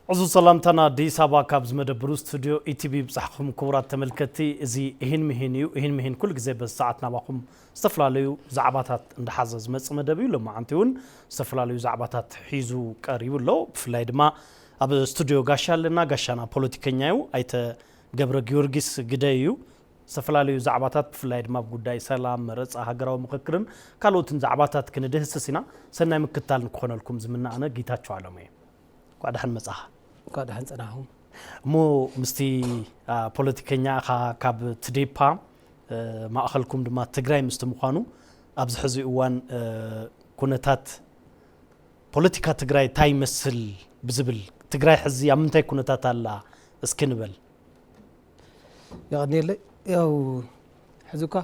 ዕዙዝ ሰላምታና ኣዲስ ኣበባ ካብ ዝመደብሩ ስቱድዮ ኢቲቪ ይብጻሕኩም ክቡራት ተመልከትቲ። እዚ እሂን ምሂን እዩ። እሂን ምሂን ኩሉ ግዜ በዚ ሰዓት ናባኹም ዝተፈላለዩ ዛዕባታት እንዳሓዘ ዝመጽእ መደብ እዩ። ሎማዓንቲ እውን ዝተፈላለዩ ዛዕባታት ሒዙ ቀሪቡ ኣሎ። ብፍላይ ድማ ኣብ ስቱድዮ ጋሻ ኣለና። ጋሻና ፖለቲከኛ እዩ። ኣይተ ገብረ ጊዮርጊስ ግደይ እዩ። ዝተፈላለዩ ዛዕባታት ብፍላይ ድማ ኣብ ጉዳይ ሰላም፣ መረጻ፣ ሃገራዊ ምኽክርን ካልኦትን ዛዕባታት ክንድህስስ ኢና። ሰናይ ምክትታል ንክኾነልኩም ዝምነ ኣነ ጌታቸው ኣለሙ እየ። እንኳዕ ደሓን መጻኻ። እንኳዕ ደሓን ጸናሕኩም። እሞ ምስቲ ፖለቲከኛ ኢኻ፣ ካብ ትዴፓ ማእኸልኩም ድማ ትግራይ ምስቲ ምዃኑ ኣብዚ ሕዚ እዋን ኩነታት ፖለቲካ ትግራይ እንታይ ይመስል ብዝብል፣ ትግራይ ሕዚ ኣብ ምንታይ ኩነታት ኣላ እስኪ ንበል። የቐንየለይ። ያው ሕዚ እኳ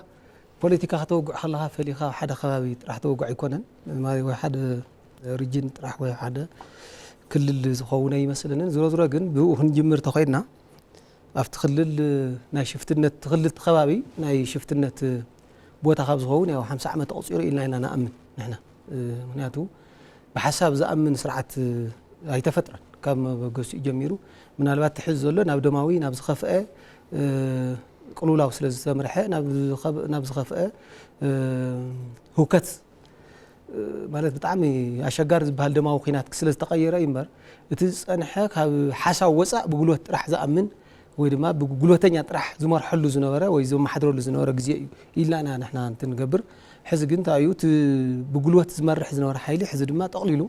ፖለቲካ ከተወግዕ ከለኻ ፈሊኻ ሓደ ከባቢ ጥራሕ ተወግዕ ኣይኮነን፣ ወይ ሓደ ሪጅን ጥራሕ ወይ ሓደ ክልል ዝኸውን ኣይመስለንን። ዝሮ ዝሮ ግን ብኡ ክንጅምር ተኾይንና ኣብቲ ክልል ናይ ሽፍትነት ክልል ከባቢ ናይ ሽፍትነት ቦታ ካብ ዝኸውን ያው ሓምሳ ዓመት ተቆፂሩ ኢልና ኢና ንኣምን ንሕና። ምክንያቱ ብሓሳብ ዝኣምን ስርዓት ኣይተፈጥረን ካብ መበገሲኡ ጀሚሩ። ምናልባት ትሕዝ ዘሎ ናብ ደማዊ ናብ ዝኸፍአ ቅልውላው ስለ ዝተምርሐ ናብ ዝኸፍአ ህውከት ማለት ብጣዕሚ ኣሸጋሪ ዝበሃል ደማዊ ኩናት ስለ ዝተቐየረ እዩ እምበር፣ እቲ ዝፀንሐ ካብ ሓሳብ ወፃእ ብጉልበት ጥራሕ ዝኣምን ወይ ድማ ብጉልበተኛ ጥራሕ ዝመርሐሉ ዝነበረ ወይ ዘመሓድረሉ ዝነበረ ግዜ እዩ ኢልና ኢና ንሕና እንትንገብር። ሕዚ ግን እንታይ እዩ፣ እቲ ብጉልበት ዝመርሕ ዝነበረ ሓይሊ ሕዚ ድማ ጠቕሊሉ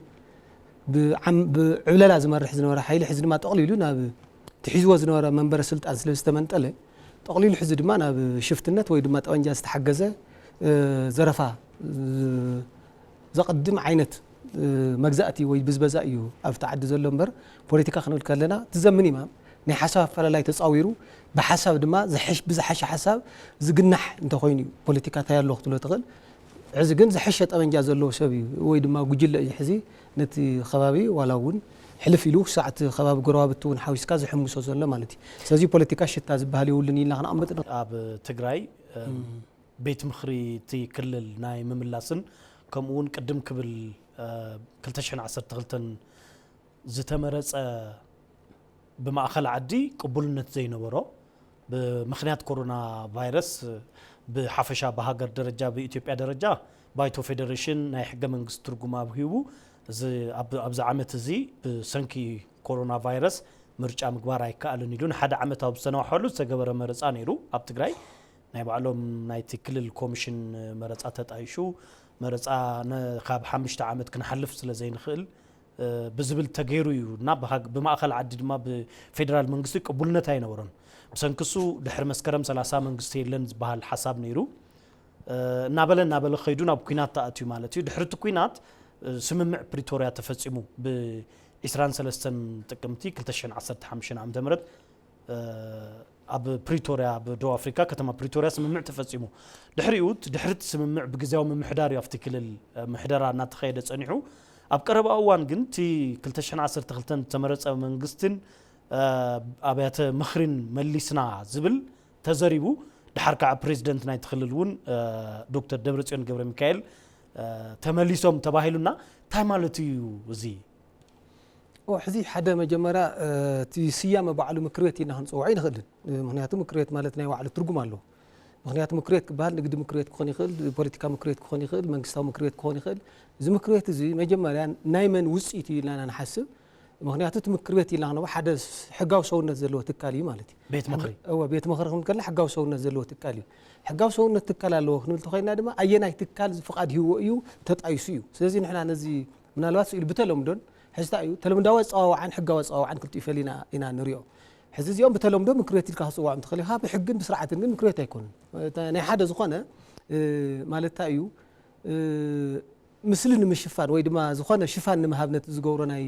ብዕብለላ ዝመርሕ ዝነበረ ሓይሊ ሕዚ ድማ ጠቕሊሉ ናብ ትሒዝዎ ዝነበረ መንበረ ስልጣን ስለ ዝተመንጠለ፣ ጠቕሊሉ ሕዚ ድማ ናብ ሽፍትነት ወይ ድማ ጠበንጃ ዝተሓገዘ ዘረፋ ዘቕድም ዓይነት መግዛእቲ ወይ ብዝበዛ እዩ ኣብቲ ዓዲ ዘሎ እምበር፣ ፖለቲካ ክንብል ከለና ትዘምን ኢማም ናይ ሓሳብ ኣፈላላይ ተፃዊሩ ብሓሳብ ድማ ብዝሓሸ ሓሳብ ዝግናሕ እንተኮይኑ እዩ ፖለቲካ እንታይ ኣሎ ክትብሎ ትኽእል። ሕዚ ግን ዝሐሸ ጠበንጃ ዘለዎ ሰብ እዩ ወይ ድማ ጉጅለ እዩ ሕዚ ነቲ ከባቢ ዋላ እውን ሕልፍ ኢሉ ክሳዕ እቲ ከባቢ ጎረባብቲ እውን ሓዊስካ ዝሕምሶ ዘሎ ማለት እዩ። ስለዚ ፖለቲካ ሽታ ዝበሃል የብሉን ኢልና ክንኣምጥ ዶ? ኣብ ትግራይ ቤት ምኽሪ እቲ ክልል ናይ ምምላስን ከምኡ እውን ቅድም ክብል ክልተ ሽሕን ዓሰርተ ክልተን ዝተመረፀ ብማእኸል ዓዲ ቅቡልነት ዘይነበሮ ብምኽንያት ኮሮና ቫይረስ ብሓፈሻ ብሃገር ደረጃ ብኢትዮጵያ ደረጃ ባይቶ ፌዴሬሽን ናይ ሕገ መንግስቲ ትርጉም ኣብ ሂቡ ኣብዚ ዓመት እዚ ብሰንኪ ኮሮና ቫይረስ ምርጫ ምግባር ኣይከኣልን ኢሉ ንሓደ ዓመት ኣብ ዝተነዋሐሉ ዝተገበረ መረፃ ነይሩ ኣብ ትግራይ። ናይ ባዕሎም ናይቲ ክልል ኮሚሽን መረፃ ተጣይሹ መረፃ ካብ ሓሙሽተ ዓመት ክንሓልፍ ስለ ዘይንኽእል ብዝብል ተገይሩ እዩ እና ብማእኸል ዓዲ ድማ ብፌደራል መንግስቲ ቅቡልነት ኣይነበሮን። ብሰንክሱ ድሕሪ መስከረም ሰላሳ መንግስቲ የለን ዝበሃል ሓሳብ ነይሩ። እናበለ እናበለ ከይዱ ናብ ኩናት ተኣትዩ ማለት እዩ። ድሕሪ እቲ ኩናት ስምምዕ ፕሪቶርያ ተፈፂሙ ብ ዒስራን ሰለስተን ጥቅምቲ ክልተ ሽሕን ዓሰርተ ሓሙሽተን ዓመተ ምህረት ኣብ ፕሪቶርያ ኣብ ደቡብ ኣፍሪካ ከተማ ፕሪቶርያ ስምምዕ ተፈፂሙ። ድሕሪኡ ድሕሪ እቲ ስምምዕ ብግዜያዊ ምምሕዳር እዩ ኣብቲ ክልል ምሕደራ እናተኸየደ ፀኒሑ። ኣብ ቀረባ እዋን ግን እቲ ክልተ ሽሕን ዓሰርተ ክልተን ዝተመረፀ መንግስትን ኣብያተ ምኽሪን መሊስና ዝብል ተዘሪቡ። ድሓር ከዓ ፕሬዚደንት ናይቲ ክልል እውን ዶክተር ደብረፅዮን ገብረ ሚካኤል ተመሊሶም ተባሂሉና። እንታይ ማለት እዩ እዚ? ሕዚ ሓደ መጀመርያ እቲ ስያመ ባዕሉ ምክር ቤት ኢና ክንፅውዖ ይንኽእልን። ምክንያቱ ምክር ቤት ማለት ናይ ባዕሉ ትርጉም ኣለዎ። ምክንያቱ ምክር ቤት ክበሃል ንግዲ ምክር ቤት ክኾን ይኽእል፣ ፖለቲካ ምክር ቤት ክኾን ይኽእል፣ መንግስታዊ ምክር ቤት ክኾን ይኽእል። እዚ ምክር ቤት እዚ መጀመርያ ናይ መን ውፅኢት እዩ ኢልና ንሓስብ። ምክንያቱ እቲ ምክር ቤት ኢልና ክንብሎ ሓደ ሕጋዊ ሰውነት ዘለዎ ትካል እዩ ማለት እዩ። ቤት ምኽሪ። እወ፣ ቤት ምኽሪ ክንብል ከለና ሕጋዊ ሰውነት ዘለዎ ትካል እዩ። ሕጋዊ ሰውነት ትካል ኣለዎ ክንብል ተኾይና ድማ ኣየናይ ትካል ፍቓድ ሂብዎ እዩ ተጣይሱ እዩ። ስለዚ ንሕና ነዚ ምናልባት ስኢሉ ብተለምዶን ሕዝታ እዩ ተለምዳዊ ኣፀዋውዓን ሕጋዊ ኣፀዋውዓን ክልቲኡ ፈሊና ኢና ንሪኦ። ሕዚ እዚኦም ብተለምዶ ምክር ቤት ኢልካ ክፅውዖም ትኽእል ኢኻ፣ ብሕግን ብስርዓትን ግን ምክር ቤት ኣይኮኑን። ናይ ሓደ ዝኾነ ማለት እንታይ እዩ፣ ምስሊ ንምሽፋን ወይ ድማ ዝኾነ ሽፋን ንምሃብ ነቲ ዝገብሮ ናይ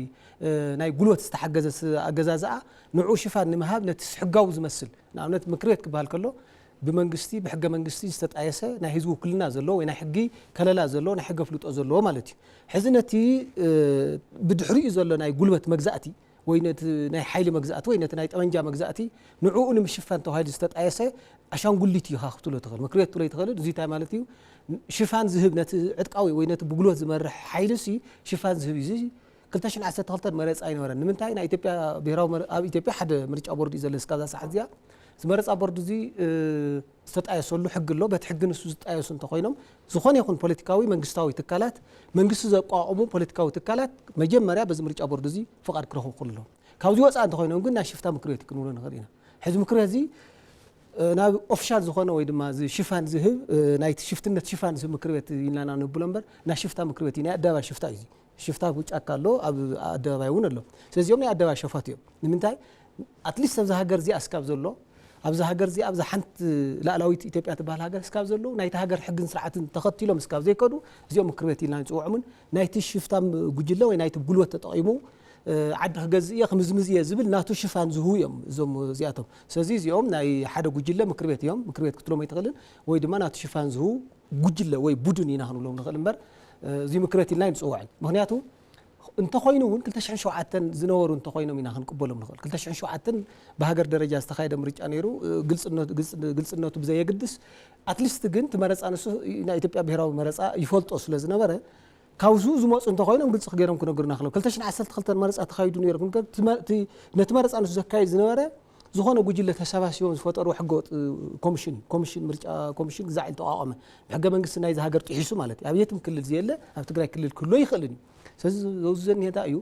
ናይ ጉልበት ዝተሓገዘ ኣገዛዝኣ ንዕኡ ሽፋን ንምሃብ ነቲ ሕጋዊ ዝመስል ንኣብነት ምክር ቤት ክበሃል ከሎ ብመንግስቲ ብሕገ መንግስቲ ዝተጣየሰ ናይ ህዝቢ ውክልና ዘለዎ ወይ ናይ ሕጊ ከለላ ዘለዎ ናይ ሕገ ፍልጦ ዘለዎ ማለት እዩ። ሕዚ ነቲ ብድሕሪኡ ዘሎ ናይ ጉልበት መግዛእቲ ወይ ነቲ ናይ ሓይሊ መግዛእቲ ወይ ነቲ ናይ ጠመንጃ መግዛእቲ ንዕኡ ንምሽፋን ተባሂሉ ዝተጣየሰ ኣሻንጉሊት እዩ ኢኻ ክትብሎ ትኽእል። ምክር ቤት ክትብሎ ኣይትኽእልን። እዚ እንታይ ማለት እዩ? ሽፋን ዝህብ ነቲ ዕጥቃዊ ወይ ነቲ ብጉልበት ዝመርሕ ሓይሊ ሲ ሽፋን ዝህብ እዩ። እዚ ክልተ ሽሕን ዓሰርተ ክልተን መረፃ ኣይነበረን። ንምንታይ? ናይ ኢትዮጵያ ብሄራዊ መረ-፣ ኣብ ኢትዮጵያ ሓደ ምርጫ ቦርድ እዩ ዘሎ እስካብ እዛ ሰዓት እዚኣ። እዚ መረፃ ቦርድ እዚ ዝተጣየሰሉ ሕጊ ኣሎ። በቲ ሕጊ ንሱ ዝጣየሱ እንተኮይኖም፣ ዝኾነ ይኹን ፖለቲካዊ መንግስታዊ ትካላት፣ መንግስቲ ዘቋቋሙ ፖለቲካዊ ትካላት መጀመርያ በዚ ምርጫ ቦርድ እዚ ፍቓድ ክረኽቡ ክኽእሉ ኣለዎም። ካብዚ ወፃኢ እንተኮይኖም ግን ናይ ሽፍታ ምክር ቤት ክንብሎ ንኽእል ኢና። ሕዚ ምክር ቤት እዚ ናብ ኦፊሻል ዝኾነ ወይ ድማ እዚ ሽፋን ዝህብ፣ ናይቲ ሽፍትነት ሽፋን ዝህብ ምክር ቤት ኢልና ኢና ንብሎ እምበር፣ ናይ ሽፍታ ምክር ቤት እዩ፣ ናይ ኣደባባይ ሽፍታ እዩ። ሽፍታ ኣብ ጫካ ኣሎ፣ ኣብ ኣደባባይ እውን ኣሎ። ስለዚኦም ናይ ኣደባባይ ሸፋት እዮም። ንምንታይ? ኣትሊስት ኣብዚ ሃገር እዚኣ እስካብ ዘሎ፣ ኣብዚ ሃገር እዚኣ፣ ኣብዛ ሓንቲ ላእላዊት ኢትዮጵያ ትበሃል ሃገር እስካብ ዘሎ፣ ናይቲ ሃገር ሕግን ስርዓትን ተኸቲሎም እስካብ ዘይከዱ፣ እዚኦም ምክር ቤት ኢልና ንፅውዖምን፣ ናይቲ ሽፍታ ጉጅለ ወይ ናይቲ ጉልበት ተጠቒሙ ዓዲ ክገዝእ እየ፣ ክምዝምዝ እየ ዝብል ናቱ ሽፋን ዝህቡ እዮም እዞም እዚኣቶም። ስለዚ እዚኦም ናይ ሓደ ጉጅለ ምክር ቤት እዮም፣ ምክር ቤት ክትሎም ኣይትኽእልን፣ ወይ ድማ ናቱ ሽፋን ዝህቡ ጉጅለ ወይ ቡድን ኢና ክንብሎም ንኽእል እምበር፣ እዚ ምክር ቤት ኢልና ኣይንፅውዖን። ምኽንያቱ እንተኾይኑ እውን ክልተ ሽሕን ሸውዓተን ዝነበሩ እንተኾይኖም ኢና ክንቅበሎም ንኽእል። ክልተ ሽሕን ሸውዓተን ብሃገር ደረጃ ዝተኻየደ ምርጫ ነይሩ፣ ግልፅነቱ፣ ግልፅ-፣ ግልፅነቱ ብዘየግድስ፣ ኣትሊስት ግን እቲ መረፃ ንሱ ናይ ኢትዮጵያ ብሄራዊ መረፃ ይፈልጦ ስለ ዝነበረ፣ ካብኡ ዝመፁ እንተኾይኖም ግልፂ ገይሮም ክነግሩና ክለው። ክልተ ሽሕን ዓሰርተ ክልተን መረፃ ተኻይዱ ነይሩ ክንገር፣ እቲ መ-፣ እቲ ነቲ መረፃ ንሱ ዘካይድ ዝነበረ ዝኾነ ጉጅለ ተሰባሲቦም ዝፈጠርዎ ሕገወጥ ኮሚሽን፣ ኮሚሽን፣ ምርጫ ኮሚሽን ግዛዕ ኢሉ ተቋቋመ። ብሕገ መንግስቲ ናይዚ ሃገር ጥሒሱ ማለት እዩ። ኣብ የትም ክልል ዘየለ ኣብ ትግራይ ክልል ክህሎ ይኽእልን እዩ። ስለዚ ዘውዝዘኒ ሄታ እዩ፣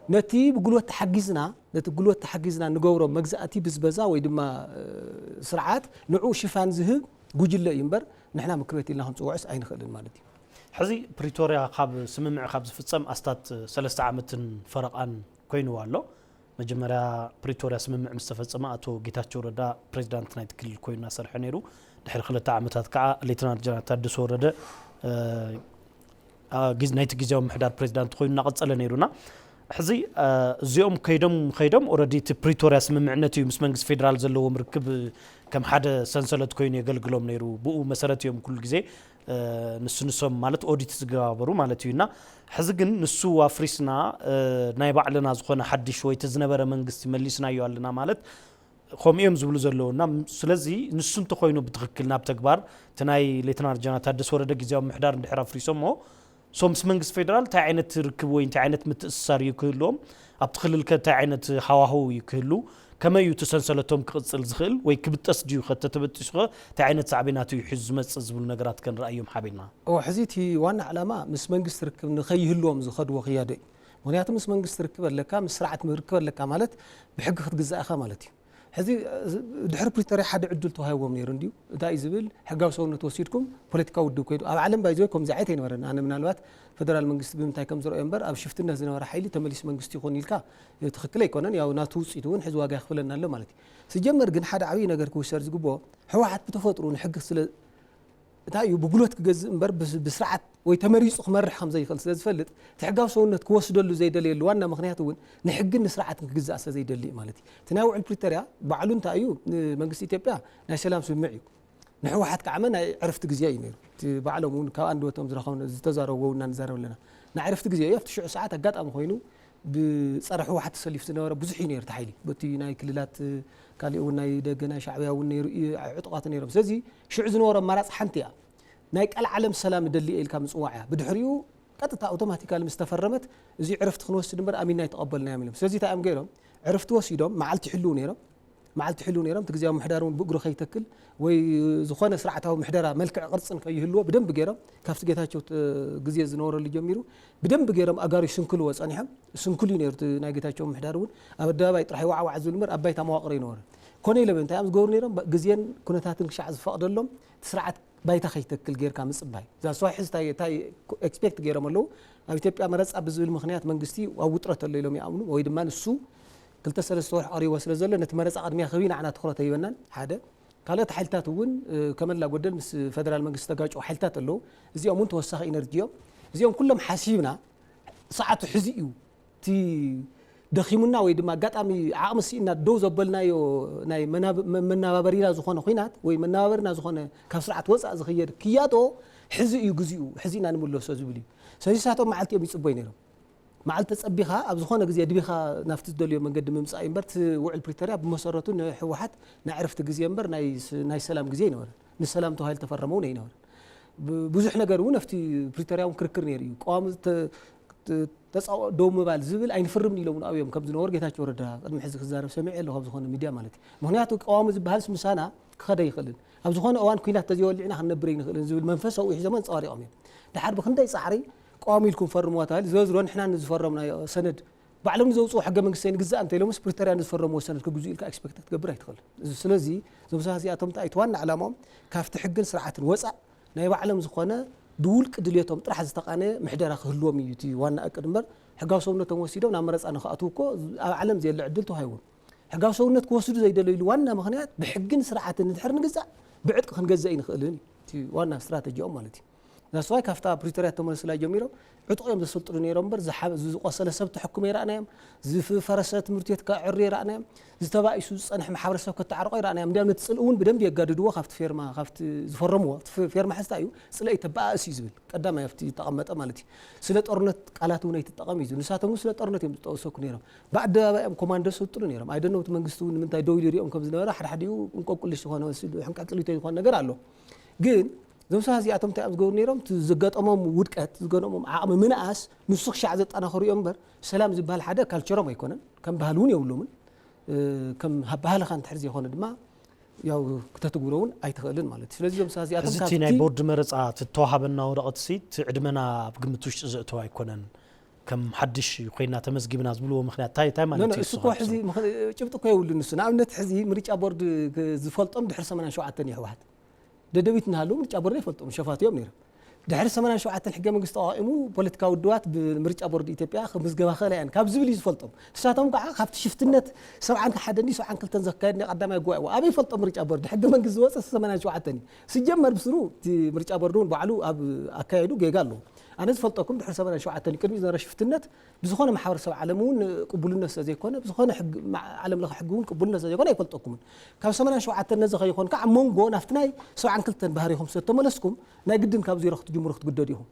ነቲ ብጉልበት ተሓጊዝና፣ ነቲ ጉልበት ተሓጊዝና ንገብሮ መግዛእቲ ብዝበዛ ወይ ድማ፣ እ፣ ስርዓት ንዑ ሽፋን ዝህብ ጉጅለ እዩ እምበር፣ ንሕና ምክር ቤት ኢልና ክንፅውዖስ ኣይንኽእልን ማለት እዩ። ሕዚ ፕሪቶርያ ካብ ስምምዕ ካብ ዝፍጸም ኣስታት ሰለስተ ዓመትን ፈረቓን ኮይንዎ ኣሎ። መጀመርያ ፕሪቶርያ ስምምዕ ምስ ተፈጸመ ኣቶ ጌታቸው ረዳ ፕሬዚዳንት ናይቲ ክልል ኮይኑ እናሰርሐ ነይሩ። ድሕሪ ክልተ ዓመታት ከዓ ሌተናል ጀነራል ታደሰ ወረደ፣ እ፣ አ፣ ግዝ-፣ ናይቲ ግዜያዊ ምሕዳር ፕሬዚዳንት ኮይኑ እናቐጸለ ነይሩና። ሕዚ፣ እ፣ እዚኦም ከይዶም ከይዶም ኦልሬዲ እቲ ፕሪቶርያ ስምምዕነት እዩ ምስ መንግስቲ ፌዴራል ዘለዎም ርክብ ከም ሓደ ሰንሰለት ኮይኑ የገልግሎም ነይሩ። ብኡ መሰረት እዮም ኩሉ ግዜ፣ እ፣ ንሱ ንሶም ማለት ኦዲት ዝገባበሩ ማለት እዩ። እና ሕዚ ግን ንሱ ኣፍሪስና፣ እ፣ ናይ ባዕልና ዝኾነ ሓድሽ ወይ እቲ ዝነበረ መንግስቲ መሊስናዮ ኣለና ማለት ከምኡ እዮም ዝብሉ ዘለዉ። እና ም-፣ ስለዚ ንሱ እንተኾይኑ ብትኽክል ናብ ተግባር እቲ ናይ ሌተናል ጀነራል ታደሰ ወረደ ግዜያዊ ምሕዳር እንድሕር ኣፍሪሶሞ፣ ሶ ምስ መንግስቲ ፌዴራል እንታይ ዓይነት ርክብ ወይ እንታይ ዓይነት ምትእስሳር እዩ ክህልዎም? ኣብቲ ክልል ከ እንታይ ዓይነት ሃዋህው እዩ ክህሉ? ከመይ እዩ እቲ ሰንሰለቶም ክቕጽል ዝኽእል ወይ ክብጠስ ድዩ? ከ ተተበጢሱ ኸ እንታይ ዓይነት ሳዕቤናት እዩ ሒዙ ዝመጽእ ዝብሉ ነገራት ከ ንረኣዮም ሓቢርና። እወ፣ ሕዚ እቲ ዋና ዕላማ ምስ መንግስቲ ርክብ ንኸይህልዎም ዝኸድዎ ክያዶ እዩ። ምኽንያቱ ምስ መንግስቲ ርክብ ኣለካ፣ ምስ ስርዓት ርክብ ኣለካ ማለት ብሕጊ ክትግዛእ ኢኻ ማለት እዩ። ሕዚ፣ እ፣ ድሕሪ ፕሪቶርያ ሓደ ዕድል ተዋሂብዎም ነይሩ እንድዩ። እንታይ እዩ ዝብል? ሕጋዊ ሰውነት ወሲድኩም ፖለቲካዊ ውድብ ከይዱ። ኣብ ዓለም ባይዘ ከምዚ ዓይነት ኣይነበረን። ኣነ ምናልባት ፈደራል መንግስቲ ብምንታይ ከም ዝረኣዮ እምበር፣ ኣብ ሽፍትነት ዝነበረ ሓይሊ ተመሊሱ መንግስቲ ይኹን ኢልካ፣ እ፣ ትኽክል ኣይኮነን። ያው ናቱ ውፅኢት እውን ሕዚ ዋጋ ይኽፍለና ኣሎ ማለት እዩ። ሲጀመር ግን ሓደ ዓብዪ ነገር ክውሰድ ዝግብኦ፣ ህወሓት ብተፈጥሩ ንሕጊ ስለ እንታይ እዩ ብጉልበት ክገዝእ እምበር ብስ-፣ ብስርዓት ወይ ተመሪጹ ክመርሕ ከም ዘይኽእል ስለ ዝፈልጥ፣ እቲ ሕጋዊ ሰውነት ክወስደሉ ዘይደልየሉ ዋና ምኽንያት እውን ንሕግን ንስርዓትን ክግዛእ ስለ ዘይደሊ እዩ ማለት እዩ። እቲ ናይ ውዕል ፕሪቶርያ ባዕሉ እንታይ እዩ? ንመንግስቲ ኢትዮጵያ ናይ ሰላም ስምምዕ እዩ። ንህወሓት ከዓመ ናይ ዕረፍቲ ግዜ እዩ ነይሩ። እቲ ባዕሎም እውን ካብ ኣንደበቶም ዝረኸብና፣ ዝተዛረብዎ እውን ንዛረብ ኣለና። ናይ ዕረፍቲ ግዜ እዩ። ኣብቲ ሽዑ ሰዓት ኣጋጣሚ ኮይኑ ብጸረ ህወሓት ተሰሊፉ ዝነበረ ብዙሕ እዩ ነይሩ እቲ ሓይሊ። በቲ ናይ ክልላት፣ ካሊእ እውን ናይ ደገ ናይ ሻዕብያ እውን ነይሩ እዩ፣ ዕጡቓት ነይሮም። ስለዚ ሽዑ ዝነበሮ ኣማራጺ ሓንቲ እያ። ናይ ቀልዓለም ሰላም እደሊ እየ ኢልካ ምጽዋዕ እያ። ብድሕሪኡ ቀጥታ ኣውቶማቲካሊ ምስ ተፈረመት፣ እዚ ዕረፍቲ ክንወስድ እምበር ኣሚንና ኣይተቐበልናዮም ኢሎም። ስለዚ እንታይ እዮም ገይሮም? ዕረፍቲ ወሲዶም፣ መዓልቲ ይሕልዉ ነይሮም። መዓልቲ ይሕልዉ ነይሮም። እቲ ግዜያዊ ምሕዳር እውን ብእግሩ ከይተክል ወይ ዝኾነ ስርዓታዊ ምሕደራ መልክዕ ቅርጽን ከይህልዎ ብደንብ ገይሮም፣ ካብቲ ጌታቸው ት-፣ ግዜ ዝነበረሉ ጀሚሩ ብደንብ ገይሮም ኣጋሩ ይስንክልዎ ጸኒሖም። ስንኩል እዩ ነይሩ እቲ ናይ ጌታቸው ምሕዳር እውን። ኣብ ኣደባባይ ጥራሕ ዋዕዋዕ ዝብል እምበር ኣብ ባይታ መዋቕር ኣይነበረን። ኮነ ኢሎም እንታይ እዮም ዝገብሩ ነይሮም? ባ-፣ ግዜን ኩነታትን ክሻዕ ዝፈቕደሎም፣ እቲ ስርዓት ባይታ ከይተክል ጌርካ ምጽባይ። እዛ ስዋ ሕዚ እንታይ፣ እንታይ ኤክስፔክት ጌሮም ኣለዉ? ኣብ ኢትዮጵያ መረጻ ብዝብል ምኽንያት መንግስቲ ኣብ ውጥረት ኣሎ ኢሎም ይኣምኑ፣ ወይ ድማ ንሱ ክልተ ሰለስተ ወርሒ ቀሪቦ ስለ ዘሎ ነቲ መረጻ ቅድሚያ ክህብ ኢና ንዓና ትኹረት ኣይበናን። ሓደ። ካልኦት ሓይልታት እውን፣ እ፣ ከመላ ጎደል ምስ ፈደራል መንግስቲ ተጋጭዎ ሓይልታት ኣለዉ። እዚኦም እውን ተወሳኺ ኢነርጂ እዮም። እዚኦም ኩሎም ሓሲብና ሰዓቱ ሕዚ እዩ። እቲ ደኺሙና ወይ ድማ ኣጋጣሚ ዓቕሚ ስኢና ደው ዘበልናዮ ናይ መናብ-፣ መ-፣ መናባበሪና ዝኾነ ኹናት ወይ መናባበሪና ዝኾነ ካብ ስርዓት ወፃእ ዝኽየድ ክያጦ ሕዚ እዩ ግዚኡ፣ ሕዚ ኢና ንምለሶ ዝብል እዩ። ስለዚ ንሳቶም መዓልቲ እዮም ይፅበዩ ነይሮም። መዓልቲ ተፀቢኻ ኣብ ዝኾነ ግዜ ድቢኻ ናብቲ ዝደልዮ መንገዲ ምምፃእ እዩ እምበር፣ እቲ ውዕል ፕሪቶርያ ብመሰረቱ ንህወሓት ናይ ዕረፍቲ ግዜ እምበር ናይ ስ-፣ ናይ ሰላም ግዜ ኣይነበረን። ንሰላም ተባሂሉ ተፈረመ እውን ኣይነበረን። ብ-፣ ብዙሕ ነገር እውን ኣብቲ ፕሪቶርያ እውን ክርክር ነይሩ እዩ። ቀዋሚ ተ-፣ ት- ተጻው ደው ምባል ዝብል ኣይንፍርምን ኢሎም ኣብዮም ከም ዝነበሩ ጌታቸው ረዳ ቅድሚ ሕዚ ክዛረብ ሰሚዐ ኣለኹ ኣብ ዝኾነ ሚድያ ማለት እዩ። ምክንያቱ ቀዋሚ ዝበሃል ምሳና ክኸደ ይኽእልን ኣብ ዝኾነ እዋን ኩናት ተዘይወሊዕና ክንነብር ኣይንኽእልን ዝብል መንፈስ ኣብኡ ሒዞም ኣንጸባሪቖም እዮም። ድሓር ብክንደይ ጻዕሪ ቀዋሚ ኢልኩም ፈርምዋ ተባሂሉ ዝሮ ዝሮ ንሕና ንዝፈረምናዮ ሰነድ ባዕሎም ንዘውፅኡ ሕገ መንግስቲ ንግዛእ እንተኢሎምስ ፕሪቶርያ ንዝፈረምዎ ሰነድ ክግዝኡ ኢልካ ኤክስፔክት ክትገብር ኣይትኽእልን። ስለዚ እዞም ሰባት እዚኣቶም እንታይ እቲ ዋና ዕላማኦም ካብቲ ሕግን ስርዓትን ወፃእ ናይ ባዕሎም ዝኾነ ብውልቂ ድልየቶም ጥራሕ ዝተቓነ ምሕደራ ክህልዎም እዩ እቲ ዋና እቅድ እምበር ሕጋዊ ሰውነቶም ወሲዶም ናብ መረፃ ንክኣትዉ እኮ ኣብ ዓለም ዘየለ ዕድል ተዋሂዎም። ሕጋዊ ሰውነት ክወስዱ ዘይደለይሉ ዋና ምኽንያት ብሕግን ስርዓትን እንድሕር ንግዛእ ብዕጥቂ ክንገዝእ ኣይንኽእልን እዩ እቲ ዋና ስትራተጂኦም ማለት እዩ። ዛስዋይ ካብታ ፕሪቶርያ ተመለስላ ጀሚሮም ዕጡቕ እዮም ዘሰልጥኑ ነይሮም እምበር ዝሓ- ዝቆሰለ ሰብ ተሐኩመ ይረኣናዮም፣ ዝፈረሰ ትምህርቲ ቤት ከዕሪ ይረኣናዮም፣ ዝተባኢሱ ዝፀንሐ ማሕበረሰብ ከተዓርቆ ይረኣናዮም። እንዲያም ነቲ ፅልኢ እውን ብደንብ የጋድድዎ ካብቲ ፌርማ ካብቲ ዝፈረምዎ እቲ ፌርማ ሕዝታ እዩ ፅልኢ ተበኣእስ እዩ ዝብል ቀዳማይ ኣብቲ ዝተቐመጠ ማለት እዩ። ስለ ጦርነት ቃላት እውን ኣይትጠቐም እዩ ዝብል። ንሳቶም እውን ስለ ጦርነት እዮም ዝጠወሰኩ ነይሮም። ብኣደባባይ እዮም ኮማንዶ ዝሰልጥኑ ነይሮም። ኣይደነው እቲ መንግስቲ እውን ንምንታይ ደው ኢሉ ይሪኦም ከም ዝነበረ ሓድሓዲኡ እንቆቅልሽ ዝኾነ መስሉ ሕንቃቅሊቶ ዝኾነ ነገር ኣሎ። ግን እዞም ሰባት እዚኣቶም እንታይ እዮም ዝገብሩ ነይሮም? እቲ ዝገጠሞም ውድቀት ዝገጠሞም ዓቕሚ ምንኣስ ንሱ ክሻዕ ዘጠናኸሩ እዮም እምበር ሰላም ዝበሃል ሓደ ካልቸሮም ኣይኮነን፣ ከም ባህሊ እውን የብሎምን፣ ከም ባህልኻ እንድሕር ዘይኮነ ድማ ያው ክተትግብሮ እውን ኣይትኽእልን ማለት እዩ። ስለዚ እዞም ሰባት እዚኣቶም እዚ እቲ ናይ ካብቲ ቦርድ መረፃ እቲ ተዋሃበና ወረቐት ሲ እቲ ዕድመና ኣብ ግምት ውሽጢ ዘእተው ኣይኮነን ከም ሓድሽ ኮይና ተመዝጊብና ዝብልዎ ምክንያት እንታይ እንታይ ማለት እዩ ንሱ እኮ ሕዚ ጭብጢ እኮ የብሉ ንሱ ንኣብነት ሕዚ ምርጫ ቦርድ ዝፈልጦም ድሕሪ ሰማንያን ሸውዓተን እዩ ህወሓት ደደቢት እናሃለዉ ምርጫ ቦርድ ኣይፈልጦም ሸፋት እዮም ነይሮም። ድሕሪ ሰማንያን ሸውዓተን ሕገ መንግስቲ ተቋቒሙ ፖለቲካዊ ውድባት ብምርጫ ቦርድ ኢትዮጵያ ክምዝገባ ክእላ እየን ካብ ዝብል እዩ ዝፈልጦም። ንሳቶም ከዓ ካብቲ ሽፍትነት ሰብዓን ሓደን ሰብዓን ክልተን ዘካየድ ናይ ቀዳማይ ጉባኤ ኣበይ ይፈልጦም ምርጫ ቦርድ ሕገ መንግስቲ ዝወፀ ሰማንያን ሸውዓተን እዩ። ስጀመር ብስሩ እቲ ምርጫ ቦርድ እውን ባዕሉ ኣብ ኣካየዱ ጌጋ ኣለዎ። ኣነ ዝፈልጠኩም ድሕሪ ሰማንያን ሸውዓተን እዩ ቅድሚ ዝነበረ ሽፍትነት ብዝኾነ ማሕበረሰብ ዓለም እውን ቅቡልነት ስለ ዘይኮነ ብዝኾነ ዓለም ለኸ ሕጊ እውን ቅቡልነት ስለ ዘይኮነ ኣይፈልጠኩምን። ካብ ሰማንያን ሸውዓተን ነዚ ከይኾን ከዓ ኣብ መንጎ ናብቲ ናይ ሰብዓን ክልተን ባህሪኹም ስለ ተመለስኩም ናይ ግድን ካብ ዜሮ ክትጅምሩ ክትግደዱ ኢኹም።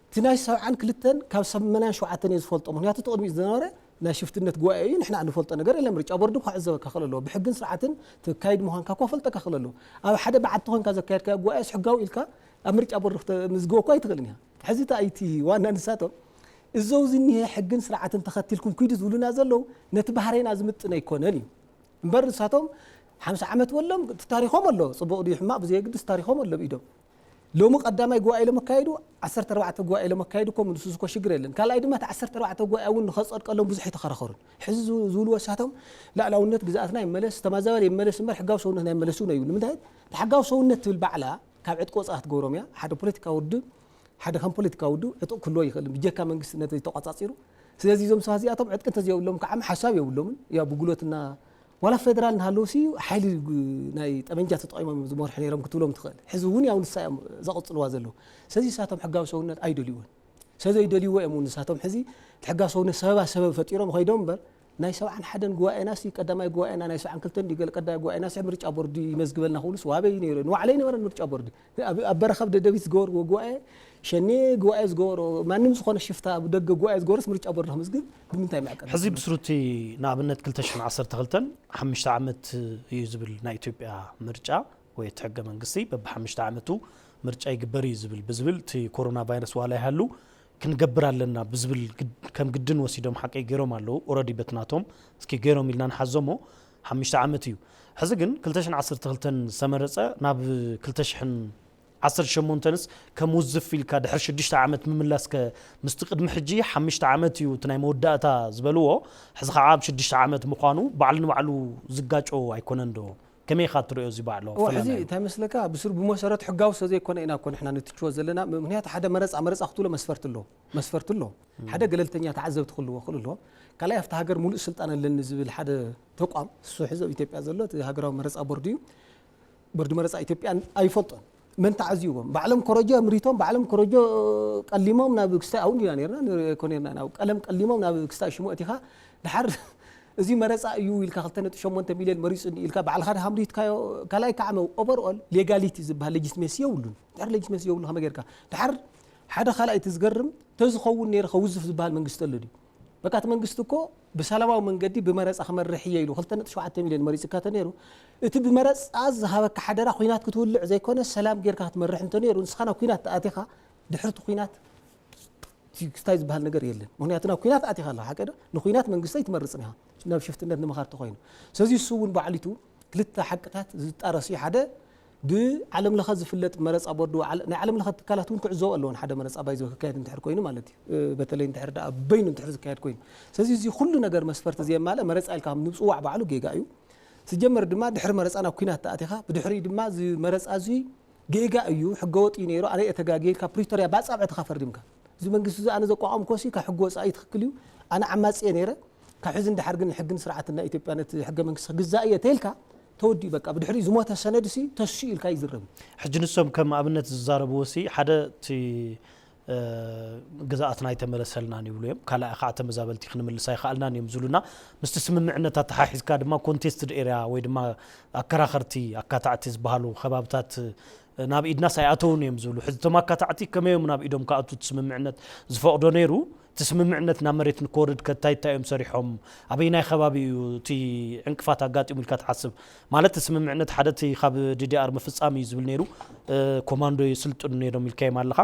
እቲ ናይ ሰብዓን ክልተን ካብ ሰማንያን ሸውዓተን እየ ዝፈልጦ ምክንያቱ እቲ ቅድሚኡ ዝነበረ ናይ ሽፍትነት ጉባኤ እዩ ንሕና እንፈልጦ ነገር የለን ምርጫ ቦርድ ክዕዘበካ ክእል ኣለዎ ብሕግን ስርዓትን ትካይድ ምዃንካ እኳ ፈልጠካ ክእል ኣለዎ። ኣብ ሓደ በዓቲ ኮንካ ዘካየድካዮ ጉባኤስ ሕጋዊ ኢልካ ኣብ ምርጫ ቦርድ ምዝግበ እኳ ኣይትኽእልን ኢኻ። ሕዚ እቲ ኣይቲ ዋና ንሳቶም እዞው ዝኒሀ ሕግን ስርዓትን ተኸቲልኩም ኪዱ ዝብሉና ዘለዉ ነቲ ባህሬና ዝምጥን ኣይኮነን እዩ። እምበር ንሳቶም ሓምሳ ዓመት ወሎም እቲ ታሪኾም ኣሎ ፅቡቕ ድዩ ሕማቕ ብዘየግድስ ታሪኾም ኣሎ ብኢዶም። ሎሚ ቀዳማይ ጉባኤ ኢሎም ኣካየዱ ዓሰርተ ኣርባዕተ ጉባኤ ኢሎም ኣካየዱ እኮ ምንሱ ዝኮ ሽግር የለን ካልኣይ ድማ እቲ ዓሰርተ ኣርባዕተ ጉባኤ እውን ንኸፀድቀሎም ብዙሕ ኣይተኸራኸሩን። ሕዚ ዝብልዎ ሳቶም ላዕላውነት ግዝኣትና ይመለስ ተማዛበል ይመለስ እምበር ሕጋዊ ሰውነትና ይመለስ እውን ኣይብሉ ንምንታይ እቲ ሕጋዊ ሰውነት ትብል ባዕላ ካብ ዕጥቂ ወፃኢ ክትገብሮም እያ ሓደ ፖለቲካ ውድብ ሓደ ከም ፖለቲካ ውድብ ዕጡቕ ክህልዎ ይኽእል ብጀካ መንግስቲ ነቲ ተቋፃፂሩ። ስለዚ እዞም ሰባት እዚኣቶም ዕጥቂ እንተዘይብሎም ከዓ ሓሳብ የብሎምን ያው ብጉሎትና ዋላ ፌደራል እናሃለውሲ ሓይሊ ናይ ጠመንጃ ተጠቒሞም እዮም ዝመርሑ ነይሮም ክትብሎም ትኽእል። ሕዚ እውን ያው ንሳ እዮም ዘቕፅልዋ ዘለዉ። ስለዚ ንሳቶም ሕጋዊ ሰውነት ኣይደልይዎን። ሰዘይደልይዎ እዮም እውን ንሳቶም ሕዚ እቲ ሕጋዊ ሰውነት ሰበባ ሰበብ ፈጢሮም ኸይዶም እምበር ናይ ሰብዓን ሓደን ጉባኤና ሲ ቀዳማይ ጉባኤና ናይ ሰብዓን ክልተን ድዩ ገለ ቀዳማይ ጉባኤና ሲ ምርጫ ቦርዲ ይመዝግበልና ክብሉስ ዋበይ ነይሩ ንባዕለይ ነበረ ምርጫ ቦርዲ ኣብ በረኸብ ደደቢት ዝገበርዎ ጉባኤ ሸኔ ጉባኤ ዝገበሮ ማንም ዝኾነ ሽፍታ ኣብ ደገ ጉባኤ ዝገበሮስ ምርጫ ቦርዲ ክምዝግብ ብምንታይ መዕቀኒ ሕዚ ብስሩቲ ንኣብነት ክልተ ሽሕን ዓሰርተ ክልተን ሓሙሽተ ዓመት እዩ ዝብል ናይ ኢትዮጵያ ምርጫ ወይ እቲ ሕገ መንግስቲ በብሓሙሽተ ዓመቱ ምርጫ ይግበር እዩ ዝብል ብዝብል እቲ ኮሮና ቫይረስ ዋላ ይሃሉ ክንገብር ኣለና ብዝብል ከም ግድን ወሲዶም ሓቀይ ገይሮም ኣለዉ ኦረዲ በትናቶም እስኪ ገይሮም ኢልና ንሓዞሞ ሓሙሽተ ዓመት እዩ ሕዚ ግን ክልተ ሽሕን ዓሰርተ ክልተን ዝተመረፀ ናብ ክልተ ሽሕን ዓሰርተ ሸሞንተንስ ከም ውዝፍ ኢልካ ድሕሪ ሽዱሽተ ዓመት ምምላስከ ምስቲ ቅድሚ ሕጂ ሓሙሽተ ዓመት እዩ እቲ ናይ መወዳእታ ዝበልዎ ሕዚ ከዓ ኣብ ሽዱሽተ ዓመት ምዃኑ ባዕሉ ንባዕሉ ዝጋጨው ኣይኮነን ዶ ከመይ ኢኻ ትሪኦ እዚ ባዕሎ እዋ ሕዚ ፈላላዩ እንታይ መስለካ ብስሩ ብመሰረቱ ሕጋዊ ስለ ዘይኮነ ኢና እኮ ንሕና ንትችዎ ዘለና ምክንያቱ ሓደ መረፃ መረፃ ክትብሎ መስፈርቲ ኣለዎ መስፈርቲ ኣለዎ ሓደ ገለልተኛ ተዓዘብቲ ክህልዎ ክእል ኣለዎ ካልኣይ ኣብቲ ሃገር ሙሉእ ስልጣን ኣለኒ ዝብል ሓደ ተቋም እሱ ሕዚ ኣብ ኢትዮጵያ ዘሎ እቲ ሃገራዊ መረፃ ቦርድ እዩ ቦርድ መረፃ ኢትዮጵያ ኣይፈልጦን መን ተዓዝይዎም ባዕሎም ኮረጆ ኣምሪቶም ባዕሎም ኮረጆ ቀሊሞም ናብ ክስታይ ኣውን ዲና ነርና ኮ ነርና ናብ ቀለም ቀሊሞም ናብ ክስታይ ሽሙ እቲኻ ድሓር እዚ መረፃ እዩ ኢልካ ክልተ ነጥቢ ሸሞንተ ሚልዮን መሪፁኒ ኢልካ ባዕልኻ ድካ ኣምሪትካዮ ካልኣይ ከዓ መ overall legality ዝበሃል legitimacy የብሉን ድሕር legitimacy የብሉ ከመይ ጌርካ ድሓር ሓደ ካልኣይ እቲ ዝገርም ተዝኸውን ነይሩ ከውዝፍ ዝበሃል መንግስቲ ኣሎ ድዩ በቃ እቲ መንግስቲ እኮ ብሰላማዊ መንገዲ ብመረፃ ክመርሕ እየ ኢሉ ክልተ ነጥቢ ሸውዓተ ሚልዮን መሪፅካ ተነይሩ እቲ ብመረፃ ዝሃበካ ሓደራ ኩናት ክትውልዕ ዘይኮነ ሰላም ጌርካ ክትመርሕ እንተነይሩ ንስኻ ናብ ኩናት ተኣቲኻ ድሕርቲ ኩናት እቲ ክስታይ ዝበሃል ነገር የለን። ምክንያቱ ናብ ኩናት ኣቲኻ ኣለኻ፣ ሓቂ ዶ? ንኩናት መንግስቲ ኣይትመርጽን ኢኻ፣ ናብ ሽፍትነት ንምኻድ ተኾይኑ። ስለዚ እሱ እውን ባዕሊቱ ክልተ ሓቅታት ዝጣረስ እዩ። ሓደ ብዓለም ለኸ ዝፍለጥ መረፃ ቦርድ፣ ዓለ-፣ ናይ ዓለም ለኸ ትካላት እውን ክዕዘቡ ኣለዎን፣ ሓደ መረፃ ባይዞ ክካየድ እንድሕር ኮይኑ ማለት እዩ። እ፣ በተለይ እንድሕር ደኣ በይኑ እንድሕር ዝካየድ ኮይኑ። ስለዚ እዚ ኩሉ ነገር መስፈርቲ ዘየማልእ መረፃ ኢልካ ምጽዋዕ ባዕሉ ጌጋ እዩ። ስጀመር ድማ ድሕሪ መረፃ ናብ ኩናት ተኣቲኻ፣ ብድሕሪኡ ድማ እዚ መረፃ እዚ ጌጋ እዩ፣ ሕገወጥ እዩ ነይሩ፣ ኣነ እየ ተጋግየ ኢልካ ፕሪቶርያ ብኣጻብዕትኻ ፈሪምካ። እዚ መንግስቲ እዚ ኣነ ዘቋቋምኮ ሲ ካብ ሕጊ ወፃኢ ትኽክል እዩ፣ ኣነ ዓማፂ እየ ነይረ፣ ካብ ሕዚ ንድሓር ግን ሕግን ስርዓትን ናይ ኢትዮጵያ ነቲ ሕገ መንግስቲ ክግዛእ እየ ተይልካ ተወዲኡ በቃ። ብድሕሪኡ ዝሞተ ሰነድ ሲ ተሲኡ ኢልካ ይዝረብ። ሕጂ ንሶም ከም ኣብነት ዝዛረብዎ ሲ ሓደ እቲ፣ እ፣ ግዝኣትና ኣይተመለሰልናን ይብሉ እዮም። ካልኣይ ከዓ ተመዛበልቲ ክንምልስ ኣይኸኣልናን እዮም ዝብሉና። ምስቲ ስምምዕነት ኣተሓሒዝካ ድማ ኮንቴስትድ ኤርያ ወይ ድማ ኣከራኸርቲ ኣካታዕቲ ዝበሃሉ ከባብታት ናብ ኢድናስ ኣይኣተውን እዮም ዝብሉ። ሕዚ እቶም ኣካታዕቲ ከመይ እዮም ናብ ኢዶም ክኣቱ እቲ ስምምዕነት ዝፈቕዶ ነይሩ? እቲ ስምምዕነት ናብ መሬት ንክወርድ ከ እንታይ እንታይ እዮም ሰሪሖም? ኣበየናይ ከባቢ እዩ እቲ ዕንቅፋት ኣጋጢሙ ኢልካ ትሓስብ? ማለት እቲ ስምምዕነት ሓደ እቲ ካብ ዲ ዲ ኣር ምፍጻም እዩ ዝብል ነይሩ። እ፣ ኮማንዶ የስልጥኑ ነይሮም ኢልካዮም ኣለኻ።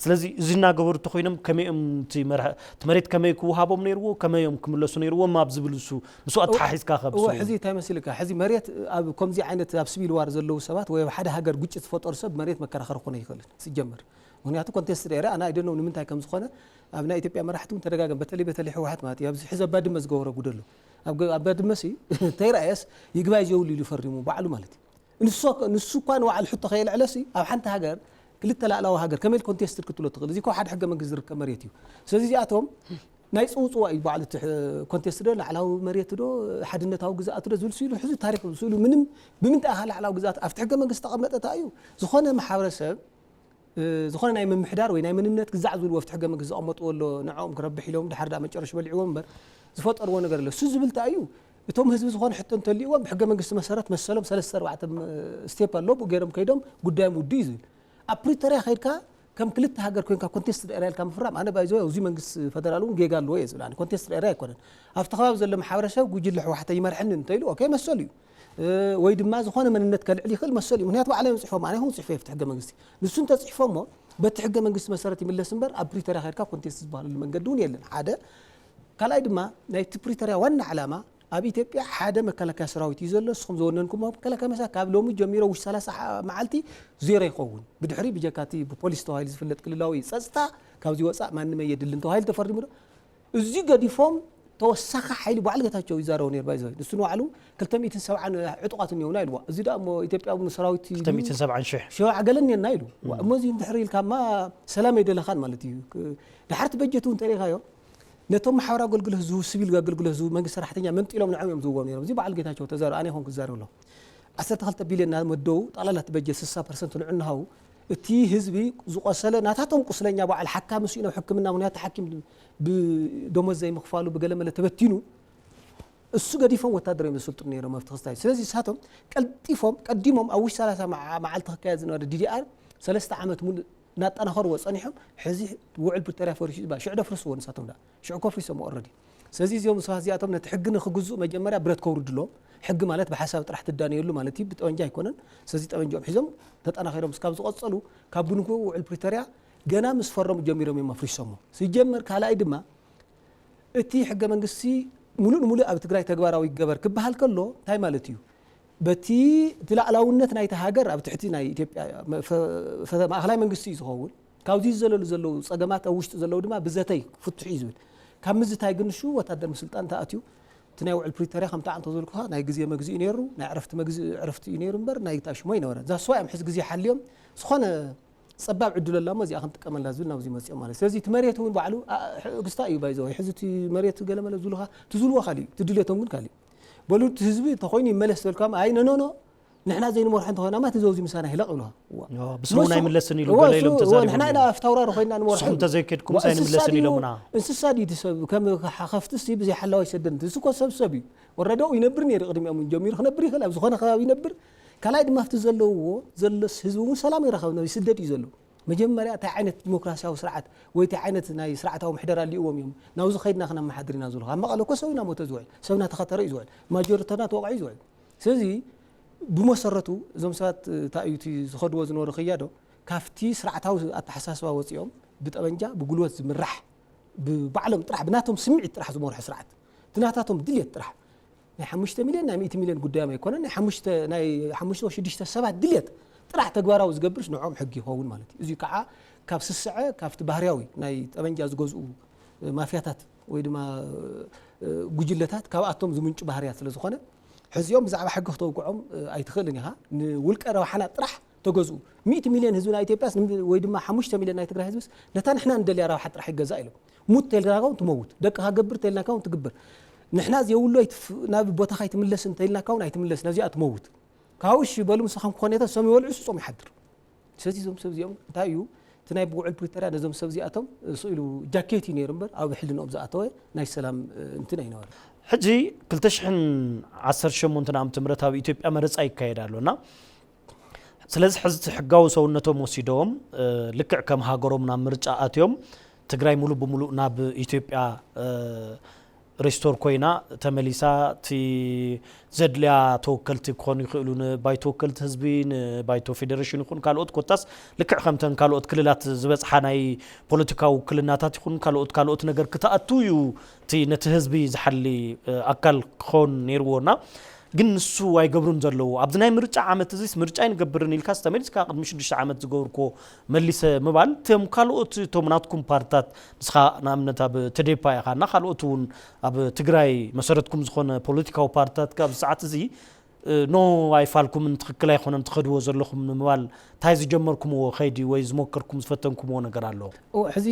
ስለዚ እዚ እናገበሩ እንተኾይኖም ከመይ እዮም እቲ መርሐ-፣ እቲ መሬት ከመይ ክወሃቦም ነይርዎ? ከመይ እዮም ክምለሱ ነይርዎም? ኣብ ዝብል እሱ ምስኡ ኣተሓሒዝካ ከ እወ፣ ምስኡ? ሕዚ እንታይ መሲልካ? ሕዚ መሬት ኣብ ከምዚ ዓይነት ኣብ ሲቪል ዋር ዘለዉ ሰባት ወይ ኣብ ሓደ ሃገር ግጭት ዝፈጠሩ ሰብ መሬት መከራኸሪ ክኾነ ይኽእልን፣ ሲጀመር። ምኽንያቱ ኮንቴስትድ ኤርያ ኣነ ኣይደነው ንምንታይ ከም ዝኾነ ኣብ ናይ ኢትዮጵያ መራሕቲ እውን ተደጋገም፣ በተለይ፣ በተለይ ህወሓት ማለት እዩ። ኣብዚ ሕዚ ኣብ ባድመ ዝገበሮ ጉድ ኣሎ። ኣብ ገ-፣ ኣብ ባድመ ሲ እንተይረኣየስ ይግባይ ዘውሉ ኢሉ ፈሪሙ ባዕሉ ማለት እዩ። ንሱ፣ ንሱ እኳ ንባዕሉ ሕቶ ከየልዕለ ሲ ኣብ ሓንቲ ሃገር ክልተ ላዕላዊ ሃገር ከመይ ኢል ኮንቴስትድ ክትብሎ ትኽእል? እዚ እኮ ሓደ ሕገ መንግስቲ ዝርከብ መሬት እዩ። ስለዚ እዚኣቶም ናይ ጽውጽዋ እዩ ባዕሉ እቲ ሕ-፣ ኮንቴስት ዶ ላዕላዊ መሬት ዶ ሓድነታዊ ግዝኣት ዶ ዝብል ስኢሉ ሕዚ ታሪክ ስኢሉ ምንም ብምንታይ ኢኻ ላዕላዊ ግዝኣት ኣብቲ ሕገ መንግስቲ ተቐመጠ እንታይ እዩ? ዝኾነ ማሕበረሰብ፣ እ፣ ዝኾነ ናይ ምምሕዳር ወይ ናይ መንነት ግዛዕ ዝብልዎ ኣብቲ ሕገ መንግስቲ ዘቐመጥዎ ኣሎ፣ ንዕኦም ክረብሕ ኢሎም ድሓር ደኣ መጨረሽ በሊዕዎም እምበር ዝፈጠርዎ ነገር ኣሎ። እሱ ዝብል እንታይ እዩ? እቶም ህዝቢ ዝኾነ ሕቶ እንተልይዎም ብሕገ መንግስቲ መሰረት መሰሎም ሰለስተ ኣርባዕተ ም-፣ ስቴፕ ኣሎ፣ ብኡ ገይሮም ከይዶም ጉዳዮም ውዱ እዩ ዝብል። ኣብ ፕሪቶርያ ከይድካ ከም ክልተ ሃገር ኮይንካ ኮንቴስትድ ኤርያ ኢልካ ምፍራም፣ ኣነ ባይዞ ኣብዚ መንግስቲ ፈደራል እውን ጌጋ ኣለዎ እየ ዝብል። ኣነ ኮንቴስትድ ኤርያ ኣይኮነን። ኣብቲ ከባቢ ዘሎ ማሕበረሰብ ጉጅለ ህወሓት ይመርሐኒ እንተኢሉ ኦኬ መሰሉ እዩ። እ፣ ወይ ድማ ዝኾነ መንነት ከልዕል ይኽእል መሰሉ እዩ። ምክንያቱ ባዕሎም እዮም ፅሕፎም፣ ኣነ ይኹን ፅሕፎ የፍቲ ሕገ መንግስቲ። ንሱ እንተፅሕፎ እሞ በቲ ሕገ መንግስቲ መሰረት ይምለስ እምበር ኣብ ፕሪቶርያ ከይድካ ኮንቴስት ዝበሃለሉ መንገዲ እውን የለን። ሓደ። ካልኣይ ድማ ናይቲ ፕሪቶርያ ዋና ዓላማ ኣብ ኢትዮጵያ ሓደ መከላከያ ሰራዊት እዩ ዘሎ። ንስኹም ዝወነንኩሞ መከላከያ መሳ ካብ ሎሚ ጀሚሮ ውሽ ሰላሳ መዓልቲ ዜሮ ይኸውን። ብድሕሪ ብጀካ እቲ ብፖሊስ ተባሂሉ ዝፍለጥ ክልላዊ ጸጥታ ካብዚ ወጻእ ማንም ኣየድልን ተባሂሉ ተፈሪሙ ዶ? እዚ ገዲፎም ተወሳኺ ሓይሊ ባዕሉ ጌታቸው ይዛረቡ ነይሩ ባይዘ። ንሱ ንባዕሉ ክልተ ሚእትን ሰብዓን ዕጡቓት እኒኦና ኢልዋ። እዚ ደኣ እሞ ኢትዮጵያ እውን ሰራዊት እዩ። ክልተ ሚእትን ሰብዓን ሽሕ። ሸውዓ ገለ እኒአና ኢሉ። እም። እሞ እዚ እንድሕር ኢልካማ ሰላም ኣይደለኻን ማለት እዩ። ክ-፣ ድሓር እቲ በጀት እውን ተሪኢኻዮ። ነቶም ማሕበራዊ ኣገልግሎት ዝህቡ፣ ሲቪል ኣገልግሎት ዝህቡ መንግስቲ ሰራሕተኛ መንጢሎም ንዕኦም እዮም ዝህብዎም ነይሮም። እዚ በዓል ጌታቸው ተዛረቡ፣ ኣነ ይኹን ክዛረብ ኣለኹ። ዓሰርተ ክልተ ቢልዮን እናመደቡ ጠቕላላ እቲ በጀት ስሳ ፐርሰንት ንዑ እናሃቡ፣ እቲ ህዝቢ ዝቆሰለ ናታቶም ቁስለኛ በዓል ሓካሚ ስኢኖም ሕክምና፣ ምኽንያቱ ሓኪም ብደሞዝ ዘይምኽፋሉ ብገለመለ ተበቲኑ፣ እሱ ገዲፎም ወታደር እዮም ዘሰልጥኑ ነይሮም ኣብቲ ክስታይ። ስለዚ ንሳቶም ቀልጢፎም ቀዲሞም ኣብ ውሽጢ ሰላሳ መዓ-፣ መዓልቲ ክካየድ ዝነበረ ዲ ዲ ኣር ሰለስተ ዓመት ሙሉእ እናጠናኸርዎ ጸኒሖም፣ ሕዚ ውዕል ፕሪቶርያ ፈሪሱ ይባል። ሽዑ ደፍርስዎ ንሳቶም ደኣ። ሽዑ ከፍሪሶም ኦረዲ። ስለዚ እዚኦም ሰባት እዚኣቶም ነቲ ሕጊ ንክግዝኡ መጀመርያ ብረት ከውርድሎም። ሕጊ ማለት ብሓሳብ ጥራሕ ትዳነየሉ ማለት እዩ፣ ብጠመንጃ ኣይኮነን። ስለዚ ጠመንጃኦም ሒዞም ተጠናኺሮም እስካብ ዝቐጸሉ፣ ካብ ብንኩ ውዕል ፕሪቶርያ ገና ምስ ፈረሙ ጀሚሮም እዮም ኣፍሪሶሞ። ሲጀመር ካልኣይ ድማ እቲ ሕገ መንግስቲ ሙሉእ ንሙሉእ ኣብ ትግራይ ተግባራዊ ይገበር ክበሃል ከሎ እንታይ ማለት እዩ? በቲ እቲ ላዕላውነት ናይቲ ሃገር ኣብ ትሕቲ ናይ ኢትዮጵያ መ-፣ ፈ-፣ ፈ-፣ ማእኸላይ መንግስቲ እዩ ዝኸውን። ካብዚ ዝዘለሉ ዘለዉ ጸገማት ኣብ ውሽጢ ዘለዉ ድማ ብዘተይ ክፍትሑ እዩ ዝብል። ካብ ምዝታይ ግን ንሹ ወታደር ምስልጣን ተኣትዩ እቲ ናይ ውዕል ፕሪቶርያ ከምቲ ዓንቶ ዝበልኩኻ ናይ ግዜ መግዝኢ ነይሩ፣ ናይ ዕረፍቲ መግዝኢ ዕረፍቲ እዩ ነይሩ እምበር ናይ ግታ ሽሞ ኣይነበረን። ዛስዋ እዮም ሕዚ ግዜ ሓልዮም ዝኾነ ጸባብ ዕድል ኣላ እሞ እዚኣ ክንጥቀመላ ዝብል ናብዚ መጽኦም ማለት። ስለዚ እቲ መሬት እውን ባዕሉ፣ አ፣ ሕ-፣ ግስታ እዩ ባይዘ ወይ። ሕዚ እቲ መሬት ገለመለ ዝብሉኻ፣ እቲ ዝብልዎ ካልእ እዩ፣ እቲ ድሌቶም ግን ካልእ እዩ። በሉ እቲ ህዝቢ እንተኾይኑ ይመለስ ዝበልካም፣ ኣይ፣ ኖ፣ ኖ፣ ኖ፣ ንሕና ዘይንመርሖ እንተኾይና፣ ማ እቲ ዘውዚ ምሳና ይለቕ ይብሉኻ። እዋ። ኦ፣ ብስሙ እሱ፣ ኣይምለስን ኢሉ እዋ፣ ገለ እሱ፣ ኢሎም እዋ፣ ተዛሪቦም ንሕና ኢና ነይሮም። ኣብ ታውራ ርኾይና ንመርሖ። ንስኹም ተዘይከድኩም ንስሳ እንስሳ ኣይንምለስን ድዩ? ኢሎምና። እንስሳ ድዩ እቲ ሰብ? ከም ከ-፣ ከፍትስ ብዘይ ሓላው ኣይሰደን። እሱ እኮ ሰብ ሰብ እዩ። ወረደኡ ይነብር ነይሩ፣ ቅድሚኦም እውን ጀሚሩ ክነብር ይኽእል፣ ኣብ ዝኾነ ከባቢ ይነብር። ካልኣይ ድማ ኣብቲ ዘለውዎ፣ ዘሎስ ህዝቢ እውን ሰላም ይረኸብ፣ ይስደድ እዩ ዘሎ። መጀመርያ እንታይ ዓይነት ዲሞክራሲያዊ ስርዓት ወይ እንታይ ዓይነት ናይ ስርዓታዊ ምሕደራ ኣልእዎም እዮም ናብዚ ከይድና ክነመሓድር ኢና ዝብሉ። ኣብ መቐለ እኮ ሰብ እናሞተ ዝውዕል፣ ሰብ እናተኸተረ እዩ ዝውዕል፣ ማጆሪተና ተወቕዑ እዩ ዝውዕል። ስለዚ ብመሰረቱ እዞም ሰባት እንታይ እዩ እቲ ዝኸድዎ ዝነበሩ ክያዶ ካብቲ ስርዓታዊ ኣተሓሳስባ ወፂኦም ብጠበንጃ ብጉልበት ዝምራሕ ብባዕሎም ጥራሕ ብናቶም ስምዒት ጥራሕ ዝመርሑ ስርዓት፣ ብናታቶም ድልየት ጥራሕ ናይ ሓሙሽተ ሚልዮን ናይ ሚእቲ ሚልዮን ጉዳዮም ኣይኮነን። ናይ ሓሙሽተ ናይ ሓሙሽተ ወይ ሽዱሽተ ሰባት ድልየት ጥራሕ ተግባራዊ ዝገብርስ ንዕኦም ሕጊ ይኸውን ማለት እዩ። እዚ ከዓ ካብ ስስዐ ካብቲ ባህርያዊ ናይ ጠመንጃ ዝገዝኡ ማፍያታት ወይ ድማ ጉጅለታት ካብኣቶም ዝምንጩ ባህርያት ስለ ዝኾነ ሕዚኦም ብዛዕባ ሕጊ ክተውግዖም ኣይትኽእልን ኢኻ። ንውልቀ ረብሓና ጥራሕ ተገዝኡ። ሚእቲ ሚልዮን ህዝቢ ናይ ኢትዮጵያስ ወይ ድማ ሓሙሽተ ሚልዮን ናይ ትግራይ ህዝብስ ነታ ንሕና ንደልያ ረብሓ ጥራሕ ይገዛእ ኢሎም። ሙት ተልናካ እውን ትመውት፣ ደቅኻ ገብር ተልናካ እውን ትግብር። ንሕና ዘየብሉ ኣይትፍ ናብ ቦታኻ ኣይትምለስ እንተልናካ እውን ኣይትምለስ፣ ነዚኣ ትመውት። ካብኡ እሺ በሉ ምሳኹም ክኾን የተ ሰም ይበልዑ ስጾም ይሓድር። ስለዚ እዞም ሰብ እዚኦም እንታይ እዩ እቲ ናይ ብውዕል ፕሪቶርያ ነዞም ሰብ እዚኣቶም ስኢሉ ጃኬት እዩ ነይሩ እምበር ኣብ ሕልንኦም ዝኣተወ ናይ ሰላም እንትን ኣይነበረ። ሕጂ ክልተ ሽሕን ዓሰርተ ሸሞንተን ዓመተ ምህረት ኣብ ኢትዮጵያ መረፃ ይካየድ ኣሎ እና ስለዚ ሕዚ ሕጋዊ ሰውነቶም ወሲዶም ልክዕ ከም ሃገሮም ናብ ምርጫ ኣትዮም ትግራይ ሙሉ ብሙሉእ ናብ ኢትዮጵያ ሪስቶር ኮይና ተመሊሳ እቲ ዘድልያ ተወከልቲ ክኾኑ ይኽእሉ ንባይቶ ወከልቲ ህዝቢ ንባይቶ ፌዴሬሽን ይኹን ካልኦት ኮታስ ልክዕ ከምተን ካልኦት ክልላት ዝበፅሓ ናይ ፖለቲካዊ ውክልናታት ይኹን ካልኦት ካልኦት ነገር ክትኣቱ እዩ እቲ ነቲ ህዝቢ ዝሓሊ ኣካል ክኾን ነይርዎ እና ግን ንሱ ኣይገብሩን ዘለዉ ኣብዚ ናይ ምርጫ ዓመት እዚስ ምርጫ ኣይንገብርን ኢልካ ዝተመሊስካ ቅድሚ ሽዱሽተ ዓመት ዝገብርኮ መሊሰ ምባል እቶም ካልኦት እቶም ናትኩም ፓርትታት ንስኻ ንኣብነት ኣብ ተዴፓ ኢኻ እና ካልኦት እውን ኣብ ትግራይ መሰረትኩም ዝኾነ ፖለቲካዊ ፓርትታት ካብ ሰዓት እዚ ኖ ኣይፋልኩምን ትኽክል ኣይኮነን ትኸድዎ ዘለኹም ንምባል እንታይ ዝጀመርኩምዎ ከይዲ ወይ ዝሞከርኩም ዝፈተንኩምዎ ነገር ኣሎ? ሕዚ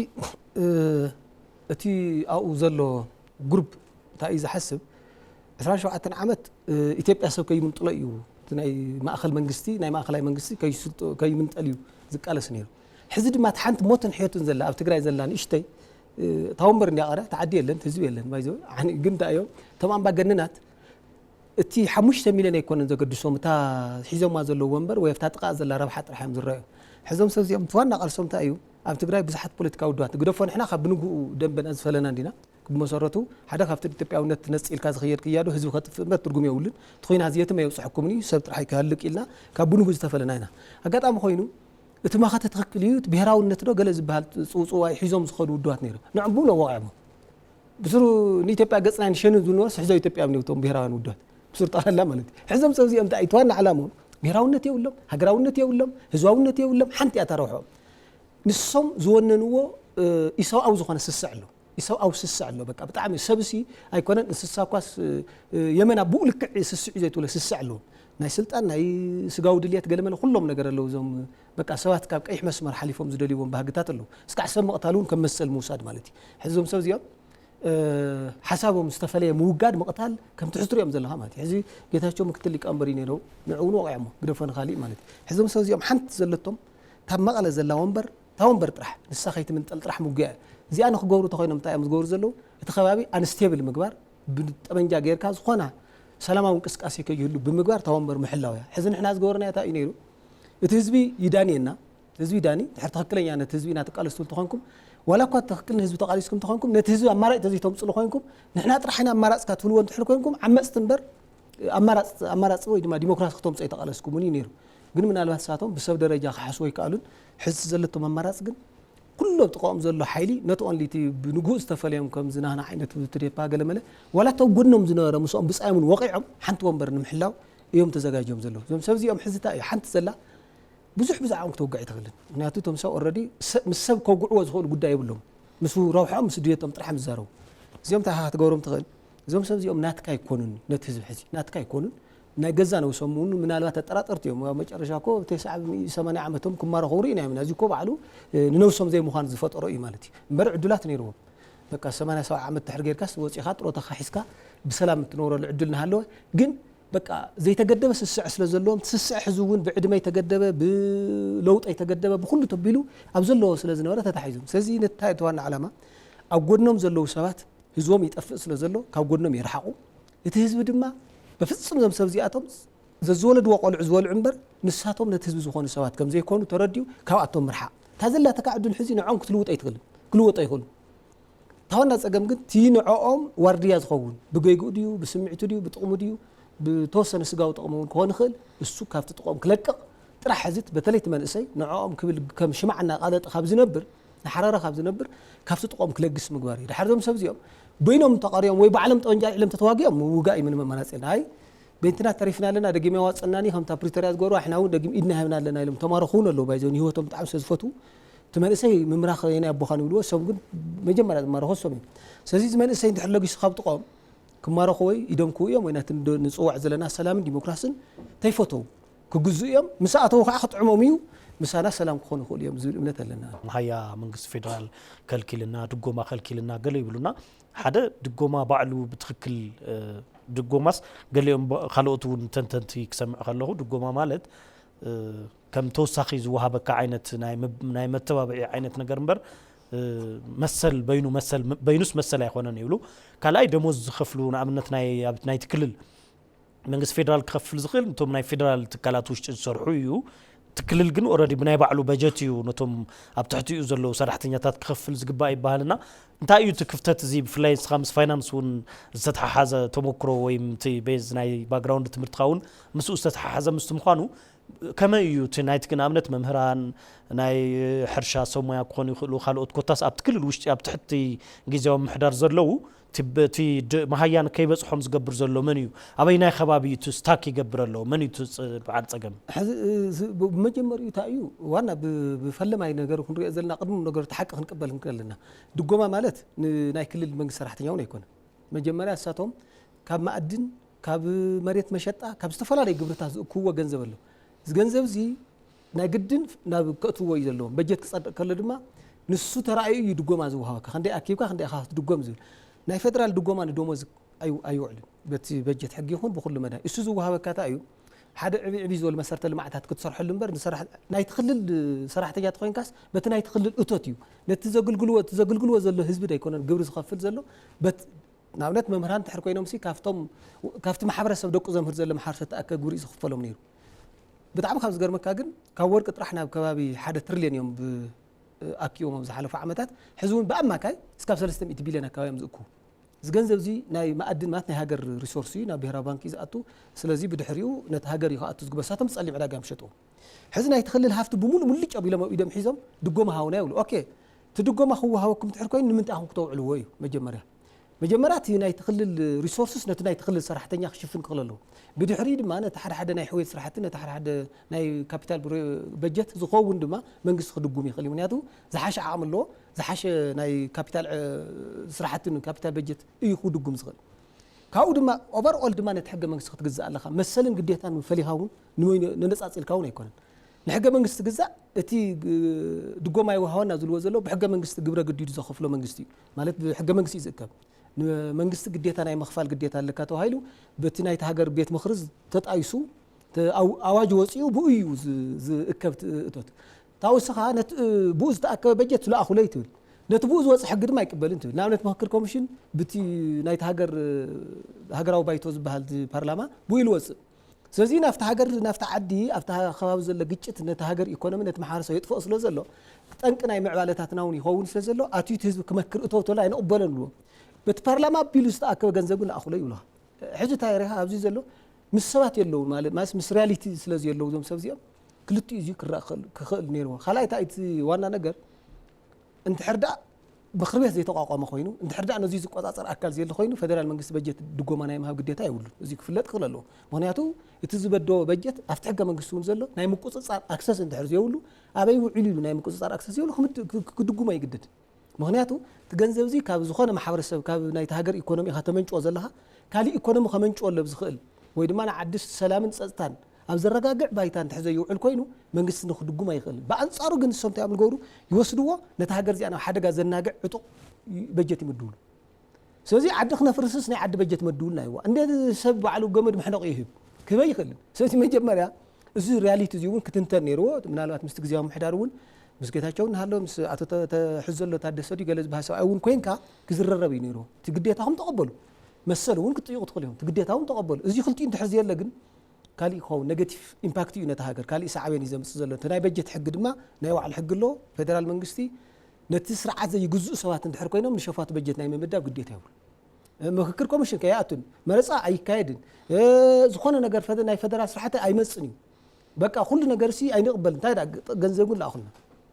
እቲ ኣብኡ ዘሎ ግሩፕ እንታይ እዩ ዝሓስብ 27 ዓመት ኢትዮጵያ ሰብ ከይምንጥሎ እዩ እቲ ናይ ማእኸል መንግስቲ ናይ ማእኸላይ መንግስቲ ከይምንጠል እዩ ዝቃለስ ነይሩ። ሕዚ ድማ እቲ ሓንቲ ሞትን ሕየቱን ዘላ ኣብ ትግራይ ዘላ ንእሽተይ እታ ወንበር እንዲያ ቀረ እቲ ዓዲ የለን ህዝቢ የለን ባይዘ ግን እንታይ እዮም እቶም ኣምባገነናት እቲ ሓሙሽተ ሚልዮን ኣይኮነን ዘገድሶም እታ ሒዞማ ዘለዉ ወንበር ወይ ኣብታ ጥቃ ዘላ ረብሓ ጥራሕ እዮም ዝረኣዩ። ሕዞም ሰብ እዚኦም እቲ ዋና ቃልሶም እንታይ እዩ ኣብ ትግራይ ብዙሓት ፖለቲካዊ ውድባት ግደፎ ንሕና ካብ ብንግኡ ደንበና ዝፈለና እንዲና ብመሰረቱ ሓደ ካብቲ ኢትዮጵያውነት ነፂልካ ዝኽየድ ክያዶ ህዝቢ ከጥፍእ እምበር ትርጉም የብሉን። እቲ ኹናት እዚ የትም ኣየብፅሐኩምን እዩ ሰብ ጥራሕ እዩ ክሃልቅ ኢልና ካብ ብንግኡ ዝተፈለና ኢና። ኣጋጣሚ ኮይኑ እቲ መኸተ ትኽክል እዩ እቲ ብሄራውነት ዶ ገለ ዝበሃል ፅውፅዋይ ሒዞም ዝኸዱ ውድባት ነይሮም ንዕም ብኡ ነው ወቂዖሞ ብስሩ ንኢትዮጵያ ገፅና ንሸንን ዝነበሩ ሕዞ ኢትዮጵያ እዮም ነቶም ብሄራውያን ውድባት ብስሩ ጠቕላላ ማለት እዩ። ሕዞም ሰብ እዚኦም እንታይ እቲ ዋና ዓላምኦም ብሄራውነት የብሎም፣ ሃገራውነት የብሎም፣ ህዝባውነት የብሎም፣ ሓንቲ እያ ተረውሖም። ንሶም ዝወነንዎ ኢሰብኣዊ ዝኾነ ስስዕ ኣሎ። ኢሰብኣዊ ስስዕ ኣሎ። በቃ ብጣዕሚ ሰብሲ ኣይኮነን እንስሳ ኳስ የመና ብኡ ልክዕ ስስዕ እዩ ዘይትብሎ ስስዕ ኣለዎም። ናይ ስልጣን ናይ ስጋዊ ድልየት ገለመለ ኩሎም ነገር ኣለዉ እዞም በቃ ሰባት ካብ ቀይሕ መስመር ሓሊፎም ዝደልይዎም ባህግታት ኣለዉ። እስካዕ ሰብ ምቕታል እውን ከም መሰል ምውሳድ ማለት እዩ። ሕዚ እዞም ሰብ እዚኦም ሓሳቦም ዝተፈለየ ምውጋድ ምቕታል ከም ትሕዝትሪኦም ዘለኻ ማለት እዩ። ሕዚ ጌታቸው ምክትል ሊቀመንበር እዩ ነይሩ ንዑ እውን ወቂዖሞ ግደፎ ንኻሊእ ማለት እዩ። ሕዞም ሰብ እዚኦም ሓንቲ ዘለቶም ካብ መቐለ ዘላ ወንበር እታ ወንበር ጥራሕ ንሳ ከይትምንጠል ጥራሕ ምጉያ እዚኣ ንክገብሩ ተኮይኖም እንታይ እዮም ዝገብሩ ዘለዉ እቲ ከባቢ ኣንስቴብል ምግባር ብጠመንጃ ጌርካ ዝኾና ሰላማዊ እንቅስቃሴ ከይህሉ ብምግባር እታ ወንበር ምሕላው እያ። ሕዚ ንሕና ዝገበርናዮ እንታይ እዩ ነይሩ? እቲ ህዝቢ ይዳንየና፣ ህዝቢ ይዳኒ ድሕር ትኽክለኛ ነቲ ህዝቢ ኢና ትቃለስቱ እንተኾንኩም ዋላ እኳ ትኽክል ንህዝቢ ተቃሊስኩም እንተኾንኩም ነቲ ህዝቢ ኣማራጭ ተዘይተምፅሉ ኮይንኩም ንሕና ጥራሕ ኢና ኣማራፅካ ትብልዎ እንድሕር ኮይንኩም ዓመፅቲ እምበር ኣማራፅ ኣማራፂ ወይ ድማ ዲሞክራሲ ክተምፁ ኣይተቃለስኩምን እዩ ነይሩ። ግን ምናልባት ንሳቶም ብሰብ ደረጃ ክሓስቦ ኣይከኣሉን። ሕዚ ዘለቶም ኣማራፂ ግን ኩሎም ጥቃኦም ዘሎ ሓይሊ not only እቲ ብንግኡ ዝተፈለዮም ከምዚ ናህና ዓይነት ትዴፓ ገለመለ ዋላ እቶም ጎድኖም ዝነበረ ምስኦም ብፃዮም እውን ወቂዖም ሓንቲ ወንበር ንምሕላው እዮም ተዘጋጅዮም ዘለዉ። እዞም ሰብ እዚኦም ሕዚ እንታይ እዩ ሓንቲ ዘላ ብዙሕ ብዛዕባኦም ክተውግዕ ኣይትኽእልን። ምክንያቱ እቶም ሰብ already ምስ ሰብ ከውግዕዎ ዝኽእሉ ጉዳይ የብሎም። ምስ ረብሖም ምስ ድልየቶም ጥራሕ እዮም ዝዛረቡ። እዚኦም እንታይ ኢኻ ክትገብሮም ትኽእል? እዞም ሰብ እዚኦም ናትካ ኣይኮኑን፣ ነቲ ህዝቢ ሕዚ ናትካ ኣይኮኑን። ናይ ገዛ ነብሶም እውን ምናልባት ኣጠራጠርቲ እዮም። ኣብ መጨረሻ እኮ ተስዓ ሰማንያ ዓመቶም ክማረኹ ርኢና ኢና። እዚ እኮ ባዕሉ ንነብሶም ዘይምዃን ዝፈጠሮ እዩ ማለት እዩ። እምበር ዕዱላት ነይርዎም። በቃ ሰማንያ ሰብዓ ዓመት ድሕር ጌርካስ ወፂኻ ጥሮታኻ ሒዝካ ብሰላም እትነብረሉ ዕድል እናሃለወ ግን በቃ ዘይተገደበ ስስዕ ስለ ዘለዎም እቲ ስስዕ ሕዚ እውን ብዕድመ ይተገደበ ብለውጠ ይተገደበ ብኩሉ ተቢሉ ኣብ ዘለዎ ስለ ዝነበረ ተታሒዞም። ስለዚ ነቲ እንታይ እቲ ዋና ዓላማ ኣብ ጎድኖም ዘለዉ ሰባት ህዝቦም ይጠፍእ ስለ ዘሎ ካብ ጎድኖም ይርሓቑ። እቲ ህዝቢ ድማ በፍጹም እዞም ሰብ እዚኣቶም ዘዝወለድዎ ቆልዑ ዝበልዑ እምበር ንሳቶም ነቲ ህዝቢ ዝኾኑ ሰባት ከም ዘይኮኑ ተረዲኡ ካብኣቶም ምርሓቕ። እታ ዘላትካ ዕድል ሕዚ ንዖም ክትልውጥ ኣይትኽእልን ክልወጡ ኣይኽእሉን። እታ ዋና ጸገም ግን እቲ ንዕኦም ዋርድያ ዝኸውን ብገይግኡ ድዩ ብስምዒቱ ድዩ ብጥቕሙ ድዩ ብተወሰነ ስጋዊ ጥቕሚ እውን ክኾን ይኽእል እሱ ካብቲ ጥቕኦም ክለቅቕ ጥራሕ ሕዚ በተለይ እቲ መንእሰይ ንዕኦም ክብል ከም ሽማዕ እናቓለጠ ካብ ዝነብር ንሓራራ ካብ ዝነብር ካብቲ ጥቕኦም ክለግስ ምግባር እዩ። ድሓር እዞም ሰብ እዚኦም በይኖም ተቐሪዮም ወይ ባዕሎም ጠበንጃ ኣልዒሎም ተተዋጊኦም ምውጋእ እዩ፣ ምንም ኣማራፂ የለን። ኣይ በይንትና ተሪፍና ኣለና፣ ደጊም ያዋፀናኒ፣ ከምታ ፕሪቶርያ ዝገበሩ ኣሕና እውን ደጊም ኢድና ሂብና ኣለና ኢሎም ተማረኹ እውን ኣለዉ። ባይዞን ህይወቶም ብጣዕሚ ስለ ዝፈትዉ እቲ መንእሰይ ምምራኽ የናይ ኣቦኻን ይብልዎ፣ እሶም ግን መጀመርያ ዝማረኹ እሶም እዮም። ስለዚ እዚ መንእሰይ እንድሕር ለጊሱ ካብ ጥቕኦም ክማረኹ ወይ ኢዶም ክህቡ እዮም ወይ ናቲ ንዶ- ንፅዋዕ ዘለና ሰላምን ዲሞክራስን ተይፈተው ክግዙ እዮም። ምስ ኣተው ከዓ ክጥዕሞም እዩ፣ ምሳና ሰላም ክኾኑ ይኽእሉ እዮም ዝብል እምነት ኣለና። መሃያ መንግስቲ ፌደራል ከልኪልና፣ ድጎማ ከልኪልና ገለ ይብሉና። ሓደ ድጎማ ባዕሉ ብትኽክል እ፣ ድጎማስ ገሊኦም ብ- ካልኦት እውን ተንተንቲ ክሰምዕ ከለኹ ድጎማ ማለት እ፣ ከም ተወሳኺ ዝወሃበካ ዓይነት ናይ መብ- ናይ መተባብዒ ዓይነት ነገር እምበር እ፣ መሰል በይኑ መሰል በይኑስ መሰል ኣይኮነን ይብሉ። ካልኣይ ደሞዝ ዝኸፍሉ ንኣብነት ናይ ኣብ ናይቲ ክልል መንግስቲ ፌደራል ክኸፍል ዝኽእል ነቶም ናይ ፌደራል ትካላት ውሽጢ ዝሰርሑ እዩ። እቲ ክልል ግን ኦረዲ ብናይ ባዕሉ በጀት እዩ ነቶም ኣብ ትሕቲኡ ዘለዉ ሰራሕተኛታት ክኸፍል ዝግባእ ይበሃልና። እንታይ እዩ እቲ ክፍተት እዚ? ብፍላይ ንስኻ ምስ ፋይናንስ እውን ዝተተሓሓዘ ተመክሮ ወይም እቲ ቤዝ ናይ ባክግራውንድ ትምህርትኻ እውን ምስኡ ዝተተሓሓዘ ምስቲ ምዃኑ ከመይ እዩ እቲ ናይቲ ንኣብነት መምህራን ናይ ሕርሻ ሰብ ሞያ ክኾኑ ይኽእሉ ካልኦት ኮታስ ኣብቲ ክልል ውሽጢ ኣብ ትሕቲ ግዜያዊ ምሕዳር ዘለዉ እቲ ብ- እቲ ድ- መሃያ ንከይበፅሖም ዝገብር ዘሎ መን እዩ? ኣበይናይ ከባቢ እዩ እቲ ስታክ ይገብር ኣሎ? መን እዩ እቲ ፅ- በዓል ፀገም? ሕዚ እ፣ ዝ- ብ- ብመጀመሪኡ እንታይ እዩ ዋና ብ- ብፈለማይ ነገር ክንሪኦ ዘለና ቅድሚ ነገሩ እቲ ሓቂ ክንቅበል ክንክእል ኣለና። ድጎማ ማለት ን- ናይ ክልል መንግስቲ ሰራሕተኛ እውን ኣይኮነን። መጀመርያ እሳቶም ካብ ማእድን ካብ መሬት መሸጣ ካብ ዝተፈላለዩ ግብርታት ዝእክብዎ ገንዘብ ኣሎ። እዚ ገንዘብ እዚ ናይ ግድን ናብ ከእትውዎ እዩ ዘለዎም። በጀት ክፀድቕ ከሎ ድማ ንሱ ተራእዩ እዩ ድጎማ ዝወሃበካ። ክንደይ ኣኪብካ ክንደይ ኢኻ ክትድጎም ዝብል ናይ ፌደራል ድጎማ ንደሞዝ ኣይ- ኣይውዕልን። በቲ በጀት ሕጊ ይኹን ብኩሉ መዳይ እሱ ዝወሃበካ እንታይ እዩ? ሓደ ዕብይ ዕብይ ዝበሉ መሰርተ ልምዓታት ክትሰርሐሉ እምበር ንሰራሕ- ናይቲ ክልል ሰራሕተኛ ተኮይንካስ በቲ ናይቲ ክልል እቶት እዩ። ነቲ ዘግልግልዎ እቲ ዘግልግልዎ ዘሎ ህዝቢ ዶ ኣይኮነን ግብሪ ዝኸፍል ዘሎ? በት ንኣብነት መምህራን እንድሕር ኮይኖም ሲ ካብቶም ካብቲ ማሕበረሰብ ደቁ ዘምህር ዘሎ ማሕበረሰብ ተኣከ ግብሪ እዩ ዝኽፈሎም ነይሩ። ብጣዕሚ ካብ ዝገርመካ ግን ካብ ወርቂ ጥራሕ ናብ ከባቢ ሓደ ትሪልዮን እዮም ብ- ኣኪቦም ኣብ ዝሓለፉ ዓመታት። ሕዚ እውን ብኣማካይ እስካብ ሰለስተ ሚእቲ ቢልዮን ኣካባቢ እዮም ዝእክቡ። እዚ ገንዘብ እዚ ናይ መኣድን ማለት ናይ ሃገር ሪሶርስ እዩ፣ ናብ ብሄራዊ ባንክ እዩ ዝኣቱ። ስለዚ ብድሕሪኡ ነቲ ሃገር እዩ ክኣቱ ዝግበር። ሳቶም ጸሊም ዕዳጋ እዮም ዝሸጥዎ። ሕዚ ናይቲ ክልል ሃፍቲ ብምሉእ ሙልጭ ኣቢሎም ኣብ ኢዶም ሒዞም ድጎማ ሃቡና ይብሉ። ኦኬ፣ እቲ ድጎማ ክወሃበኩም ትሕር ኮይኑ ንምንታይ ኢኹም ክተውዕልዎ እዩ መጀመርያ። መጀመርያ እቲ ናይቲ ክልል ሪሶርስስ ነቲ ናይቲ ክልል ሰራሕተኛ ክሽፍን ክኽእል ኣለዎ። ብድሕሪኡ ድማ ነቲ ሓደ ሓደ ናይ ሕውየት ስራሕቲ ነቲ ሓደ ሓደ ናይ ካፒታል ብሮ- በጀት ዝኸውን ድማ መንግስቲ ክድጉም ይኽእል እዩ። ምክንያቱ ዝሓሸ ዓቕሚ ኣለዎ፣ ዝሓሸ ናይ ካፒታል ዕ- ስራሕቲ ን ካፒታል በጀት እዩ ክድጉም ዝኽእል። ካብኡ ድማ ኦቨር ኦል ድማ ነቲ ሕገ መንግስቲ ክትግዛእ ኣለካ። መሰልን ግዴታን ፈሊኻ እውን ንመይኑ ነነጻጺልካ እውን ኣይኮነን። ንሕገ መንግስቲ ትግዛእ እቲ ግ- ድጎማ ይወሃበና ዝብልዎ ዘለዉ ብሕገ መንግስቲ ግብረ ግዲዱ ዘኸፍሎ መንግስቲ እዩ። ማለት ብሕገ መንግስቲ እዩ ዝእከብ። ንመንግስቲ ግዴታ ናይ ምኽፋል ግዴታ ኣለካ ተባሂሉ በቲ ናይቲ ሃገር ቤት ምኽሪ ተጣይሱ ተ- ኣው- ኣዋጅ ወፂኡ ብኡ እዩ ዝ- ዝእከብ ት- እቶት። ታውስኻ ነቲ ብኡ ዝተኣከበ በጀት ትለኣኹለይ ትብል። ነቲ ብኡ ዝወፅእ ሕጊ ድማ ኣይቅበልን ትብል። ንኣብነት ምኽክር ኮሚሽን ብቲ ናይቲ ሃገር ሃገራዊ ባይቶ ዝበሃል ፓርላማ ብኡ ኢሉ ወፅእ። ስለዚ ናብቲ ሃገር ናብቲ ዓዲ ኣብቲ ከባቢ ዘሎ ግጭት ነቲ ሃገር ኢኮኖሚ ነቲ ማሕበረሰብ የጥፍኦ ስለ ዘሎ ጠንቂ ናይ ምዕባለታትና እውን ይኸውን ስለ ዘሎ ኣትዩ እቲ ህዝቢ ክመክር እተው ተሎ ኣይንቕበለን ንብሎ። በቲ ፓርላማ ኣቢሉ ዝተኣከበ ገንዘብ ግን ለኣኹሎ ይብልኻ። ሕጂ እንታይ ርኢኻ ኣብዚ ዘሎ ምስ ሰባት የለውን ማለት ማለት ምስ ሪያሊቲ ስለ ዘየለዉ እዞም ሰብ እዚኦም ክልቲኡ እዚ ክረኣ ክኽእል- ክኽእል ነይርዎ። ካልኣይ እቲ ዋና ነገር እንድሕር ደኣ ምኽሪ ቤት ዘይተቋቋመ ኮይኑ እንድሕር ደኣ ነዚ ዝቆፃፀር ኣካል ዘየለ ኮይኑ ፌደራል መንግስቲ በጀት ድጎማ ናይ ምሃብ ግዴታ የብሉን። እዚ ክፍለጥ ክኽእል ኣለዎ። ምክንያቱ እቲ ዝበደወ በጀት ኣብቲ ሕገ መንግስቲ እውን ዘሎ ናይ ምቁፅፃር ኣክሰስ እንድሕር ዘየብሉ ኣበይ ውዕሉ ኢሉ ናይ ምቁፅፃር ኣክሰስ ዘየብሉ ክምድ- ክ- ክድጉሞ ይግደድ። ምክንያቱ እቲ ገንዘብ እዚ ካብ ዝኾነ ማሕበረሰብ ካብ ናይቲ ሃገር ኢኮኖሚ ኢኻ ተመንጭዎ ዘለኻ ካሊእ ኢኮኖሚ ከመንጭወሉ ኣብ ዝኽእል ወይ ድማ ንዓዲ ሰላምን ፀጥታን ኣብ ዘረጋግዕ ባይታ እንድሕር ዘይውዕል ኮይኑ መንግስቲ ንክድጉም ኣይኽእልን። ብኣንፃሩ ግን ንሶም እንታይ እዮም ዝገብሩ? ይወስድዎ ነቲ ሃገር እዚኣ ናብ ሓደጋ ዘናግዕ ዕጡቕ በጀት ይምድብሉ። ስለዚ ዓዲ ክነፍርስስ ናይ ዓዲ በጀት መድብልና ይዋ እንደ ሰብ ባዕሉ ገመድ መሕነቕ ይህብ ክበ ይኽእልን። ስለዚ መጀመርያ እዚ ሪያሊቲ እዚ እውን ክትንተን ነይርዎ። ምናልባት ምስቲ ግዜያዊ ምሕዳር እውን ምስ ጌታቸው እናሃለወ ምስ ኣቶ ተ- ተሕዝ ዘሎ ታደሰ ድዩ ገለ ዝበሃል ሰብኣይ እውን ኮይንካ ክዝረረብ እዩ ነይርዎ። እቲ ግዴታኹም ተቐበሉ። መሰል እውን ክትጥይቑ ትኽእሉ እዮም። እቲ ግዴታ እውን ተቐበሉ። እዚ ክልቲኡ እንድሕር ዘየለ ግን ካሊእ ክኸውን ኔጋቲቭ ኢምፓክት እዩ ነቲ ሃገር ካሊእ ሳዕቤን እዩ ዘምፅእ ዘሎ። እቲ ናይ በጀት ሕጊ ድማ ናይ ባዕሉ ሕጊ ኣለዎ። ፌደራል መንግስቲ ነቲ ስርዓት ዘይግዝኡ ሰባት እንድሕር ኮይኖም ንሸፋቱ በጀት ናይ ምምዳብ ግዴታ የብሉ። ምክክር ኮሚሽን ከይኣቱን መረፃ ኣይካየድን እ፣ ዝኾነ ነገር ፈደ- ናይ ፌደራል ስራሕቲ ኣይመፅን እዩ። በቃ ኩሉ ነገር ሲ ኣይንቕበል እንታይ ደኣ ገ- ገንዘብ ግን ለኣኹልና።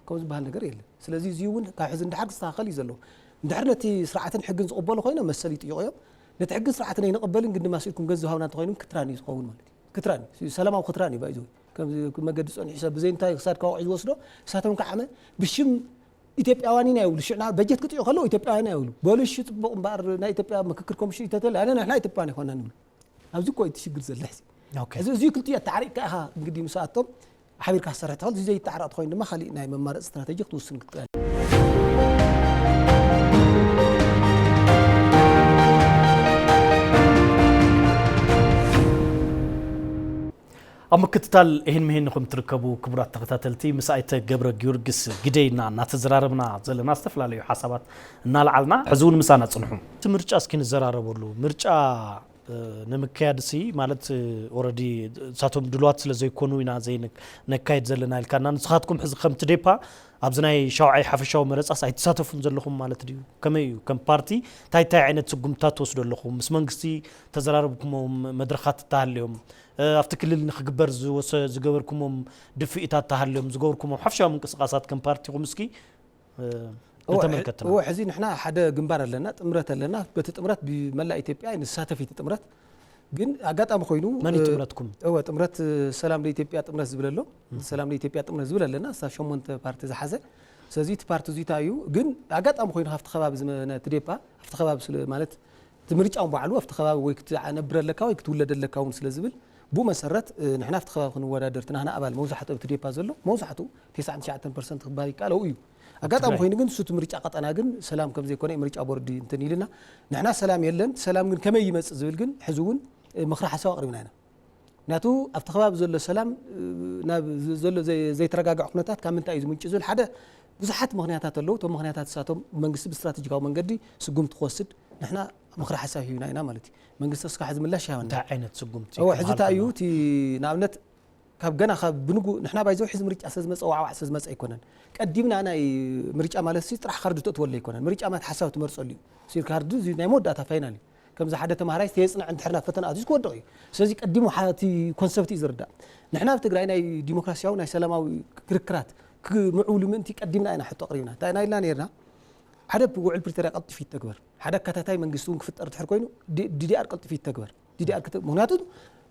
ከምኡ ዝበሃል ነገር የለን። ስለዚ እዚ እውን ካብ ሕዚ ንድሓር ክስተኻኸል እዩ ዘለዎ። እንድሕር ነቲ ስርዓትን ሕግን ዝቕበሉ ኮይኖም መሰል ይጥይቑ እዮም። ነቲ ሕግን ስርዓትን ኣይንቕበልን ግን ድማ ስኢልኩም ገንዘብ ሃብና እንተኾይኖም ክትራን እዩ ዝኸውን ማለት እዩ። ክትራን እዩ። ሰላማዊ ክትራን እዩ ባይዞ። ከም መገዲ ጸኒሑ ሰብ ብዘይ እንታይ ክሳድካ ወቒ ዝወስዶ፣ ንሳቶም ከዓ ብሽም ኢትዮጵያውያን ኢና ይብሉ። ሽዕና በጀት ክጥዩ ከለዉ ኢትዮጵያውያን ይብሉ። በሉ እሺ ጽቡቕ እምበኣር ናይ ኢትዮጵያ ምክክር ኮሚሽን ይተተል ኣነ ንሕና ኢትዮጵያውያን ኣይኮናን ይብሉ። ኣብዚ እኮ እቲ ሽግር ዘለሕ እዚ። ኦኬ። እዚ እዚ ክልቲኡ ኣተዓሪቕካ ኢኻ እንግዲህ ምስኣቶም ሓቢርካ ክትሰርሕ ትኽእል። እዚ ዘይተዓረቕ ተኾይኑ ድማ ካሊእ ናይ መማረፂ ስትራቴጂ ክትውስን ክትኽእል። ኣብ ምክትታል ይህን ምሂን ንኹም ትርከቡ ክቡራት ተኸታተልቲ፣ ምስ ኣይተ ገብረ ጊዮርጊስ ግደይና እናተዘራረብና ዘለና ዝተፈላለዩ ሓሳባት እናለዓልና፣ ሕዚ እውን ምሳና ጽንሑ። እቲ ምርጫ እስኪ ንዘራረበሉ። ምርጫ፣ እ፣ ንምክያድ ሲ፣ ማለት፣ እ፣ ኦረዲ እሳቶም ድልዋት ስለ ዘይኮኑ ኢና ዘይን-፣ ነካይድ ዘለና ኢልካና። ንስኻትኩም ሕዚ ከም ትዴፓ ኣብዚ ናይ ሻውዓይ ሓፈሻዊ መረጻስ ኣይትሳተፉን ዘለኹም ማለት ድዩ? ከመይ እዩ? ከም ፓርቲ እንታይ እንታይ ዓይነት ስጉምትታት ትወስዱ ኣለኹም? ምስ መንግስቲ ተዘራረብኩሞም መድረኻት እተሃልዮም? እ፣ ኣብቲ ክልል ንክግበር ዝወሰ-፣ ዝገበርኩሞም ድፍኢታት ተሃልዮም? ዝገበርኩሞም ሓፈሻዊ ምንቅስቃሳት ከም ፓርቲኹም እስኪ፣ እ፣ እወ፣ ንተመልከትና። እወ፣ ሕዚ ንሕና ሓደ ግንባር ኣለና፣ ጥምረት ኣለና። በቲ ጥምረት ብመላእ ኢትዮጵያ ንሳተፍ እቲ ጥምረት። ግን ኣጋጣሚ ኮይኑ፣ መን እዩ እ፣ ጥምረትኩም? እወ፣ ጥምረት፣ እ፣ ሰላም ለኢትዮጵያ ጥምረት ዝብል ኣሎ። እህ። ሰላም ለኢትዮጵያ ጥምረት ዝብል ኣለና። እሳ ሸሞንተ ፓርቲ ዝሓዘ። ስለዚ እቲ ፓርቲ እዚ እንታይ እዩ? ግን ኣጋጣሚ ኮይኑ ካብቲ ከባቢ ዝመ-፣ ነቲ ዴፓ፣ ኣብቲ ከባቢ ስለ-፣ ማለት እቲ ምርጫ እውን ባዕሉ ኣብቲ ከባቢ ወይ ክትነብር ኣለካ ወይ ክትውለድ ኣለካ እውን ስለ ዝብል፣ ብኡ መሰረት፣ እ፣ ንሕና ኣብቲ ከባቢ ክንወዳደር፣ እቲ ናህና ኣባል መብዛሕትኡ ኣብቲ ዴፓ ዘሎ፣ መብዛሕትኡ ተስዓን ትሽዓተን ፐርሰንት ክበሃል ይከኣል ኣብኡ እዩ። ኣጋጣሚ ትግራይ። ኮይኑ ግን እሱ እቲ ምርጫ ቀጠና ግን ሰላም ከም ዘይኮነ እዩ ምርጫ ቦርድ እንትን ኢልና። ንሕና ሰላም የለን፣ ሰላም ግን ከመይ ይመጽእ ዝብል ግን ሕዚ እውን፣ እ፣ ምኽሪ ሓሳብ ኣቕሪብና ኢና። ምክንያቱ ኣብቲ ከባቢ ዘሎ ሰላም፣ እ፣ ናብ ዝ-፣ ዘሎ ዘይ-፣ ዘይተረጋግዐ ኩነታት ካብ ምንታይ እዩ ዝምንጩ ዝብል ሓደ ብዙሓት ምኽንያታት ኣለዉ። እቶም ምኽንያታት ንሳቶም መንግስቲ ብስትራቴጂካዊ መንገዲ ስጉምቲ ክወስድ ንሕና ምኽሪ ሓሳብ ሂብና ኢና ማለት እዩ። መንግስቲ እስካዕ ሕዚ ምላሽ ኣይሃበና። እንታይ ዓይነት ስጉምቲ እወ፣ ሕዚ ክበሃል እንታይ እዩ ከሎ? እቲ ንኣብነት ካብ ገና ካብ ብንጉ-፣ ንሕና ባይዘው ሕዚ ምርጫ ስለ ዝመጸ ዋዕዋዕ ስለ ዝመጸ ኣይኮነን። ቀዲምና ናይ ምርጫ ማለት ሲ ጥራሕ ካርድ ተእትወሉ ኣይኮነን። ምርጫ ማለት ሓሳብ ትመርጸሉ እዩ። ሲል ካርድ እዚ ናይ መወዳእታ ፋይናል እዩ። ከምዚ ሓደ ተማሃራይ ተየጽንዕ እንድሕር ናብ ፈተና ኣትዩስ ክወድቕ እዩ። ስለዚ ቀዲሙ ሓ-፣ እቲ ኮንሰፕት እዩ ዝርዳእ። ንሕና ኣብ ትግራይ ናይ ዲሞክራሲያዊ ናይ ሰላማዊ ክርክራት ክምዕብሉ ምእንቲ ቀዲምና ኢና ሕቶ ኣቕሪብና። እንታይ ኢና ኢልና ነይርና? ሓደ ውዕል ፕሪቶርያ ቀልጢፉ ይተግበር። ሓደ ኣካታታይ መንግስቲ እውን ክፍጠር ድሕር ኮይኑ ዲ-፣ ዲ ዲ ኣር ቀልጢፉ ይተግበር። ዲ ዲ ኣር ክተ-፣ ምክንያቱ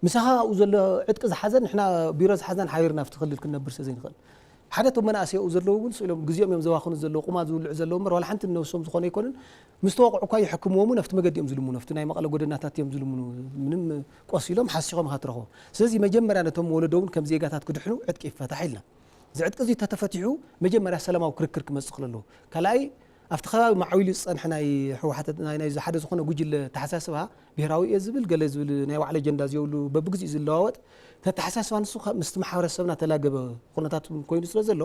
ምሳኻ ኣብኡ ዘሎ ዕጥቂ ዝሓዘን ንሕና ቢሮ ዝሓዝናን ሓቢርና ኣብቲ ክልል ክንነብር ስለ ዘይንኽእል። ሓደ እቶም መናእሰይ ኣብኡ ዘለዉ እውን ስኢሎም ግዜኦም እዮም ዘባኽኑ ዘለዉ፣ ቁማር ዝብልዑ ዘለዉ እምበር ዋላ ሓንቲ ንነብሶም ዝኾነ ኣይኮኑን። ምስ ተወቕዑ እኳ ይሕክምዎም እውን ኣብቲ መገዲ እዮም ዝልምኑ፣ ኣብቲ ናይ መቐለ ጎደናታት እዮም ዝልምኑ። ምንም ቆሲሎም ሓሲኾም ኢኻ ትረኽቦም። ስለዚ መጀመርያ ነቶም ወለዶ እውን ከም ዜጋታት ክድሕኑ ዕጥቂ ይፈታሕ ኢልና። እዚ ዕጥቂ እዚ ተተፈቲሑ መጀመርያ ሰላማዊ ክርክር ክመጽእ ክእል ኣለዎ። ካልኣይ ኣብቲ ከባቢ ማዕቢሉ ዝጸንሐ ናይ ህወሓት ናይ፣ ናይ ሓደ ዝኾነ ጉጅለ ኣተሓሳስባ ብሄራዊ እየ ዝብል ገለ ዝብል ናይ ባዕሉ ኣጀንዳ ዘየብሉ በብግዚኡ ዝለዋወጥ ተተሓሳስባ ንሱ ከ-፣ ምስቲ ማሕበረሰብና ተላገበ ኩነታት እውን ኮይኑ ስለ ዘሎ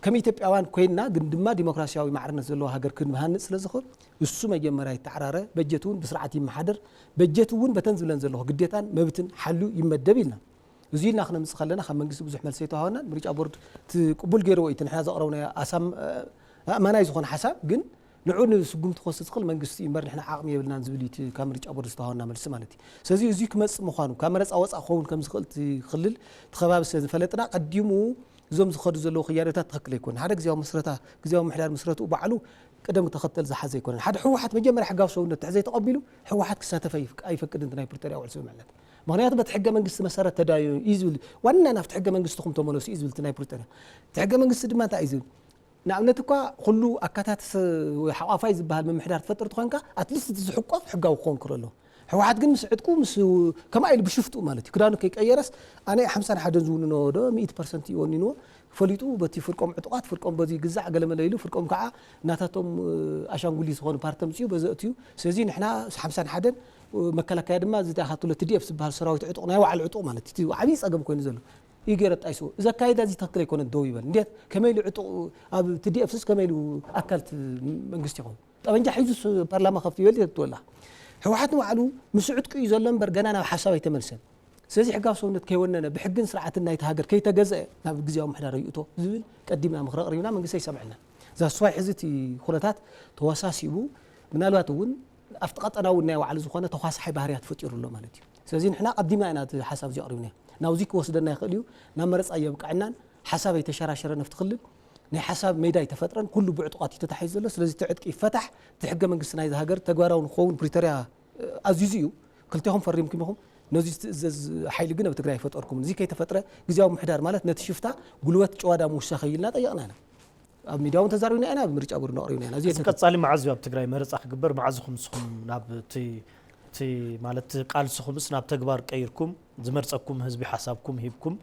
ከም ኢትዮጵያውያን ኮይንና ግን ድማ ዲሞክራሲያዊ ማዕርነት ዘለዋ ሃገር ክንሃንጽ ስለ ዝኽእል እሱ መጀመርያ ይተዓራረ፣ በጀት እውን ብስርዓት ይመሓደር፣ በጀት እውን በተን ዝብለን ዘለኹ ግዴታን መብትን ሓልዩ ይመደብ ኢልና። እዚ ኢልና ክነምጽእ ከለና ካብ መንግስቲ ብዙሕ መልሲ ኣይተዋሃበናን። ምርጫ ቦርድ እቲ ቅቡል ገይርዎ እዩ። እቲ ንሕና ዘቕረብናዮ ኣሳም-፣ ኣእማናይ ዝኾነ ሓሳብ ግን ንዑ ንስጉምቲ ክወስድ ዝኽእል መንግስቲ እዩ እምበር ንሕና ዓቕሚ የብልናን ዝብል እዩ እቲ ካብ ምርጫ ቦርድ ዝተዋሃበና መልሲ ማለት እዩ። ስለዚ እዚ ክመጽእ ምዃኑ ካብ መረጻ ወጻኢ ክኸውን ከም ዝኽእል እቲ ክልል እቲ ከባቢ ስለ ዝፈለጥና ቀዲሙ እዞም ዝኸዱ ዘለዉ ክያዶታት ትኽክል ኣይኮነን። ሓደ ግዜያዊ መስረታ፣ ግዜያዊ ምምሕዳር መስረትኡ ባዕሉ ቅደም ተኸተል ዝሓዘ ኣይኮነን። ሓደ ህወሓት መጀመርያ ሕጋዊ ሰውነት እንድሕር ዘይተቐቢሉ ህወሓት ክሳተፍ ኣይፍ-፣ ኣይፈቅድን እቲ ናይ ፕሪቶርያ ውዕል ስምምዕነት። ምኽንያቱ በቲ ሕገ መንግስቲ መሰረት ተዳዩ እዩ ዝብል፣ ዋና ናብቲ ሕገ መንግስትኹም ተመለሱ እዩ ዝብል እቲ ናይ ፕሪቶርያ። እቲ ሕገ መንግስቲ ድማ እንታይ እዩ ዝብል? ንኣብነት እኳ ኩሉ ኣካታትስ ወይ ሓቋፋይ ዝበሃል ምምሕዳር ትፈጥር ተኾንካ ኣትሊስት እቲ ዝሕቆፍ ሕጋዊ ክኸውን ክኽእል ኣለዎ። ህወሓት ግን ምስ ዕጥቁ ምስ ከምኣ ኢሉ ብሽፍጡ ማለት እዩ ክዳኑ ከይቀየረስ ኣነ ሓምሳን ሓደን ዝውንኖ ዶ ሚእቲ ፐርሰንት እዩ ወኒንዎ ፈሊጡ በቲ ፍርቆም ዕጡቓት ፍርቆም በዚ ግዛዕ ገለመለ ኢሉ ፍርቆም ከዓ ናታቶም ኣሻንጉሊት ዝኾኑ ፓርቲ ኣምፅኡ በዚ ኣእትዩ። ስለዚ ንሕና ሓምሳን ሓደን መከላከያ ድማ እዚ ተኣኻትሎ ቲ ዲ ኤፍ ዝበሃል ሰራዊት ዕጡቕ ናይ ባዕሉ ዕጡቕ ማለት እዩ። እቲ ዓብዪ ፀገም ኮይኑ ዘሎ እዩ ገይረ ጣይስዎ። እዚ ኣካይዳ እዚ ትኽክል ኣይኮነን ደው ይበል። እንዴት ከመይ ኢሉ ዕጡቕ ኣብ ቲ ዲ ኤፍ ስስ ከመይ ኢሉ ኣካል እቲ መንግስቲ ይኸውን? ጠበንጃ ሒዙ ፓርላማ ከፍ ይበል ይረትወላ። ህወሓት ንባዕሉ ምስ ዕጥቁ እዩ ዘሎ እምበር ገና ናብ ሓሳብ ኣይተመልሰን። ስለዚ ሕጋዊ ሰውነት ከይወነነ ብሕግን ስርዓትን ናይቲ ሃገር ከይተገዘአ ናብ ግዜያዊ ምሕዳር ይእቶ ዝብል ቀዲምና ምኽሪ ኣቕሪብና መንግስቲ ኣይሰምዐና። ዛስዋይ ሕዚ እቲ ኩነታት ተወሳሲቡ ምናልባት እውን ኣብቲ ቀጠና እውን ናይ ባዕሉ ዝኾነ ተኳሳሓይ ባህርያት ፈጢሩ ኣሎ ማለት እዩ። ስለዚ ንሕና ቀዲምና ኢና እቲ ሓሳብ እዚ ኣቕሪብና ናብዚ ክወስደና ይኽእል እዩ ናብ መረፃ የብቅዐናን ሓሳብ ኣይተሸራሸረ ነፍቲ ክልል ናይ ሓሳብ ሜዳ ኣይተፈጥረን። ኩሉ ብዕጡቓት እዩ ተታሒዙ ዘሎ። ስለዚ እቲ ዕጥቂ ይፈታሕ፣ እቲ ሕገ መንግስቲ ናይዚ ሃገር ተግባራዊ ንክኸውን ፕሪቶርያ ኣዚዙ እዩ። ክልቴኹም ፈሪምኩም ኢኹም። ነዚ ዝትእዘዝ ሓይሊ ግን ኣብ ትግራይ ኣይፈጠርኩምን። እዚ ከይተፈጥረ ግዜያዊ ምሕዳር ማለት ነቲ ሽፍታ ጉልበት ጭዋዳ ምውሳኸ ኢልና ጠየቕና ኢና። ኣብ ሚድያ እውን ተዛሪብና ኢና፣ ኣብ ምርጫ ቦርድ ኣቕሪብና ኢና። እዚ እዚ ቀጻሊ መዓዝ እዩ ኣብ ትግራይ መረጻ ክግበር? መዓዝ ኢኹም ንስኹም ናብ እቲ እቲ ማለት ቃልስኹምስ ናብ ተግባር ቀይርኩም ዝመርጸኩም ህዝቢ ሓሳብኩም ሂብኩም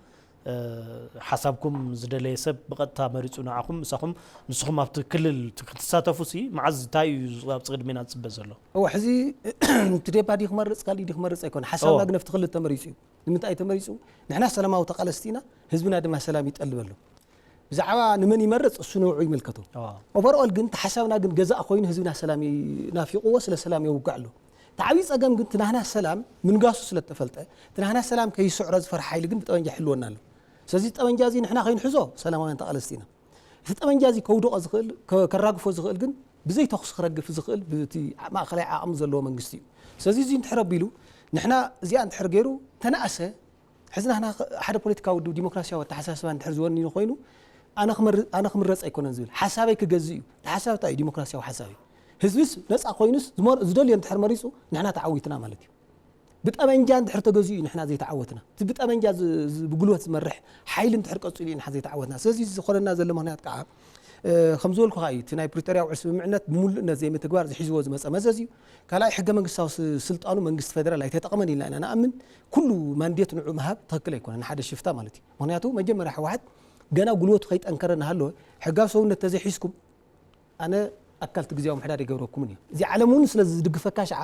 ሓሳብኩም ዝደለየ ሰብ ብቐጥታ መሪጹ ንዓኹም ምሳኹም ንስኹም ኣብቲ ክልል ክትሳተፉ ሲ መዓዝ እንታይ እዩ ኣብቲ ቅድሜና ዝጽበ ዘሎ? እወ ሕዚ እቲ ዴፓ ድዩ ክመርጽ ካልእ ድዩ ክመርጽ ኣይኮነ ሓሳብና ግን ኣብቲ ክልል ተመሪጹ እዩ። ንምንታይ ተመሪጹ? ንሕና ሰላማዊ ተቓለስቲ ኢና፣ ህዝብና ድማ ሰላም ይጠልብ ኣሎ። ብዛዕባ ንመን ይመርጽ እሱ ንውዑ ይምልከቶ። Overall ግን ተሓሳብና ግን ገዛእ ኮይኑ ህዝብና ሰላም ናፊቕዎ ስለ ሰላም የውግዕ ኣሎ። ተዓብዩ ጸገም ግን ትናህና ሰላም ምንጋሱ ስለ ተፈልጠ ትናህና ሰላም ከይስዕሮ ዝፈርሕ ሓይሊ ግን ብጠበንጃ ይሕልወና ኣሎ። ስለዚ ጠበንጃ እዚ ንሕና ከይንሕዞ ሰላማውያን ተቓለስቲ ኢና። እቲ ጠበንጃ እዚ ከውድቖ ዝኽእል ከራግፎ ዝኽእል ግን ብዘይ ተኹሲ ክረግፍ ዝኽእል ብቲ ማእኸላይ ዓቕሚ ዘለዎ መንግስቲ እዩ። ስለዚ እዚ እንድሕር ኣቢሉ ንሕና እዚኣ እንድሕር ገይሩ ተናእሰ ሕዚ ናህና ሓደ ፖለቲካዊ ውድብ ዲሞክራሲያዊ ኣተሓሳስባ እንድሕር ዝወኒኑ ኮይኑ ኣነ ክምረፅ ኣይኮነን ዝብል ሓሳበይ ክገዝእ እዩ። ተሓሳብ እንታይ እዩ? ዲሞክራሲያዊ ሓሳብ እዩ። ህዝብስ ነፃ ኮይኑስ ዝደልዮ እንድሕር መሪፁ ንሕና ተዓዊትና ማለት እዩ። ብጠመንጃ እንድሕር ተገዚኡ እዩ ንሕና ዘይተዓወትና። እቲ ብጠመንጃ ብጉልበት ዝመርሕ ሓይሊ እንድሕር ቀፂሉ እዩ ንሕና ዘይተዓወትና። ስለዚ ዝኾነና ዘሎ ምክንያት ከዓ ከም ዝበልኩ ከዓ እዩ እቲ ናይ ፕሪቶርያ ውዕል ስምምዕነት ብምሉእነት ዘይምትግባር ዝሒዝዎ ዝመፀ መዘዝ እዩ። ካልኣይ ሕገ መንግስታዊ ስልጣኑ መንግስቲ ፌደራል ኣይተጠቐመን ኢልና ኢና ንኣምን። ኩሉ ማንዴት ንዑ ምሃብ ትኽክል ኣይኮነን ንሓደ ሽፍታ ማለት እዩ። ምክንያቱ መጀመርያ ህወሓት ገና ጉልበቱ ከይጠንከረ እናሃለወ ሕጋዊ ሰውነት ተዘይሒዝኩም ኣነ ኣካል እቲ ግዜያዊ ምሕዳር ይገብረኩምን እየ። እዚ ዓለም እውን ስለ ዝድግፈካ ሽዓ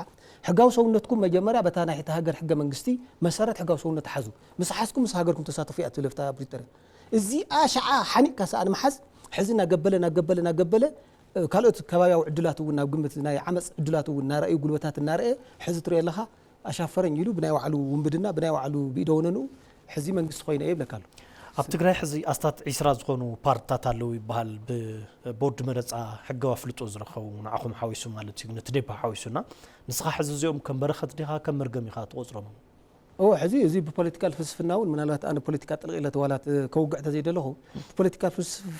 ሕጋዊ ሰውነትኩም መጀመርያ በታ ናይ እታ ሃገር ሕገ መንግስቲ መሰረት ሕጋዊ ሰውነት ሓዙ። ምስ ሓዝኩም ምስ ሃገርኩም ተሳተፉ እያ ትብል ኣብታ ፕሪቶርያ። እዚኣ ሽዓ ሓኒቕካ ሰኣ ንምሓዝ ሕዚ እናገበለ እናገበለ እናገበለ ካልኦት ከባቢያዊ ዕድላት እውን ናብ ግምት ናይ ዓመፅ ዕድላት እውን እናረኣዩ ጉልበታት እናረኣየ ሕዚ ትሪኦ ኣለኻ ኣሻፈረኝ ኢሉ ብናይ ባዕሉ ውንብድና ብናይ ባዕሉ ብኢደወነንኡ ሕዚ መንግስቲ ኮይነ እየ ይብለካ ኣሎ። ኣብ ትግራይ ሕዚ ኣስታት ዒስራ ዝኾኑ ፓርትታት ኣለዉ ይበሃል ብቦርድ መረፃ ሕጋዊ ኣፍልጦ ዝረኸቡ ንዓኹም ሓዊሱ ማለት እዩ ነቲ ዴፓ ሓዊሱና ንስኻ ሕዚ እዚኦም ከም በረኸት ዲኻ ከም መርገም ኢኻ ትቆፅሮም? እወ ሕዚ እዚ ብፖለቲካል ፍልስፍና እውን ምናልባት ኣነ ፖለቲካ ጥልቕ ኢለ ተዋላት ከውግዕ ተዘይደለኹ ፖለቲካል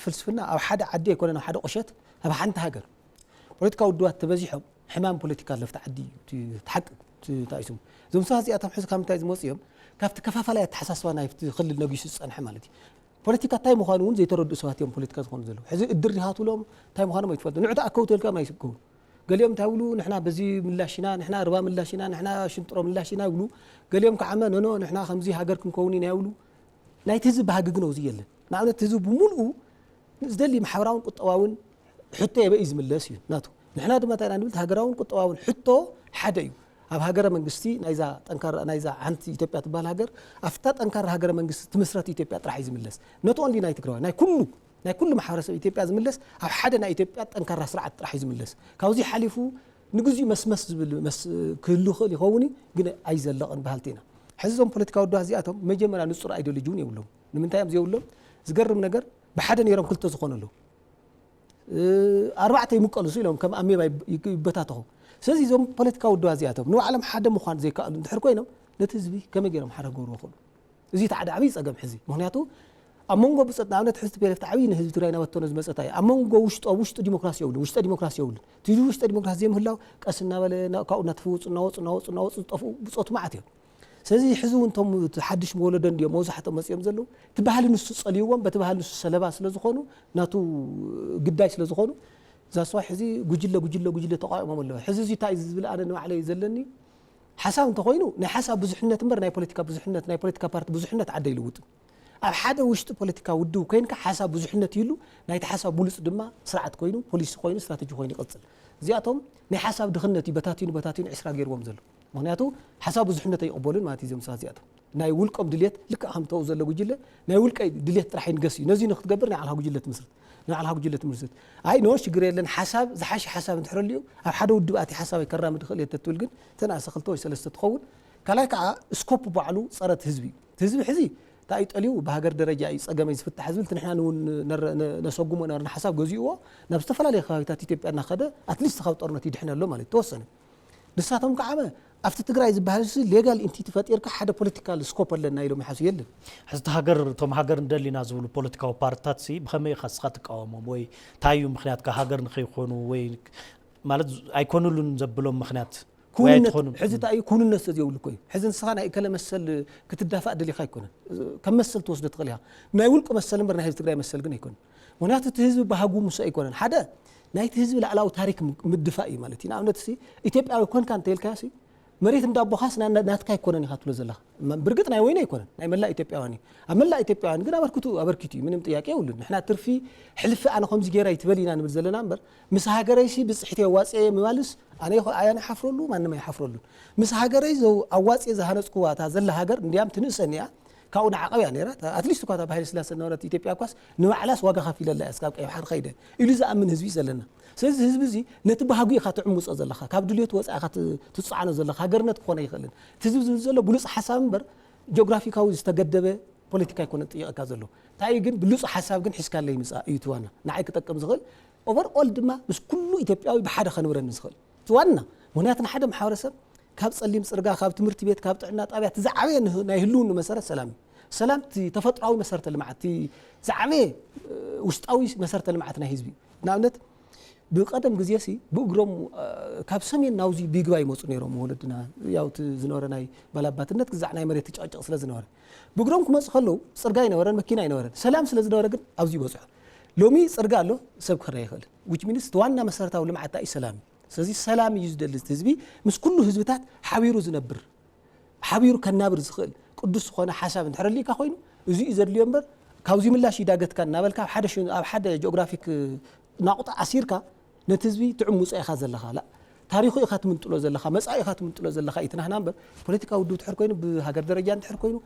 ፍልስፍና ኣብ ሓደ ዓዲ ኣይኮነን ኣብ ሓደ ቁሸት ኣብ ሓንቲ ሃገር ፖለቲካዊ ውድባት ተበዚሖም ሕማም ፖለቲካ ኣለፍቲ ዓዲ እዩ እቲ ሓቂ። እንታይ ስሙ እዞም ሰባት እዚኣቶም ሕዚ ካብ ምንታይ ዝመፁ እዮም? ካብቲ ከፋፋላይ ኣተሓሳስባ ናይቲ ክልል ነጊሱ ዝፀንሐ ማለት እዩ። ፖለቲካ እንታይ ምዃኑ እውን ዘይተረድኡ ሰባት እዮም ፖለቲካ ዝኾኑ ዘለዉ። ሕዚ እድር ዲኻ ትብሎም እንታይ ምዃኖም ኣይትፈልጡ። ንዑ ተኣከቡ ተልካ ኣይስከውን። ገሊኦም እንታይ ይብሉ ንሕና በዚ ምላሽ ኢና፣ ንሕና ርባ ምላሽ ኢና፣ ንሕና ሽንጥሮ ምላሽ ኢና ይብሉ። ገሊኦም ከዓ መ ኖኖ ንሕና ከምዚ ሃገር ክንከውን ኢና ይብሉ። ናይቲ ህዝቢ ባህጊ ግን ኣብዚ የለን። ንኣብነት ህዝቢ ብምልኡ ዝደሊ ማሕበራውን ቁጠባውን ሕቶ የበይ ዝምለስ እዩ ናቱ። ንሕና ድማ እንታይ ኢና ንብል ሃገራውን ቁጠባውን ሕቶ ሓደ እዩ። ኣብ ሃገረ መንግስቲ ናይዛ ጠንካራ ናይዛ ሓንቲ ኢትዮጵያ ትበሃል ሃገር ኣብታ ጠንካራ ሃገረ መንግስቲ ትምስረት ኢትዮጵያ ጥራሕ እዩ ዝምለስ። Not only ናይ ትግራዋይ ናይ ኩሉ ናይ ኩሉ ማሕበረሰብ ኢትዮጵያ ዝምለስ ኣብ ሓደ ናይ ኢትዮጵያ ጠንካራ ስርዓት ጥራሕ እዩ ዝምለስ። ካብዚ ሓሊፉ ንግዚኡ መስመስ ዝብል መስ ክህሉ ይኽእል ይኸውን እዩ ግን ኣይዘለቕን በሃልቲ ኢና። ሕዚ እዞም ፖለቲካዊ ውድባት እዚኣቶም መጀመርያ ንፁር ኣይዲዮሎጂ እውን የብሎም። ንምንታይ እዮም ዘይብሎም? ዝገርም ነገር ብሓደ ነይሮም ክልተ ዝኾኑ ኣለዉ። ኣርባዕተ ይምቀሉ ኢሎም ከም ኣሜባ ይበታተኹ። ስለዚ እዞም ፖለቲካዊ ውድባት እዚኣቶም ንባዕሎም ሓደ ምዃን ዘይከኣሉ እንድሕር ኮይኖም ነቲ ህዝቢ ከመይ ገይሮም ሓደ ክገብርዎ ይኽእሉ? እዚ እቲ ሓደ ዓብዪ ፀገም ሕዚ ምክንያቱ ኣብ መንጎ ብፀት ንኣብነት ሕዚ ቲፒኤልኤፍ ዓብዪ ንህዝቢ ትግራይ ናበተኖ ዝመፀት እያ ኣብ መንጎ ውሽጡ ኣብ ውሽጡ ዲሞክራሲ የብሉን ውሽጠ ዲሞክራሲ የብሉን እቲ ውሽጠ ዲሞክራሲ ዘይምህላው ቀስ እናበለ ካብኡ እናተፈወፁ እናወፁ እናወፁ እናወፁ ዝጠፍኡ ብፆቱ መዓት እዮም ስለዚ ሕዚ እውን እቶም ሓድሽ ወለዶ እንዲኦም መብዛሕትኦም መፂኦም ዘለዉ እቲ ባህሊ ንሱ ፀልይዎም በቲ ባህሊ ንሱ ሰለባ ስለ ዝኾኑ ናቱ ግዳይ ስለ ዝኾኑ ዛስዋይ ሕዚ ጉጅለ ጉጅለ ጉጅለ ተቋቂሞም ኣለዉ ሕዚ እዚ እንታይ ዝብል ኣነ ንባዕለይ ዘለኒ ሓሳብ እንተኾይኑ ናይ ሓሳብ ብዙሕነት እምበር ናይ ፖለቲካ ብዙሕነት ናይ ፖለቲካ ፓርቲ ብዙሕነት ዓደ ይልውጥ ኣብ ሓደ ውሽጢ ፖለቲካ ውድብ ኮይንካ ሓሳብ ብዙሕነት ይህሉ ናይቲ ሓሳብ ብሉፅ ድማ ስርዓት ኮይኑ ፖሊሲ ኮይኑ ስትራተጂ ኮይኑ ይቐፅል እዚኣቶም ናይ ሓሳብ ድኽነት እዩ በታቲኑ በታቲኑ ዕስራ ገይርዎም ዘሎ ምክንያቱ ሓሳብ ብዙሕነት ኣይቕበሉን ማለት እዩ እዚኦም ሰባት እዚኣቶም ናይ ውልቆም ድልየት ልክዕ ከምተው ዘሎ ጉጅለ ናይ ውልቀይ ድልየት ጥራሕ ይንገስ እዩ ነዚ ንክትገብር ናይ ዓልኻ ጉጅለ ትምስርት ናይ ዓልኻ ጉጅለ ትምስርት ኣይ ኖ ሽግር የለን ሓሳብ ዝሓሸ ሓሳብ እንድሕረሉ እዩ ኣብ ሓደ ውድብ ኣቲ ሓሳብ ከራምድ ይኽእል እየ ተትብል ግን ተናእሰ ክልተ ወይ ሰለስተ ትኸውን ካልኣይ ከዓ ስኮፕ ባዕሉ ፀረት ህዝቢ እዩ ህዝቢ ሕዚ እንታይ ጠልዩ ብሃገር ደረጃ እዩ ፀገመይ ዝፍታሕ ዝብል ንሕና እውን ነሰጉሞ ነበርና ሓሳብ ገዚእዎ ናብ ዝተፈላለዩ ከባቢታት ኢትዮጵያ እናኸደ ኣትሊስት ካብ ጦርነት ይድሕነሎ ማለት ተወሰነ ንሳቶም ከዓ ኣብቲ ትግራይ ዝበሃል ሲ ሌጋል ኢንቲቲ ፈጢርካ ሓደ ፖለቲካል ስኮፕ ኣለና ኢሎም ይሓሱ የለን። ሕዝቲ ሃገር እቶም ሃገር እንደሊና ዝብሉ ፖለቲካዊ ፓርትታት ሲ ብኸመይ ኢኻ ንስኻ ትቃወሞም ወይ እንታይ እዩ ምክንያትካ ሃገር ንኸይኮኑ ወይ ማለት ኣይኮኑሉን ዘብሎም ምክንያት ወይ ክውንነት ኣይትኾኑን? ሕዚ እንታይ እዩ ክውንነት ስለዘይብሉ እኮ እዩ። ሕዚ ንስኻ ናይ እከለ መሰል ክትዳፋእ ደሊኻ ኣይኮነን። ከም መሰል ትወስዶ ትኽእል ኢኻ። ናይ ውልቂ መሰል እምበር ናይ ህዝቢ ትግራይ መሰል ግን ኣይኮነን። ምክንያቱ እቲ ህዝቢ ባህጉ ምስ ኣይኮነን ሓደ ናይቲ ህዝቢ ላዕላዊ ታሪክ ምድፋእ እዩ ማለት እዩ። ንኣብነት ሲ ኢትዮጵያዊ ኮንካ እንተልካዮ ሲ መሬት እንዳ ኣቦኻስ ና- ናትካ ኣይኮነን ኢኻ ትብሎ ዘለኻ። እማ ብርግጥ ናይ ወይነ ኣይኮነን፣ ናይ መላእ ኢትዮጵያውያን እዩ። ኣብ መላእ ኢትዮጵያውያን ግን ኣበርክቱ ኣበርኪቱ እዩ፣ ምንም ጥያቄ የብሉን። ንሕና ትርፊ ሕልፊ ኣነ ከምዚ ገይረ ኣይትበል ኢና ንብል ዘለና እምበር ምስ ሃገረይሲ ብፅሒት የዋፅየ ምባልስ ኣነ ይኹ- ኣነ ኣይሓፍረሉ፣ ማንም ኣይሓፍረሉን። ምስ ሃገረይ ዘው ኣዋፅየ ዝሃነፅኩዋ እታ ዘላ ሃገር እንዲያም ትንእሰኒ እያ፣ ካብኡ ንዓቐብ እያ ነይራ። ኣትሊስት እኳ እታ ብሃይለ ስላሴ ዝነበረት ኢትዮጵያ እኳስ ንባዕላስ ዋጋ ከፊለላ እያ እስካብ ቀይ ባሕሪ ከይደ ኢሉ ዝኣምን ህዝቢ እዩ ዘለና። ስለዚ ህዝቢ እዚ ነቲ ባህጉ ኢኻ ትዕምፆ ዘለኻ፣ ካብ ድልየቱ ወፃኢ ኢኻ ት- ትፅዓኖ ዘለኻ፣ ሃገርነት ክኾነ ኣይኽእልን። እቲ ህዝቢ ዝብል ዘሎ ብሉፅ ሓሳብ እምበር ጂኦግራፊካዊ ዝተገደበ ፖለቲካ ኣይኮነን ጥይቐካ ዘሎ። እንታይ እዩ ግን ብሉፅ ሓሳብ ግን ሒዝካለይ ምፃእ እዩ እቲ ዋና ንዓይ ክጠቅም ዝኽእል። ኦቨር ኦል ድማ ምስ ኩሉ ኢትዮጵያዊ ብሓደ ከንብረኒ ዝኽእል እቲ ዋና። ምክንያቱ ንሓደ ማሕበረሰብ ካብ ፀሊም ፅርጋ፣ ካብ ትምህርቲ ቤት፣ ካብ ጥዕና ጣብያ እቲ ዝዓበየ ንህ- ናይ ህልውኑ መሰረት ሰላም እዩ። ሰላም እቲ ተፈጥሯዊ መሰረተ ልምዓት እቲ ዝዓበየ እ፣ ውሽጣዊ መሰረተ ልምዓት ናይ ህዝቢ እዩ። ንኣብነት ብቀደም ግዜ ሲ ብእግሮም እ፣ ካብ ሰሜን ናብዚ ቢግባ ይመፁ ነይሮም ወለድና። ያው እቲ ዝነበረ ናይ ባላባትነት ግዛዕ ናይ መሬት ጭቕጭቕ ስለ ዝነበረ ብእግሮም ክመፁ ከለዉ ፅርጋ ኣይነበረን፣ መኪና ኣይነበረን። ሰላም ስለ ዝነበረ ግን ኣብዚ ይበፅሑ። ሎሚ ፅርጋ ኣሎ፣ ሰብ ክኸዳ ይኽእል። ዊች ሚንስ እቲ ዋና መሰረታዊ ልምዓት እንታይ እዩ? ሰላም እዩ። ስለዚ ሰላም እዩ ዝደሊ እቲ ህዝቢ፣ ምስ ኩሉ ህዝብታት ሓቢሩ ዝነብር፣ ሓቢሩ ከናብር ዝኽእል ቅዱስ ዝኾነ ሓሳብ እንድሕር ኣልካ ኮይኑ እዚ እዩ ዘድልዮ እምበር ካብዚ ምላሽ ይዳገትካ እናበልካ ኣብ ሓደ ሽ- ኣብ ሓደ ጂኦግራፊክ ናቑጣ ኣሲርካ ነቲ ህዝቢ ትዕምፆ ኢኻ ዘለኻ። ላ ታሪኹ ኢኻ ትምንጥሎ ዘለኻ፣ መፃኢ ኢኻ ትምንጥሎ ዘለኻ እዩ ትናህና እምበር ፖለቲካ ውድብ እንድሕር ኮይኑ ብሃገር ደረጃ እንድሕር ኮይኑ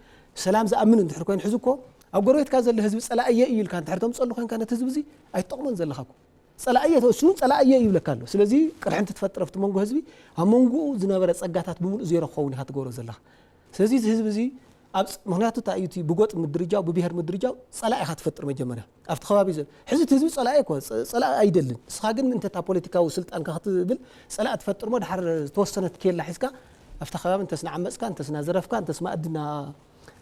ሰላም ዝኣምን እንድሕር ኮይኑ ሕዚ እኮ ኣብ ጎረቤትካ ዘሎ ህዝቢ ፀላእየ እዩ ኢልካ እንድሕር ተምፀሉ ኮይንካ ነቲ ህዝቢ እዚ ኣይትጠቕሞን ዘለኻ እኮ። ጸላእየ እሱ እውን ጸላእየ ይብለካ ኣሎ። ስለዚ ቅርሕንቲ ትፈጥር ኣብቲ መንጎ ህዝቢ ኣብ መንጎኡ ዝነበረ ጸጋታት ብምሉእ ዜሮ ክኸውን ኢኻ ትገብሮ ዘለኻ። ስለዚ እዚ ህዝቢ እዚ ኣብ ፅ- ምክንያቱ እንታይ እዩ እቲ ብጎጥ ምድርጃው ብብሄር ምድርጃው ጸላእ ኢኻ ትፈጥር መጀመርያ ኣብቲ ከባቢ ዘሎ ሕዚ እቲ ህዝቢ ጸላእ እኮ ጸ- ጸላእ ኣይደልን። ንስኻ ግን ምእንተ እታ ፖለቲካዊ ስልጣንካ ክትብል ጸላእ ትፈጥር ሞ ድሓር ዝተወሰነት ኬላ ሒዝካ ኣብታ ከባቢ እንተስ ንዓመፅካ እንተስ ናዘረፍካ እንተስ ማእዲ ና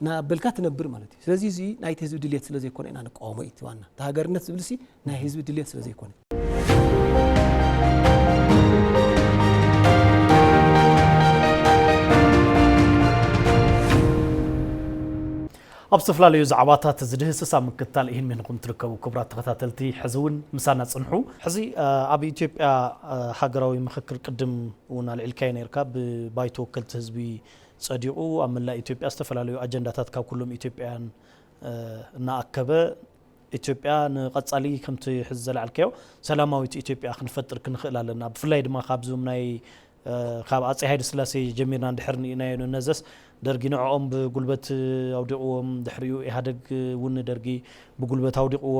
ናበልካ ትነብር ማለት እዩ። ስለዚ እዚ ናይቲ ህዝቢ ድልየት ስለ ዘይኮነ ኢና ንቃወሞ እዩ እቲ ዋና። እቲ ሃገርነት ዝብል ሲ ናይ ህዝቢ ድልየት ስለ ዘይኮነ። ኣብ ዝተፈላለዩ ዛዕባታት ዝድህስስ ኣብ ምክትታል ኢሂን ሜንኩም ትርከቡ ክቡራት ተኸታተልቲ፣ ሕዚ እውን ምሳና ጽንሑ። ሕዚ ኣብ ኢትዮጵያ ሃገራዊ ምኽክር ቅድም እውን ኣልዒልካዮ ነርካ፣ ብባይቶ ወከልቲ ህዝቢ ጸዲቑ ኣብ መላእ ኢትዮጵያ ዝተፈላለዩ ኣጀንዳታት ካብ ኩሎም ኢትዮጵያውያን እናኣከበ ኢትዮጵያ ንቐጻሊ ከምቲ ሕዚ ዘላዕልካዮ ሰላማዊት ኢትዮጵያ ክንፈጥር ክንኽእል ኣለና። ብፍላይ ድማ ካብዞም ናይ ካብ ኣጼ ሃይለ ስላሴ ጀሚርና እንድሕር ንኢናዮ ንነዘስ ደርጊ ንዕኦም ብጉልበት ኣውዲቕዎም፣ ድሕሪኡ ኢህኣደግ እውን ንደርጊ ብጉልበት ኣውዲቕዎ፣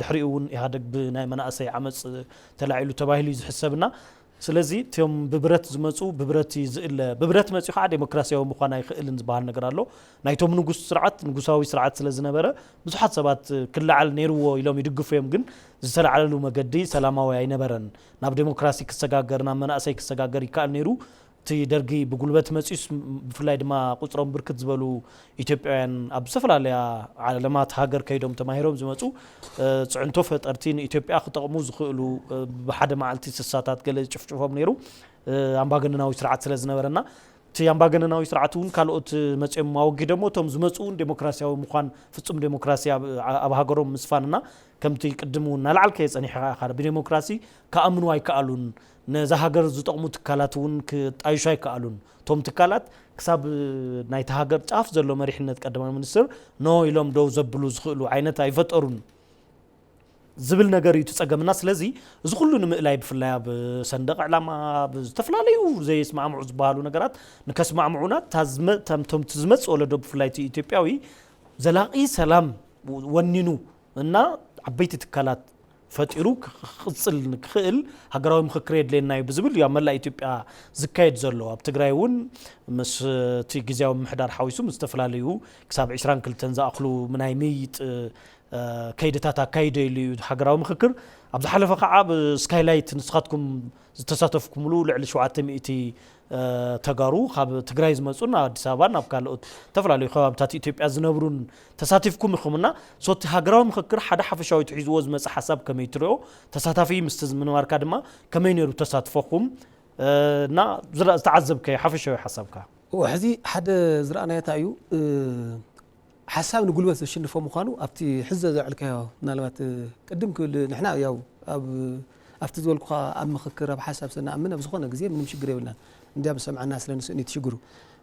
ድሕሪኡ እውን ኢህኣደግ ብናይ መናእሰይ ዓመፅ ተላዒሉ ተባሂሉ እዩ ዝሕሰብና። ስለዚ እቲኦም ብብረት ዝመፁ ብብረት እዩ ዝእለ። ብብረት መፂኡ ከዓ ዴሞክራሲያዊ ምዃን ኣይኽእልን ዝበሃል ነገር ኣሎ። ናይቶም ንጉስ ስርዓት ንጉሳዊ ስርዓት ስለ ዝነበረ ብዙሓት ሰባት ክለዓል ነይርዎ ኢሎም ይድግፉ እዮም፣ ግን ዝተለዓለሉ መገዲ ሰላማዊ ኣይነበረን። ናብ ዴሞክራሲ ክሰጋገር ናብ መናእሰይ ክሰጋገር ይከኣል ነይሩ። እቲ ደርጊ ብጉልበት መፂኡስ ብፍላይ ድማ ቁፅሮም ብርክት ዝበሉ ኢትዮጵያውያን ኣብ ዝተፈላለያ ዓለማት ሃገር ከይዶም ተማሂሮም ዝመፁ ፅዕንቶ ፈጠርቲ ንኢትዮጵያ ክጠቕሙ ዝኽእሉ ብሓደ መዓልቲ ስሳታት ገለ ጭፍጭፎም ነይሩ። ኣምባገነናዊ ስርዓት ስለ ዝነበረና እቲ ኣምባገነናዊ ስርዓት እውን ካልኦት መፅኦም ኣወጊዶሞ እቶም ዝመፁ እውን ዴሞክራሲያዊ ምዃን ፍፁም ዴሞክራሲ ኣብ ሃገሮም ምስፋንና ከምቲ ቅድም እውን ናልዓልከ የፀኒሕካ ብዴሞክራሲ ክኣምኑ ኣይከኣሉን። ነዛ ሃገር ዝጠቕሙ ትካላት እውን ክጣይሹ ኣይከኣሉን። እቶም ትካላት ክሳብ ናይቲ ሃገር ጫፍ ዘሎ መሪሕነት ቀዳማይ ሚኒስትር ኖ ኢሎም ደው ዘብሉ ዝኽእሉ ዓይነት ኣይፈጠሩን ዝብል ነገር እዩ እቲ ጸገምና። ስለዚ እዚ ኩሉ ንምእላይ ብፍላይ ኣብ ሰንደቕ ዕላማ ኣብ ዝተፈላለዩ ዘይስማዕምዑ ዝበሃሉ ነገራት ንከስማዕምዑና እታ ዝመ- እቶም- እቶም- እቲ ዝመጽእ ወለዶ ብፍላይ እቲ ኢትዮጵያዊ ዘላቒ ሰላም ወኒኑ እና ዓበይቲ ትካላት ፈጢሩ ክቕፅል ንክኽእል ሃገራዊ ምኽክር የድልየና እዩ ብዝብል እዩ ኣብ መላእ ኢትዮጵያ ዝካየድ ዘሎ። ኣብ ትግራይ እውን ምስ እቲ ግዝያዊ ምምሕዳር ሓዊሱ ምስ ዝተፈላለዩ ክሳብ ዕስራን ክልተን ዝኣኽሉ ናይ ምይይጥ ከይድታት ኣካይደ ኢሉ እዩ ሃገራዊ ምክክር። ኣብ ዝሓለፈ ከዓ ብስካይላይት ንስኻትኩም ዝተሳተፍኩምሉ ልዕሊ ሸውዓተ ሚእቲ ተጋሩ ካብ ትግራይ ዝመፁን ኣብ ኣዲስ ኣበባን ኣብ ካልኦት ዝተፈላለዩ ከባብታት ኢትዮጵያ ዝነብሩን ተሳቲፍኩም ኢኹምና። ሶቲ ሃገራዊ ምክክር ሓደ ሓፈሻዊ ትሒዝዎ ዝመፀ ሓሳብ ከመይ ትሪኦ? ተሳታፊ ምስቲ ምንባርካ ድማ ከመይ ነይሩ ተሳትፎኹም? እና ዝተዓዘብከ ሓፈሻዊ ሓሳብካ? ሕዚ ሓደ ዝረኣናዮ እንታይ እዩ? ሓሳብ ንጉልበት ዘሽንፎ ምዃኑ ኣብቲ ሕዚ ዘዕልካዮ ምናልባት ቅድም ክብል ንሕና ያው ኣብቲ ዝበልኩኻ ኣብ ምክክር ኣብ ሓሳብ ስለ ንኣምን ኣብ ዝኾነ ግዜ ምንም ሽግር የብልናን። እንዲያም ዝሰምዓና ስለ ንስእን እዩ እቲ ሽግሩ።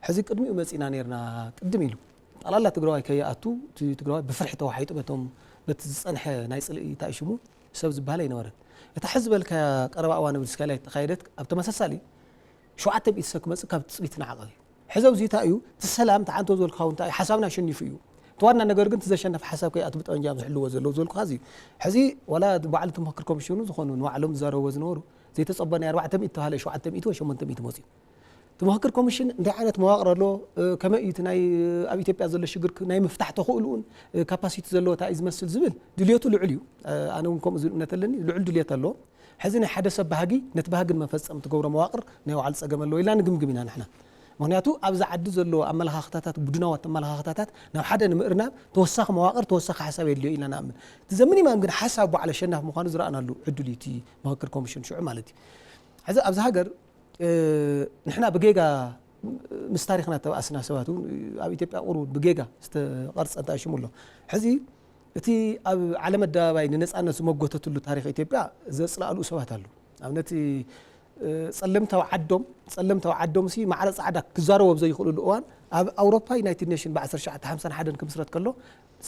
ሕዚ ቅድሚኡ መፂና ነርና ቅድም ኢሉ ጠቕላላ ትግራዋይ ከይኣቱ እቲ ትግራዋይ ብፍርሒ ተዋሒጡ በቶም በቲ ዝፀንሐ ናይ ፅልኢ እንታይ ሽሙ ሰብ ዝበሃል ኣይነበረን። እታ ሕዚ ዝበልካያ ቀረባ እዋን ኣብ ስካይላይት ተኻየደት ኣብ ተመሳሳሊ ሸውዓተ ሚእቲ ሰብ ክመፅእ ካብ ትፅቢት ንዓቐብ እዩ። ሕዚ ኣብዚ እንታይ እዩ እቲ ሰላም ተዓንቶ ዝበልካ እውን እንታይ ሓሳብና ኣሸኒፉ እዩ። እቲ ዋና ነገር ግን እቲ ዘሸነፈ ሓሳብ ከይኣቱ ብጠመንጃ እዮም ዝሕልዎ ዘለዉ ዝበልኩኻ እዚ እዩ። ሕዚ ዋላ ባዕሉ እቲ ምክክር ኮሚሽኑ ዝኾኑ ንባዕሎም ዝዛረብዎ ዝነበሩ ዘይተፀበናዮ ኣርባዕተ ሚእቲ ተባሃለ ሸውዓተ ሚእቲ ወይ ሸሞንተ ሚእቲ መፅኡ። እቲ ምክክር ኮሚሽን እንታይ ዓይነት መዋቕር ኣሎ፣ ከመይ እዩ እቲ ናይ ኣብ ኢትዮጵያ ዘሎ ሽግር ናይ ምፍታሕ ተኽእልኡን ካፓሲቲ ዘለዎ እንታይ እዩ ዝመስል ዝብል ድልየቱ ልዑል እዩ። ኣነ እውን ከምኡ ዝብል እምነት ኣለኒ። ልዑል ድልየት ኣለዎ። ሕዚ ናይ ሓደ ሰብ ባህጊ ነቲ ባህጊ ንመፈጸም ትገብሮ መዋቕር ናይ ባዕሉ ጸገም ኣለዎ ኢልና ንግምግም ኢና ንሕና። ምክንያቱ ኣብዚ ዓዲ ዘሎ ኣመለኻኽታታት፣ ቡድናዊ ኣመለኻኽታታት ናብ ሓደ ንምእርናብ ተወሳኺ መዋቕር፣ ተወሳኺ ሓሳብ የድልዮ ኢልና ንኣምን። እቲ ዘምኒማም ግን ሓሳብ በዓል ኣሸናፊ ምዃኑ ዝረኣናሉ ዕድል እዩ እቲ ምኽክር ኮሚሽን ሽዑ ማለት እዩ። ሕዚ ኣብዚ ሃገር ንሕና ብጌጋ ምስ ታሪኽና እተባእስና ሰባት እውን ኣብ ኢትዮጵያ ቁሩብ ብጌጋ ዝተቐርጸ እንታይ ሽሙ ኣሎ። ሕዚ እቲ ኣብ ዓለም ኣደባባይ ንነጻነት ዝመጎተትሉ ታሪኽ ኢትዮጵያ ዘጽላእሉ ሰባት ኣለዉ። ኣብነት ጸለምታዊ ዓዶም ጸለምታዊ ዓዶም ሲ ማዕረ ጻዕዳ ክዛረቡ ኣብ ዘይኽእሉሉ እዋን ኣብ ኣውሮፓ ዩናይትድ ኔሽን ብ1951 ክምስረት ከሎ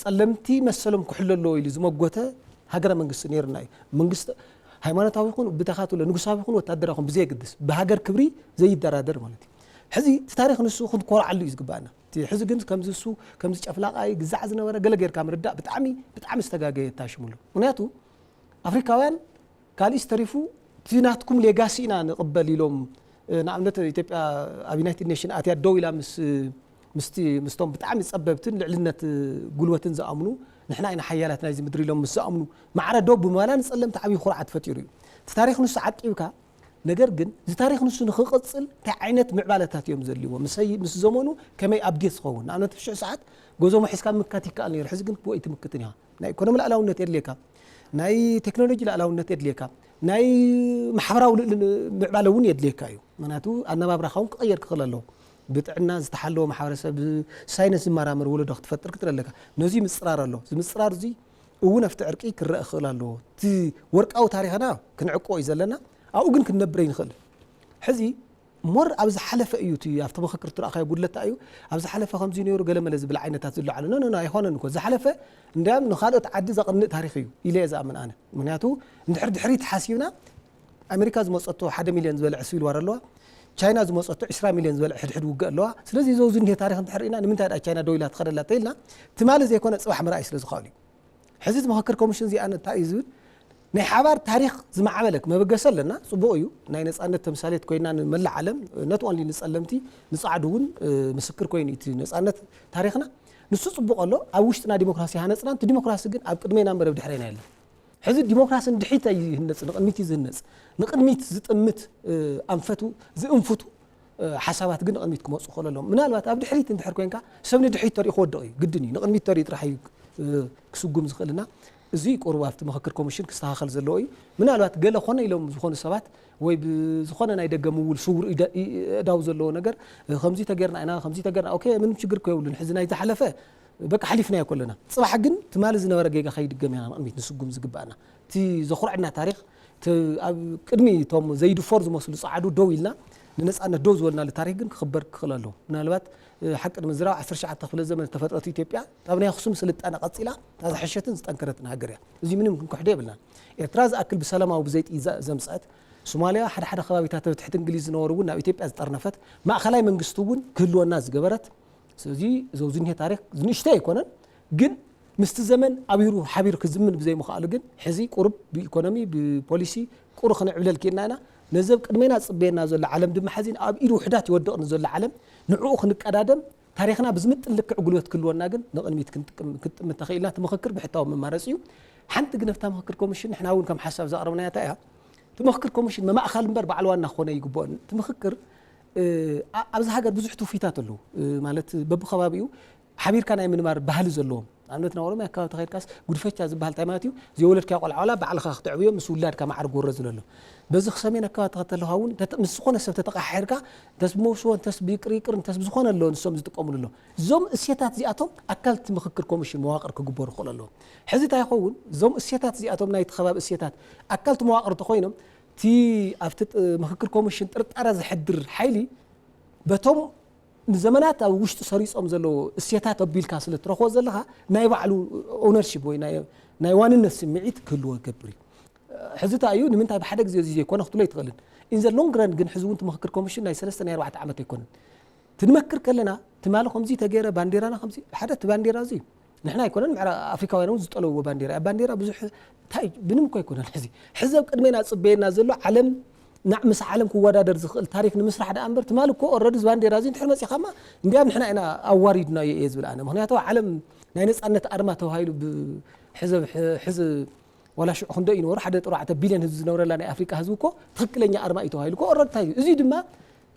ጸለምቲ መሰሎም ክሕሎ ኣለዎ ኢሉ ዝመጎተ ሃገረ መንግስቲ ነይርና እዩ። መንግስቲ ሃይማኖታዊ ይኹን ብተኻትሎ ንጉሳዊ ይኹን ወታደራዊ ይኹን ብዘየግድስ ብሃገር ክብሪ ዘይደራደር ማለት እዩ። ሕዚ እቲ ታሪኽ ንሱ ክንኮርዓሉ እዩ ዝግባኣና። እቲ ሕዚ ግን ከምዚ እሱ ከምዚ ጨፍላቃይ ግዛዕ ዝነበረ ገለ ጌርካ ምርዳእ ብጣዕሚ ብጣዕሚ ዝተጋገየ የታሽሙሉ። ምክንያቱ ኣፍሪካውያን ካልእስ ተሪፉ እቲ ናትኩም ሌጋሲ ኢና ንቕበል ኢሎም ንኣብነት ኢትዮጵያ ኣብ ዩናይትድ ኔሽን ኣትያ ደው ኢላ ምስ ምስቲ ምስቶም ብጣዕሚ ጸበብትን ልዕልነት ጉልበትን ዝኣምኑ ንሕና ኢና ሓያላት ናይዚ ምድሪ ኢሎም ምስ ዝኣምኑ ማዕረ ደው ብምባላ ንጸለምቲ ዓብዪ ኩርዓት ፈጢሩ እዩ። እቲ ታሪኽ ንሱ ዓቂብካ ነገር ግን እዚ ታሪኽ ንሱ ንኽቕጽል እንታይ ዓይነት ምዕባለታት እዮም ዘልዎ? ምስ ዘመኑ ከመይ ኣብዴት ዝኸውን ንኣብነት ብሽሕ ሰዓት ጎዞሞ ሒዝካ ምምካት ይከኣል ነይሩ። ሕዚ ግን ብወይ ትምክትን ኢኻ። ናይ ኢኮኖሚ ልኣላውነት የድልየካ፣ ናይ ቴክኖሎጂ ልኣላውነት የድልየካ፣ ናይ ማሕበራዊ ልእሊ ምዕባለ እውን የድልየካ እዩ። ምክንያቱ ኣነባብራኻ እውን ክቐየር ክኽእል ኣለዎ። ብጥዕና ዝተሓለወ ማሕበረሰብ ብሳይንስ ዝመራመር ወለዶ ክትፈጥር ክትደለካ ነዚ ምፅራር ኣሎ። እዚ ምፅራር እዚ እውን ኣብቲ ዕርቂ ክረአ ክኽእል ኣለዎ። እቲ ወርቃዊ ታሪኽና ክንዕቅቦ እዩ ዘለና፣ ኣብኡ ግን ክንነብር ኣይንኽእል። ሕዚ ሞር ኣብ ዝሓለፈ እዩ እቲ ኣብቲ ምኽክር ትረእኻዮ ጉድለታ እዩ። ኣብ ዝሓለፈ ከምዚ ነይሩ ገለመለ ዝብል ዓይነታት ዝለዓሉ ኖ ኖ ኣይኮነን እኮ ዝሓለፈ እንዲያም ንካልኦት ዓዲ ዘቕንእ ታሪኽ እዩ ኢለ እየ ዝኣምን ኣነ። ምክንያቱ እንድሕር ድሕሪት ሓሲብና ኣሜሪካ ዝመፀቶ ሓደ ሚልዮን ዝበልዐ ሲቪል ዋር ኣለዋ። ቻይና ዝመፀቶ ዕስራ ሚልዮን ዝበልዐ ሕድሕድ ውግእ ኣለዋ። ስለዚ ዘውዚ እንዲህ ታሪክ እንድሕር ኢና ንምንታይ ደኣ ቻይና ደው ኢላ ትኸደላ ተኢልና ትማሊ ዘይኮነ ፅባሕ ምርኣይ ስለ ዝኽኣሉ እዩ። ሕዚ እቲ ምኽክር ኮሚሽን እዚኣ እንታይ እዩ ዝብል ናይ ሓባር ታሪክ ዝማዕበለ መበገሲ ኣለና። ፅቡቅ እዩ። ናይ ነፃነት ተምሳሌት ኮይና ንመላእ ዓለም ነት ኦንሊ ንፀለምቲ ንፃዕዱ እውን ምስክር ኮይኑ እቲ ነፃነት ታሪክና ንሱ ፅቡቅ ኣሎ። ኣብ ውሽጥና ዲሞክራሲ ሃነፅና እቲ ዲሞክራሲ ግን ኣብ ቅድሜና መረብ ድሕሬና የለን። ሕዚ ዲሞክራሲ ንድሕሪት ኣይህነፅ ንቅድሚት እዩ ዝህነፅ። ንቅድሚት ዝጥምት ኣንፈቱ ዝእንፍቱ ሓሳባት ግን ንቅድሚት ክመፁ ክእል ኣለዎም። ምናልባት ኣብ ድሕሪት እንድሕር ኮይንካ ሰብ ንድሕሪት ተሪኡ ክወድቕ እዩ ግድን እዩ። ንቅድሚት ተሪኡ ጥራሕ እዩ ክስጉም ዝኽእልና። እዚ ቁሩብ ኣብቲ ምኽክር ኮሚሽን ክስተኻኸል ዘለዎ እዩ። ምናልባት ገለ ኮነ ኢሎም ዝኾኑ ሰባት ወይ ብዝኾነ ናይ ደገ ምውል ስውር እዳው ዘለዎ ነገር ከምዚ ተገርና ኢና ከምዚ ተገርና ኦኬ ምንም ችግር እኮ የብሉን። ሕዚ ናይ ዝሓለፈ በቃ ሓሊፍናዮ ከለና ፅባሕ ግን ትማሊ ዝነበረ ጌጋ ከይድገም ኢና ንቅድሚት ንስጉም ዝግባኣና። እቲ ዘኹርዐና ታሪኽ ኣብ ቅድሚ እቶም ዘይድፈሩ ዝመስሉ ፃዓዱ ደው ኢልና ንነፃነት ደው ዝበልናሉ ታሪኽ ግን ክኽበር ክኽእል ኣለዎ። ምናልባት ሓቂ ንምዝራብ ዓሰርተ ትሽዓተ ክፍለ ዘመን ዝተፈጥረት ኢትዮጵያ ካብ ናይ ኣኽሱም ስልጣነ ቀፂላ እታ ዝሐሸትን ዝጠንከረትን ሃገር እያ። እዚ ምንም ክንክሕዶ የብልናን። ኤርትራ ዝኣክል ብሰላማዊ ብዘይ ጥይት ዘምፀአት ሶማልያ ሓደ ሓደ ከባቢታት ኣብ ትሕቲ እንግሊዝ ዝነበሩ እውን ናብ ኢትዮጵያ ዝጠርነፈት ማእኸላይ መንግስቲ እውን ክህልወና ዝገበረት ስለዚ ዘውዚ እኒሄ ታሪክ ዝንእሽተይ ኣይኮነን ግን ምስቲ ዘመን ኣቢሩ ሓቢሩ ክዝምን ብዘይምኽኣሉ ግን ሕዚ ቁሩብ ብኢኮኖሚ ብፖሊሲ ቁሩ ክንዕብለል ክኢልና ኢና። ነዚ ኣብ ቅድሜና ዝፅበየና ዘሎ ዓለም ድማ ሕዚ ኣብ ኢድ ውሕዳት ይወድቕ ንዘሎ ዓለም ንዕኡ ክንቀዳደም ታሪኽና ብዝምጥን ልክዕ ጉልበት ክህልወና ግን ንቕድሚት ክንጥቅም- ክንጥምት ተኽኢልና። እቲ ምኽክር ብሕታዊ መማረፂ እዩ። ሓንቲ ግን ኣብታ ምኽክር ኮሚሽን ንሕና እውን ከም ሓሳብ ዘቕረብናያ እንታይ እያ? እቲ ምኽክር ኮሚሽን መማእኻል እምበር በዓል ዋና ክኾነ ይግብኦን። እቲ ምኽክር እ፣ ኣ- ኣብዚ ሃገር ብዙሕ ትውፊታት ኣለዉ። እ፣ ማለት በብኸባቢኡ ሓቢርካ ናይ ምንባር ባህሊ ዘለዎም፣ ኣብነት ናብ ኦሮሚያ ኣካባቢ ተኸይድካስ ጉድፈቻ ዝበሃል እንታይ ማለት እዩ? ዘይወለድካዮ ቆልዓ ዋላ ባዕልኻ ክተዕብዮ ምስ ውላድካ ማዕረ ጎረ ዝለሎ። በዚ ክሰሜን ኣካባቢ ተኸተልኻ እውን ተተ- ምስ ዝኾነ ሰብ ተተቃሓሕርካ እንተስ ብመውስቦ እንተስ ብይቅር ይቅር እንተስ ብዝኾነ ኣሎ ንሶም ዝጥቀሙሉ ኣሎ። እዞም እሴታት እዚኣቶም ኣካል እቲ ምኽክር ኮሚሽን መዋቅር ክግበሩ ክኽእሉ ኣለዎም። ሕዚ እንታይ ይኸውን? እዞም እሴታት እዚኣቶም ናይቲ ከባቢ እሴታት ኣካል እቲ መዋቅር እንተኾይኖም እቲ ኣብቲ ጥ- ምኽክር ኮሚሽን ጥርጣረ ዘሕድር ሓይሊ በቶም ንዘመናት ኣብ ውሽጡ ሰሪጾም ዘለዉ እሴታት ኣቢልካ ስለ ትረኽቦ ዘለኻ ናይ ባዕሉ ኦነርሺፕ ወይ ናይ- ናይ ዋንነት ስምዒት ክህልዎ ይገብር እዩ። ሕዚ እንታይ እዩ ንምንታይ ብሓደ ግዜ እዚ ዘይኮነ ክትብሎ ኣይትኽእልን። ኢን ዘ ሎንግ ረን ግን ሕዚ እውን እቲ ምኽክር ኮሚሽን ናይ ሰለስተ ናይ ኣርባዕተ ዓመት ኣይኮነን። ትንመክር ከለና ትማሊ ከምዚ ተገይረ ባንዴራና ከምዚ ሓደ እቲ ባንዴራ እዚ ንሕና ኣይኮነን ምዕራ ኣፍሪካውያን እውን ዝጠለብዎ ባንዴራ እያ። ባንዴራ ብዙሕ እንታይ ምንም እኮ ኣይኮነን። ሕዚ ሕዚ ኣብ ቅድሜና ዝፅበየና ዘሎ ዓለም ናዕ ምስ ዓለም ክወዳደር ዝኽእል ታሪክ ንምስራሕ ደኣ እምበር ትማሊ እኮ ኦረዲ ባንዴራ እዚ እንድሕር መፂኻማ እንዲያም ንሕና ኢና ኣዋሪድናዮ እየ ዝብል ኣነ። ምክንያቱ ዓለም ናይ ነፃነት ኣርማ ተባሂሉ ብ- ሕዚ ሕዚ ዋላ ሽዑ ክንደይ ይነበሩ ሓደ ጥራዕተ ቢልዮን ህዝቢ ዝነብረላ ናይ ኣፍሪካ ህዝቢ እኮ ትክክለኛ ኣርማ እዩ ተባሂሉ እኮ ኦረዲ እንታይ እዩ እዚ ድማ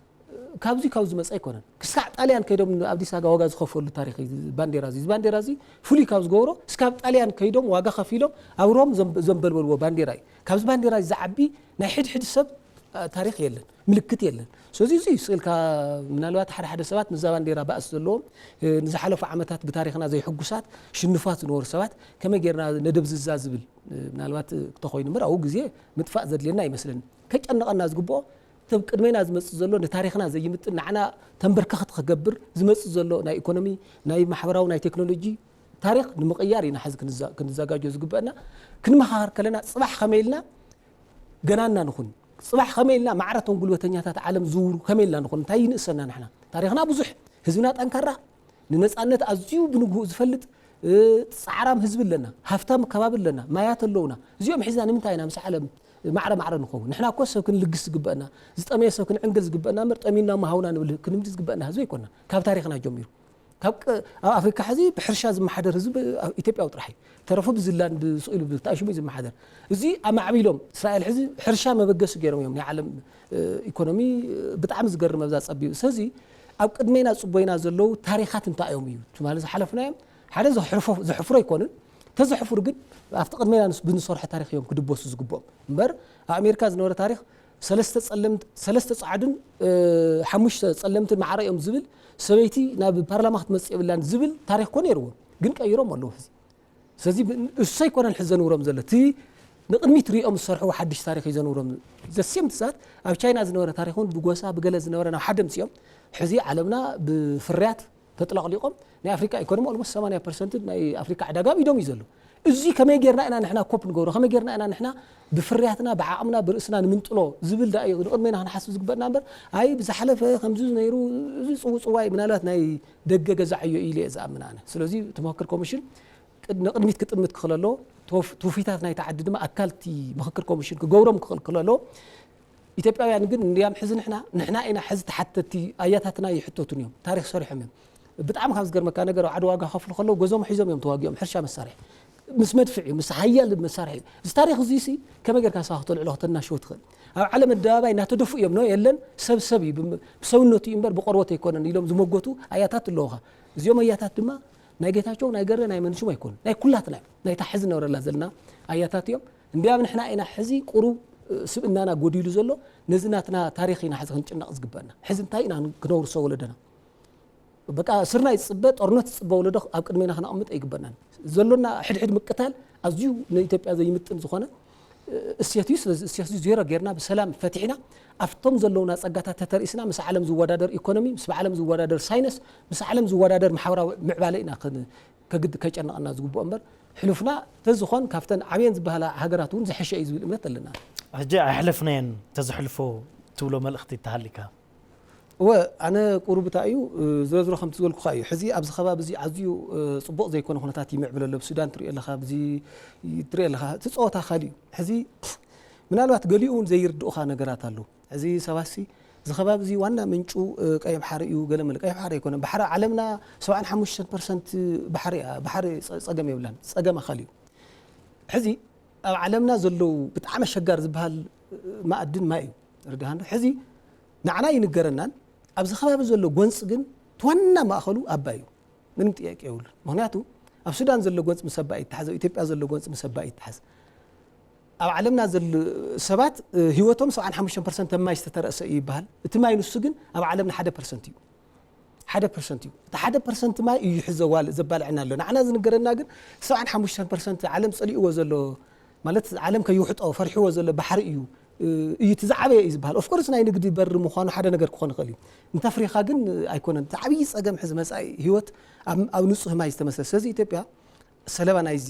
ካብዚ ካብ ዝመፀ ኣይኮነን። ክሳዕ ጣልያን ከይዶም ኣብ ኣዲስ ኣበባ ዋጋ ዝኸፈሉ ታሪክ እዩ። ባንዴራ እዚ ባንዴራ እዚ ፍሉይ ካብ ዝገብሮ እስካብ ጣልያን ከይዶም ዋጋ ከፊሎም ኣብ ሮም ዘም- ዘንበልበልዎ ባንዴራ እዩ። ካብዚ ባንዴራ እዚ ዝዓቢ ናይ ሕድሕድ ሰብ አ፣ ታሪክ የለን፣ ምልክት የለን። ስለዚ እዚ ስእልካ ምናልባት ሓደ ሓደ ሰባት ንዛ ባንዴራ ባእስ ዘለዎም እ፣ ንዝሓለፉ ዓመታት ብታሪክና ዘይሕጉሳት ሽንፋት ዝነበሩ ሰባት ከመይ ጌርና ነደብዝዛ ዝብል እ፣ ምናልባት እ፣ እንተኾይኑ እምበር ኣብኡ ግዜ ምጥፋእ ዘድልየና ኣይመስለኒ። ከጨንቐና ዝግብኦ እቲ ኣብ ቅድሜና ዝመፅእ ዘሎ ንታሪኽና ዘይምጥን ንዓና ተንበርከኽቲ ክገብር ዝመፅእ ዘሎ ናይ ኢኮኖሚ ናይ ማሕበራዊ ናይ ቴክኖሎጂ ታሪኽ ንምቕያር ኢና ሕዚ ክንዛ- ክንዘጋጆ ዝግበአና። ክንመኻኸር ከለና ፅባሕ ከመይ ኢልና ገናና ንኹን፣ ፅባሕ ከመይ ኢልና ማዕረቶም ጉልበተኛታት ዓለም ዝውሩ ከመይ ኢልና ንኹን እንታይ ይንእሰና ንሕና ታሪኽና ብዙሕ ህዝብና ጠንካራ ንነፃነት ኣዝዩ ብንግሁ ዝፈልጥ ፃዕራም ህዝቢ ኣለና፣ ሃፍታም ከባቢ ኣለና፣ ማያት ኣለውና። እዚኦም ሒዝና ንምንታይ ኢና ምስ ዓለም ማዕረ ማዕረ ንኸውን? ንሕና እኮ ሰብ ክንልግስ ዝግበአና፣ ዝጠመየ ሰብ ክንዕንግል ዝግበአና እምበር ጠሚና እሞ ሃውና ንብል ክንብል ዝግበአና ህዝቢ ኣይኮና። ካብ ታሪኽና ጀሚሩ ካብ ቅ- ኣብ ኣፍሪካ ሕዚ ብሕርሻ ዝመሓደር ህዝቢ ኣብ ኢትዮጵያዊ ጥራሕ እዩ። ተረፉ ብዝላን ብስኢሉ ብታሽሙ እዩ ዝመሓደር። እዚ ኣማዕቢሎም እስራኤል ሕዚ ሕርሻ መበገሲ ገይሮም እዮም ናይ ዓለም ኢኮኖሚ ብጣዕሚ ዝገርም ኣብዛ ፀቢቡ። ስለዚ ኣብ ቅድሜና ፅቦይና ዘለዉ ታሪኻት እንታይ እዮም እዩ ትማሊ ዝሓለፍናዮም ሓደ ዘሕርፎ- ዘሕፍሮ ኣይኮንን። ተዘሕፍሩ ግን ኣብቲ ቅድሜና ንስ- ብንሰርሖ ታሪክ እዮም ክድበሱ ዝግብኦም እምበር ኣብ ኣሜሪካ ዝነበረ ታሪክ ሰለስተ ጸለምት ሰለስተ ጻዕዱን እ፣ ሓሙሽተ ጸለምትን ማዕረ እዮም ዝብል ሰበይቲ ናብ ፓርላማ ክትመጽእ የብላን ዝብል ታሪክ ኮ ነይርዎም ግን ቀይሮም ኣለዉ ሕዚ። ስለዚ ብ- እሱ ኣይኮነን ሕዚ ዘንውሮም ዘሎ እቲ ንቅድሚት ሪኦም ዝሰርሕዎ ሓድሽ ታሪክ እዩ ዘንውሮም። ዘሴም ትዛት ኣብ ቻይና ዝነበረ ታሪክ እውን ብጎሳ ብገለ ዝነበረ ናብ ሓደ ምፅኦም ሕዚ ዓለምና ብፍርያት ተጥለቕሊቖም ናይ ኣፍሪካ ኢኮኖሚ ኦልሞስት ሰማንያ ፐርሰንት ናይ ኣፍሪካ ዕዳጋ ኣብ ኢዶም እዩ ዘሎ። እዚ ከመይ ጌርና ኢና ንሕና ኮፕ ንገብሮ ከመይ ጌርና ኢና ንሕና ብፍርያትና ብዓቕምና ብርእስና ንምንጥሎ ዝብል ዳ እዩ ንቕድሜና ክንሓስብ ዝግበእና እምበር ኣይ ብዝሓለፈ ከምዚ ነይሩ እዚ ፅውፅዋይ ምናልባት ናይ ደገ ገዛዕዮ ኢለ እየ ዝኣምን ኣነ። ስለዚ እቲ ምክክር ኮሚሽን ቅድ- ንቕድሚት ክጥምት ክኽእል ኣለዎ። ተወፍ- ትውፊታት ናይቲ ዓዲ ድማ ኣካልቲ ምክክር ኮሚሽን ክገብሮም ክኽእል ክኽእል ኣለዎ። ኢትዮጵያውያን ግን እንዲያም ሕዚ ንሕና ንሕና ኢና ሕዚ ተሓተቲ ኣያታትና ይሕተቱን እዮም ታሪክ ሰሪሖም እዮም። ብጣዕሚ ካብ ዝገርመካ ነገር ኣብ ዓዲ ዋጋ ከፍሉ ከለዉ ገዞም ሒዞም እዮም ተዋጊኦም ሕርሻ መሳርሒ ምስ መድፍዕ እዩ ምስ ሓያል መሳርሒ እዩ። እዚ ታሪክ እዚ ሲ ከመይ ጌርካ ንስኻ ክተልዕሎ ክተናሽዎ ትኽእል? ኣብ ዓለም ኣደባባይ እናተደፉ እዮም ኖ የለን ሰብ ሰብ እዩ ብም- ብሰውነቱ እዩ እምበር ብቆርበት ኣይኮነን ኢሎም ዝመጎቱ ኣያታት ኣለዉኻ። እዚኦም ኣያታት ድማ ናይ ጌታቸው ናይ ገረ ናይ መንሽም ኣይኮኑ ናይ ኩላትና እዮም። ናይታ ሕዚ ነብረላ ዘለና ኣያታት እዮም። እንዲያም ንሕና ኢና ሕዚ ቁሩብ እ፣ ስብእናና ጎዲሉ ዘሎ ነዚ ናትና ታሪክ ኢና ሕዚ ክንጭነቕ ዝግበአና። ሕዚ እንታይ ኢና ክነውርሶ ወለደና? በቃ ስርና ይፅበ ጦርነት ዝፅበ ወለዶ ኣብ ቅድሜና ክነቕምጥ ኣይግበናን። ዘሎና ሕድሕድ ምቅታል ኣዝዩ ንኢትዮጵያ ዘይምጥን ዝኾነ እ፣ እሴት እዩ። ስለዚ እሴት እዚ ዜሮ ጌርና ብሰላም ፈቲሕና ኣብቶም ዘለውና ጸጋታት ተተርኢስና ምስ ዓለም ዝወዳደር ኢኮኖሚ፣ ምስ ዓለም ዝወዳደር ሳይንስ፣ ምስ ዓለም ዝወዳደር ማሕበራዊ ምዕባለ ኢና ክን- ከግድ ከጨንቐና ዝግብኦ እምበር ሕሉፍና ተዝኾን ካብተን ዓብየን ዝበሃላ ሃገራት እውን ዝሐሸ እዩ ዝብል እምነት ኣለና። ሕጂ ኣይሕለፍናየን ተዝሕልፎ ትብሎ መልእኽቲ ተሃሊካ? እወ ኣነ ቁሩብ እንታይ እዩ ዝረዝሮ ከምቲ ዝበልኩኻ እዩ። ሕዚ ኣብዚ ከባቢ እዚ ኣዝዩ እ፣ ፅቡቕ ዘይኮነ ኩነታት ይምዕብል ኣሎ። ብሱዳን ትሪኦ ኣለኻ፣ ብዚ ትሪኦ ኣለኻ። እቲ ፀወታ ካሊእ እዩ። ሕዚ ምናልባት ገሊኡ እውን ዘይርድኡኻ ነገራት ኣለዉ። ሕዚ ሰባትሲ እዚ ከባቢ እዚ ዋና ምንጩ ቀይሕ ባሕሪ እዩ። ገለ መለ ቀይሕ ባሕሪ ኣይኮነን። ባሕሪ ዓለምና ሰብዓን ሓሙሽተን ፐርሰንት ባሕሪ እያ። ባሕሪ ጸገም የብላን። ጸገም ኣኻል እዩ። ሕዚ ኣብ ዓለምና ዘለዉ ብጣዕሚ ኣሸጋር ዝበሃል ማእድን ማይ እዩ። ርድሃን ሕዚ ንዓና ይንገረናን ኣብዚ ከባቢ ዘሎ ጎንፂ ግን እቲ ዋና ማእኸሉ ኣባይ እዩ። ምንም ጥያቄ የብሉን። ምክንያቱ ኣብ ሱዳን ዘሎ ጎንፂ ምስ ኣባይ ይተሓዝ፣ ኣብ ኢትዮጵያ ዘሎ ጎንፂ ምስ ኣባይ ይተሓዝ። ኣብ ዓለምና ዘሎ ሰባት ህይወቶም ሰብዓን ሓሙሽተን ፐርሰንት ኣብ ማይ ዝተተረእሰ እዩ ይበሃል። እቲ ማይ ንሱ ግን ኣብ ዓለምና ሓደ ፐርሰንት እዩ። ሓደ ፐርሰንት እዩ። እቲ ሓደ ፐርሰንት ማይ እዩ ይሕዘ ዋል ዘባልዐና ኣሎ። ንዓና ዝንገረና ግን ሰብዓን ሓሙሽተን ፐርሰንት ዓለም ጸሊእዎ ዘሎ ማለት ዓለም ከይውሕጦ ፈሪሕዎ ዘሎ ባሕሪ እዩ እዩ እቲ ዝዓበየ እዩ ዝበሃል። ኦፍኮርስ ናይ ንግዲ በር ምዃኑ ሓደ ነገር ክኾን ይኽእል እዩ። እንተፍሪኻ ግን ኣይኮነን። እቲ ዓብዪ ጸገም ሕዚ መጻኢ ህይወት ኣብ ንጹህ ማይ ዝተመስለ። ስለዚ ኢትዮጵያ ሰለባ ናይዚ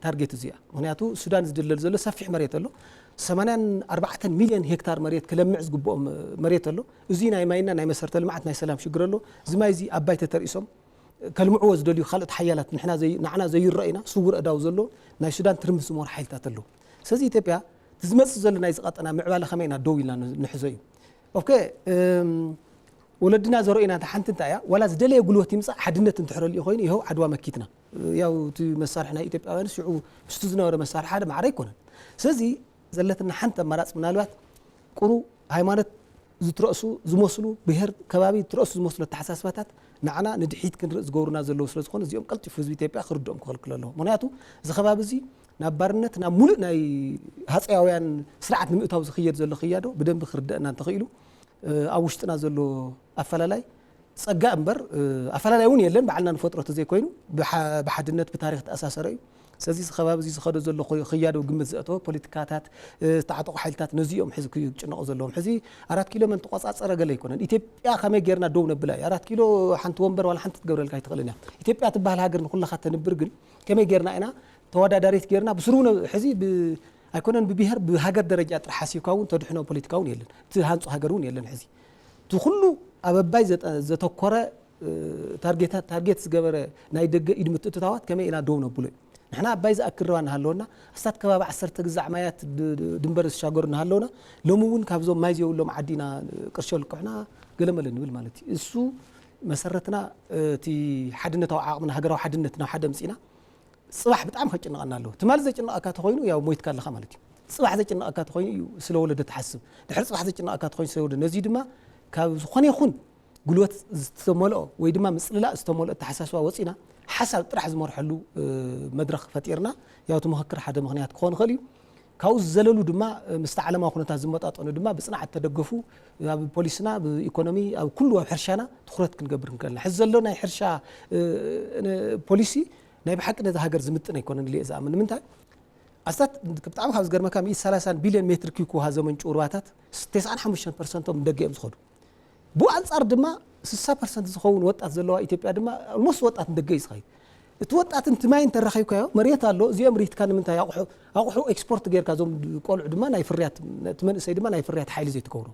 ታርጌት እዚኣ። ምክንያቱ ሱዳን ዝድለል ዘሎ ሰፊሕ መሬት ኣሎ። ሰማንያን ኣርባዕተን ሚልዮን ሄክታር መሬት ክለምዕ ዝግብኦም መሬት ኣሎ። እዚ ናይ ማይና ናይ መሰረተ ልምዓት ናይ ሰላም ሽግር ኣሎ። እዚ ማይ እዚ ኣባይ ተተርኢሶም ከልምዕዎ ዝደልዩ ካልኦት ሓያላት ንሕና ዘይ- ንዓና ዘይረኣዩና ስውር ኣእዳው ዘሎ ናይ ሱዳን ትርምስ ዝመሩ ሓይልታት ኣለዉ። ስለዚ ኢትዮጵያ እቲ ዝመጽእ ዘሎ ናይዚ ቀጠና ምዕባለ ከመይ ኢና ደው ኢልና ን- ንሕዞ እዩ። ኦኬ፣ እም፣ ወለድና ዘርእዩና እታ ሓንቲ እንታይ እያ? ዋላ ዝደለየ ጉልበት ይምጻእ ሓድነት እንድሕረሉ ኮይኑ ይኸው ዓድዋ መኪትና። ያው እቲ መሳርሒ ናይ ኢትዮጵያውያን ሽዑ ምስቲ ዝነበረ መሳርሒ ሓደ ማዕረ ኣይኮነን። ስለዚ ዘለትና ሓንቲ ኣማራፂ ምናልባት ቁሩ ሃይማኖት ዝትረእሱ ዝመስሉ ብሄር ከባቢ ዝትረእሱ ዝመስሉ ኣተሓሳስባታት ንዓና ንድሕሪት ክንርኢ ዝገብሩና ዘለዉ ስለ ዝኾነ እዚኦም ቀልጢፉ ህዝቢ ኢትዮጵያ ክርድኦም ክኽልክል ኣለዎ። ምክንያቱ እዚ ከባቢ እዚ ናብ ባርነት ናብ ሙሉእ ናይ ሃፀያውያን ስርዓት ንምእታው ዝኽየድ ዘሎ ክያዶ ብደንቢ ክርደአና እንተኽኢሉ ኣብ ውሽጥና ዘሎ ኣፈላላይ ጸጋ እምበር ኣፈላላይ እውን የለን። ባዕልና ንፈጥሮ ተዘይኮይኑ ብሓድነት ብታሪክ ተኣሳሰረ እዩ። ስለዚ እዚ ከባቢ እዚ ዝኸዶ ዘሎ ክያዶ ግምት ዘእተወ ፖለቲካታት ዝተዓጠቑ ሓይልታት ነዚ እዮም ሕዚ ክጭነቑ ዘለዎም። ሕዚ ኣራት ኪሎ መን ተቆጻጸረ ገለ ኣይኮነን። ኢትዮጵያ ከመይ ጌርና ደው ነብላ እዩ። ኣራት ኪሎ ሓንቲ ወንበር ዋላ ሓንቲ ትገብረልካ ኣይትኽእልን እያ። ኢትዮጵያ ትበሃል ሃገር ንኩላኻ ተንብር ግን ከመይ ጌርና ኢና ተወዳዳሪት ጌርና ብስሩ ሕዚ ኣይኮነን ብብሄር ብሃገር ደረጃ ጥራሕ ሓሲብካ እውን ተድሕኖ ፖለቲካ እውን የለን። እቲ ሃንፁ ሃገር እውን የለን። ሕዚ እቲ ኩሉ ኣብ ኣባይ ዘተኮረ ታርጌት ዝገበረ ናይ ደገ ኢድ ምትእትታዋት ከመይ ኢና ደው ነብሎ እዩ። ንሕና ኣባይ ዝኣክል ርባ እናሃለወና ኣስታት ከባቢ ዓሰርተ ግዛዕ ማያት ድንበር ዝሻገሩ እናሃለውና ሎሚ እውን ካብዞም ማይ ዘይብሎም ዓዲ ኢና ቅርሾ ልክዕና ገለመለ ንብል ማለት እዩ። እሱ መሰረትና እቲ ሓድነታዊ ዓቕምና ሃገራዊ ሓድነት ናብ ሓደ ምፅና ፅባሕ ብጣዕሚ ከጭንቐና ኣለዎ። ትማሊ ዘጭንቐካ ተኾይኑ ያው ሞይትካ ኣለኻ ማለት እዩ። ፅባሕ ዘጭንቐካ ተኾይኑ እዩ ስለ ወለዶ ትሓስብ። ድሕሪ ፅባሕ ዘጭንቐካ ተኾይኑ ስለ ወለዶ ነዚ ድማ ካብ ዝኾነ ይኹን ጉልበት ዝተመልኦ ወይ ድማ ምፅልላእ ዝተመልኦ ኣተሓሳስባ ወፂና ሓሳብ ጥራሕ ዝመርሐሉ መድረኽ ፈጢርና ያው እቲ ምኽክር ሓደ ምኽንያት ክኾን ይኽእል እዩ። ካብኡ ዝዘለሉ ድማ ምስቲ ዓለማዊ ኩነታት ዝመጣጠኑ ድማ ብፅንዓት ተደገፉ ኣብ ፖሊስና ብኢኮኖሚ ኣብ ኩሉ ኣብ ሕርሻና ትኩረት ክንገብር ንክእልና ሕዚ ዘሎ ናይ ሕርሻ ፖሊሲ ናይ ብሓቂ ነዚ ሃገር ዝምጥን ኣይኮነን ኢለ እየ ዝኣምን። ንምንታይ ኣስታት ብጣዕሚ ካብ ዝገርመካ ሚእቲ ሰላሳን ቢልዮን ሜትር ኪዩብ ውሃ ዘመንጭ ሩባታት ተስዓን ሓሙሽተን ፐርሰንቶም ንደገ እዮም ዝኸዱ። ብኡ ኣንጻር ድማ ስሳ ፐርሰንት ዝኸውን ወጣት ዘለዋ ኢትዮጵያ ድማ ኦልሞስት ወጣት ንደገ እዩ ዝኸይድ። እቲ ወጣት እንት ማይ እንተረኺብካዮ መሬት ኣሎ እዚኦም ሪትካ ንምንታይ ኣቑሑ ኣቑሑ ኤክስፖርት ጌርካ እዞም ቆልዑ ድማ ናይ ፍርያት እቲ መንእሰይ ድማ ናይ ፍርያት ሓይሊ ዘይትገብሮ።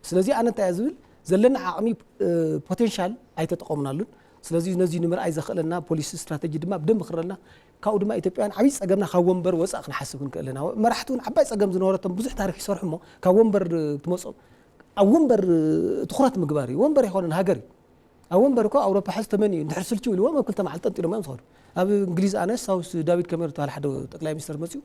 ስለዚ ኣነ እንታይ እየ ዝብል ዘለና ዓቕሚ ፖቴንሻል ኣይተጠቐምናሉን። ስለዚ ነዚ ንምርኣይ ዘኽእለና ፖሊሲ ስትራተጂ ድማ ብደንብ ክረና ካብኡ ድማ ኢትዮጵያውያን ዓብዪ ጸገምና ካብ ወንበር ወፃእ ክንሓስብ ክንክእል ኢና። መራሕቲ እውን ዓባይ ጸገም ዝነበረቶም ብዙሕ ታሪክ ይሰርሑ እሞ ካብ ወንበር ትመፅኦም ኣብ ወንበር ትኹረት ምግባር እዩ። ወንበር ኣይኮነን ሃገር እዩ። ኣብ ወንበር እኮ ኣውሮፓ ሕዚ ተመን እዩ እንድሕር ስልችው ኢልዎም ኣብ ክልተ መዓልቲ ጠንጢሎም እዮም ዝኸዱ። ኣብ እንግሊዝ ኣነ ሳውስ ዳቪድ ካሜሮን ተባሃለ ሓደ ጠቅላይ ሚኒስተር መፅኡ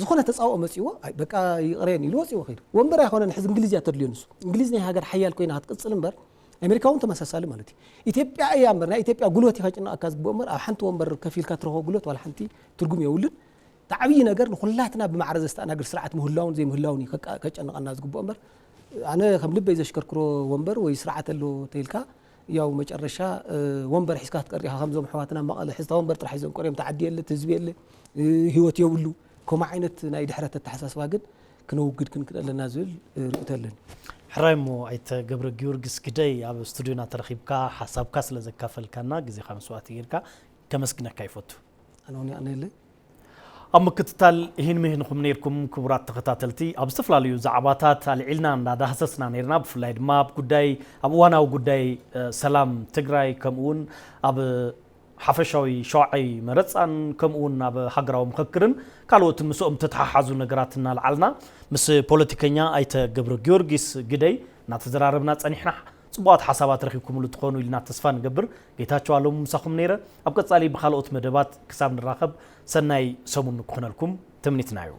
ዝኾነ ተፃብኦ መፅዎ በቃ ይቕሬን ኢሉ ወፅዎ ከይዱ። ወንበር ኣይኮነን ሕዚ እንግሊዝ እያ ተድልዮ ንሱ። እንግሊዝ ናይ ሃገር ሓያል ኮይና ክትቅፅል እምበር ኣሜሪካ እውን ተመሳሳሊ ማለት እዩ። ኢትዮጵያ እያ እምበር ናይ ኢትዮጵያ ጉልበት እዩ ከጭንቐካ ዝግብኦ እምበር ኣብ ሓንቲ ወንበር ከፊልካ ትረኽቦ ጉልበት ዋላ ሓንቲ ትርጉም የብሉን። እቲ ዓብዪ ነገር ንኹላትና ብማዕረ ዘስተኣናግድ ስርዓት ምህላውን ዘይምህላውን እዩ ከጨንቐና ዝግብኦ እምበር ኣነ ከም ልበይ ዘሽከርክሮ ወንበር ወይ ስርዓት ኣሎ ተይልካ ያው መጨረሻ ወንበር ሒዝካ ክትቀር ኢኻ። ከምዞም ኣሕዋትና መቐለ ሕዝታ ወንበር ጥራሕ ሒዞም ቀርዮም ተዓዲ የለ ህዝቢ የለ ህይወት የብሉ። ከምኡ ዓይነት ናይ ድሕረት ኣተሓሳስባ ግን ክነውግድ ክንክእል ኣለና ዝብል ርእይቶ ኣለኒ። ሕራይ እሞ ኣይተ ገብረ ጊዮርጊስ ግደይ ኣብ ስቱድዮና ተረኺብካ ሓሳብካ ስለ ዘካፈልካና ግዜኻ መስዋእቲ ጌርካ ከመስግነካ ይፈቱ። ኣነ እውን የቐንየለይ። ኣብ ምክትታል ይህን ምሂን ኹም ነይርኩም ክቡራት ተኸታተልቲ። ኣብ ዝተፈላለዩ ዛዕባታት ኣልዒልና እንዳዳህሰስና ነይርና። ብፍላይ ድማ ኣብ ጉዳይ ኣብ እዋናዊ ጉዳይ ሰላም ትግራይ ከምኡ እውን ኣብ ሓፈሻዊ ሸውዓይ መረፃን ከምኡ እውን ኣብ ሃገራዊ ምኽክርን ካልኦት ምስኦም ተተሓሓዙ ነገራት እናልዓልና ምስ ፖለቲከኛ ኣይተ ገብረ ጊዮርጊስ ግደይ እናተዘራረብና ጸኒሕና። ጽቡቓት ሓሳባት ረኺብኩምሉ ትኾኑ ኢልና ተስፋ ንገብር። ጌታቸው ኣለሙ ምሳኹም ነይረ። ኣብ ቀጻሊ ብኻልኦት መደባት ክሳብ ንራኸብ ሰናይ ሰሙን ክኾነልኩም ትምኒትና እዩ።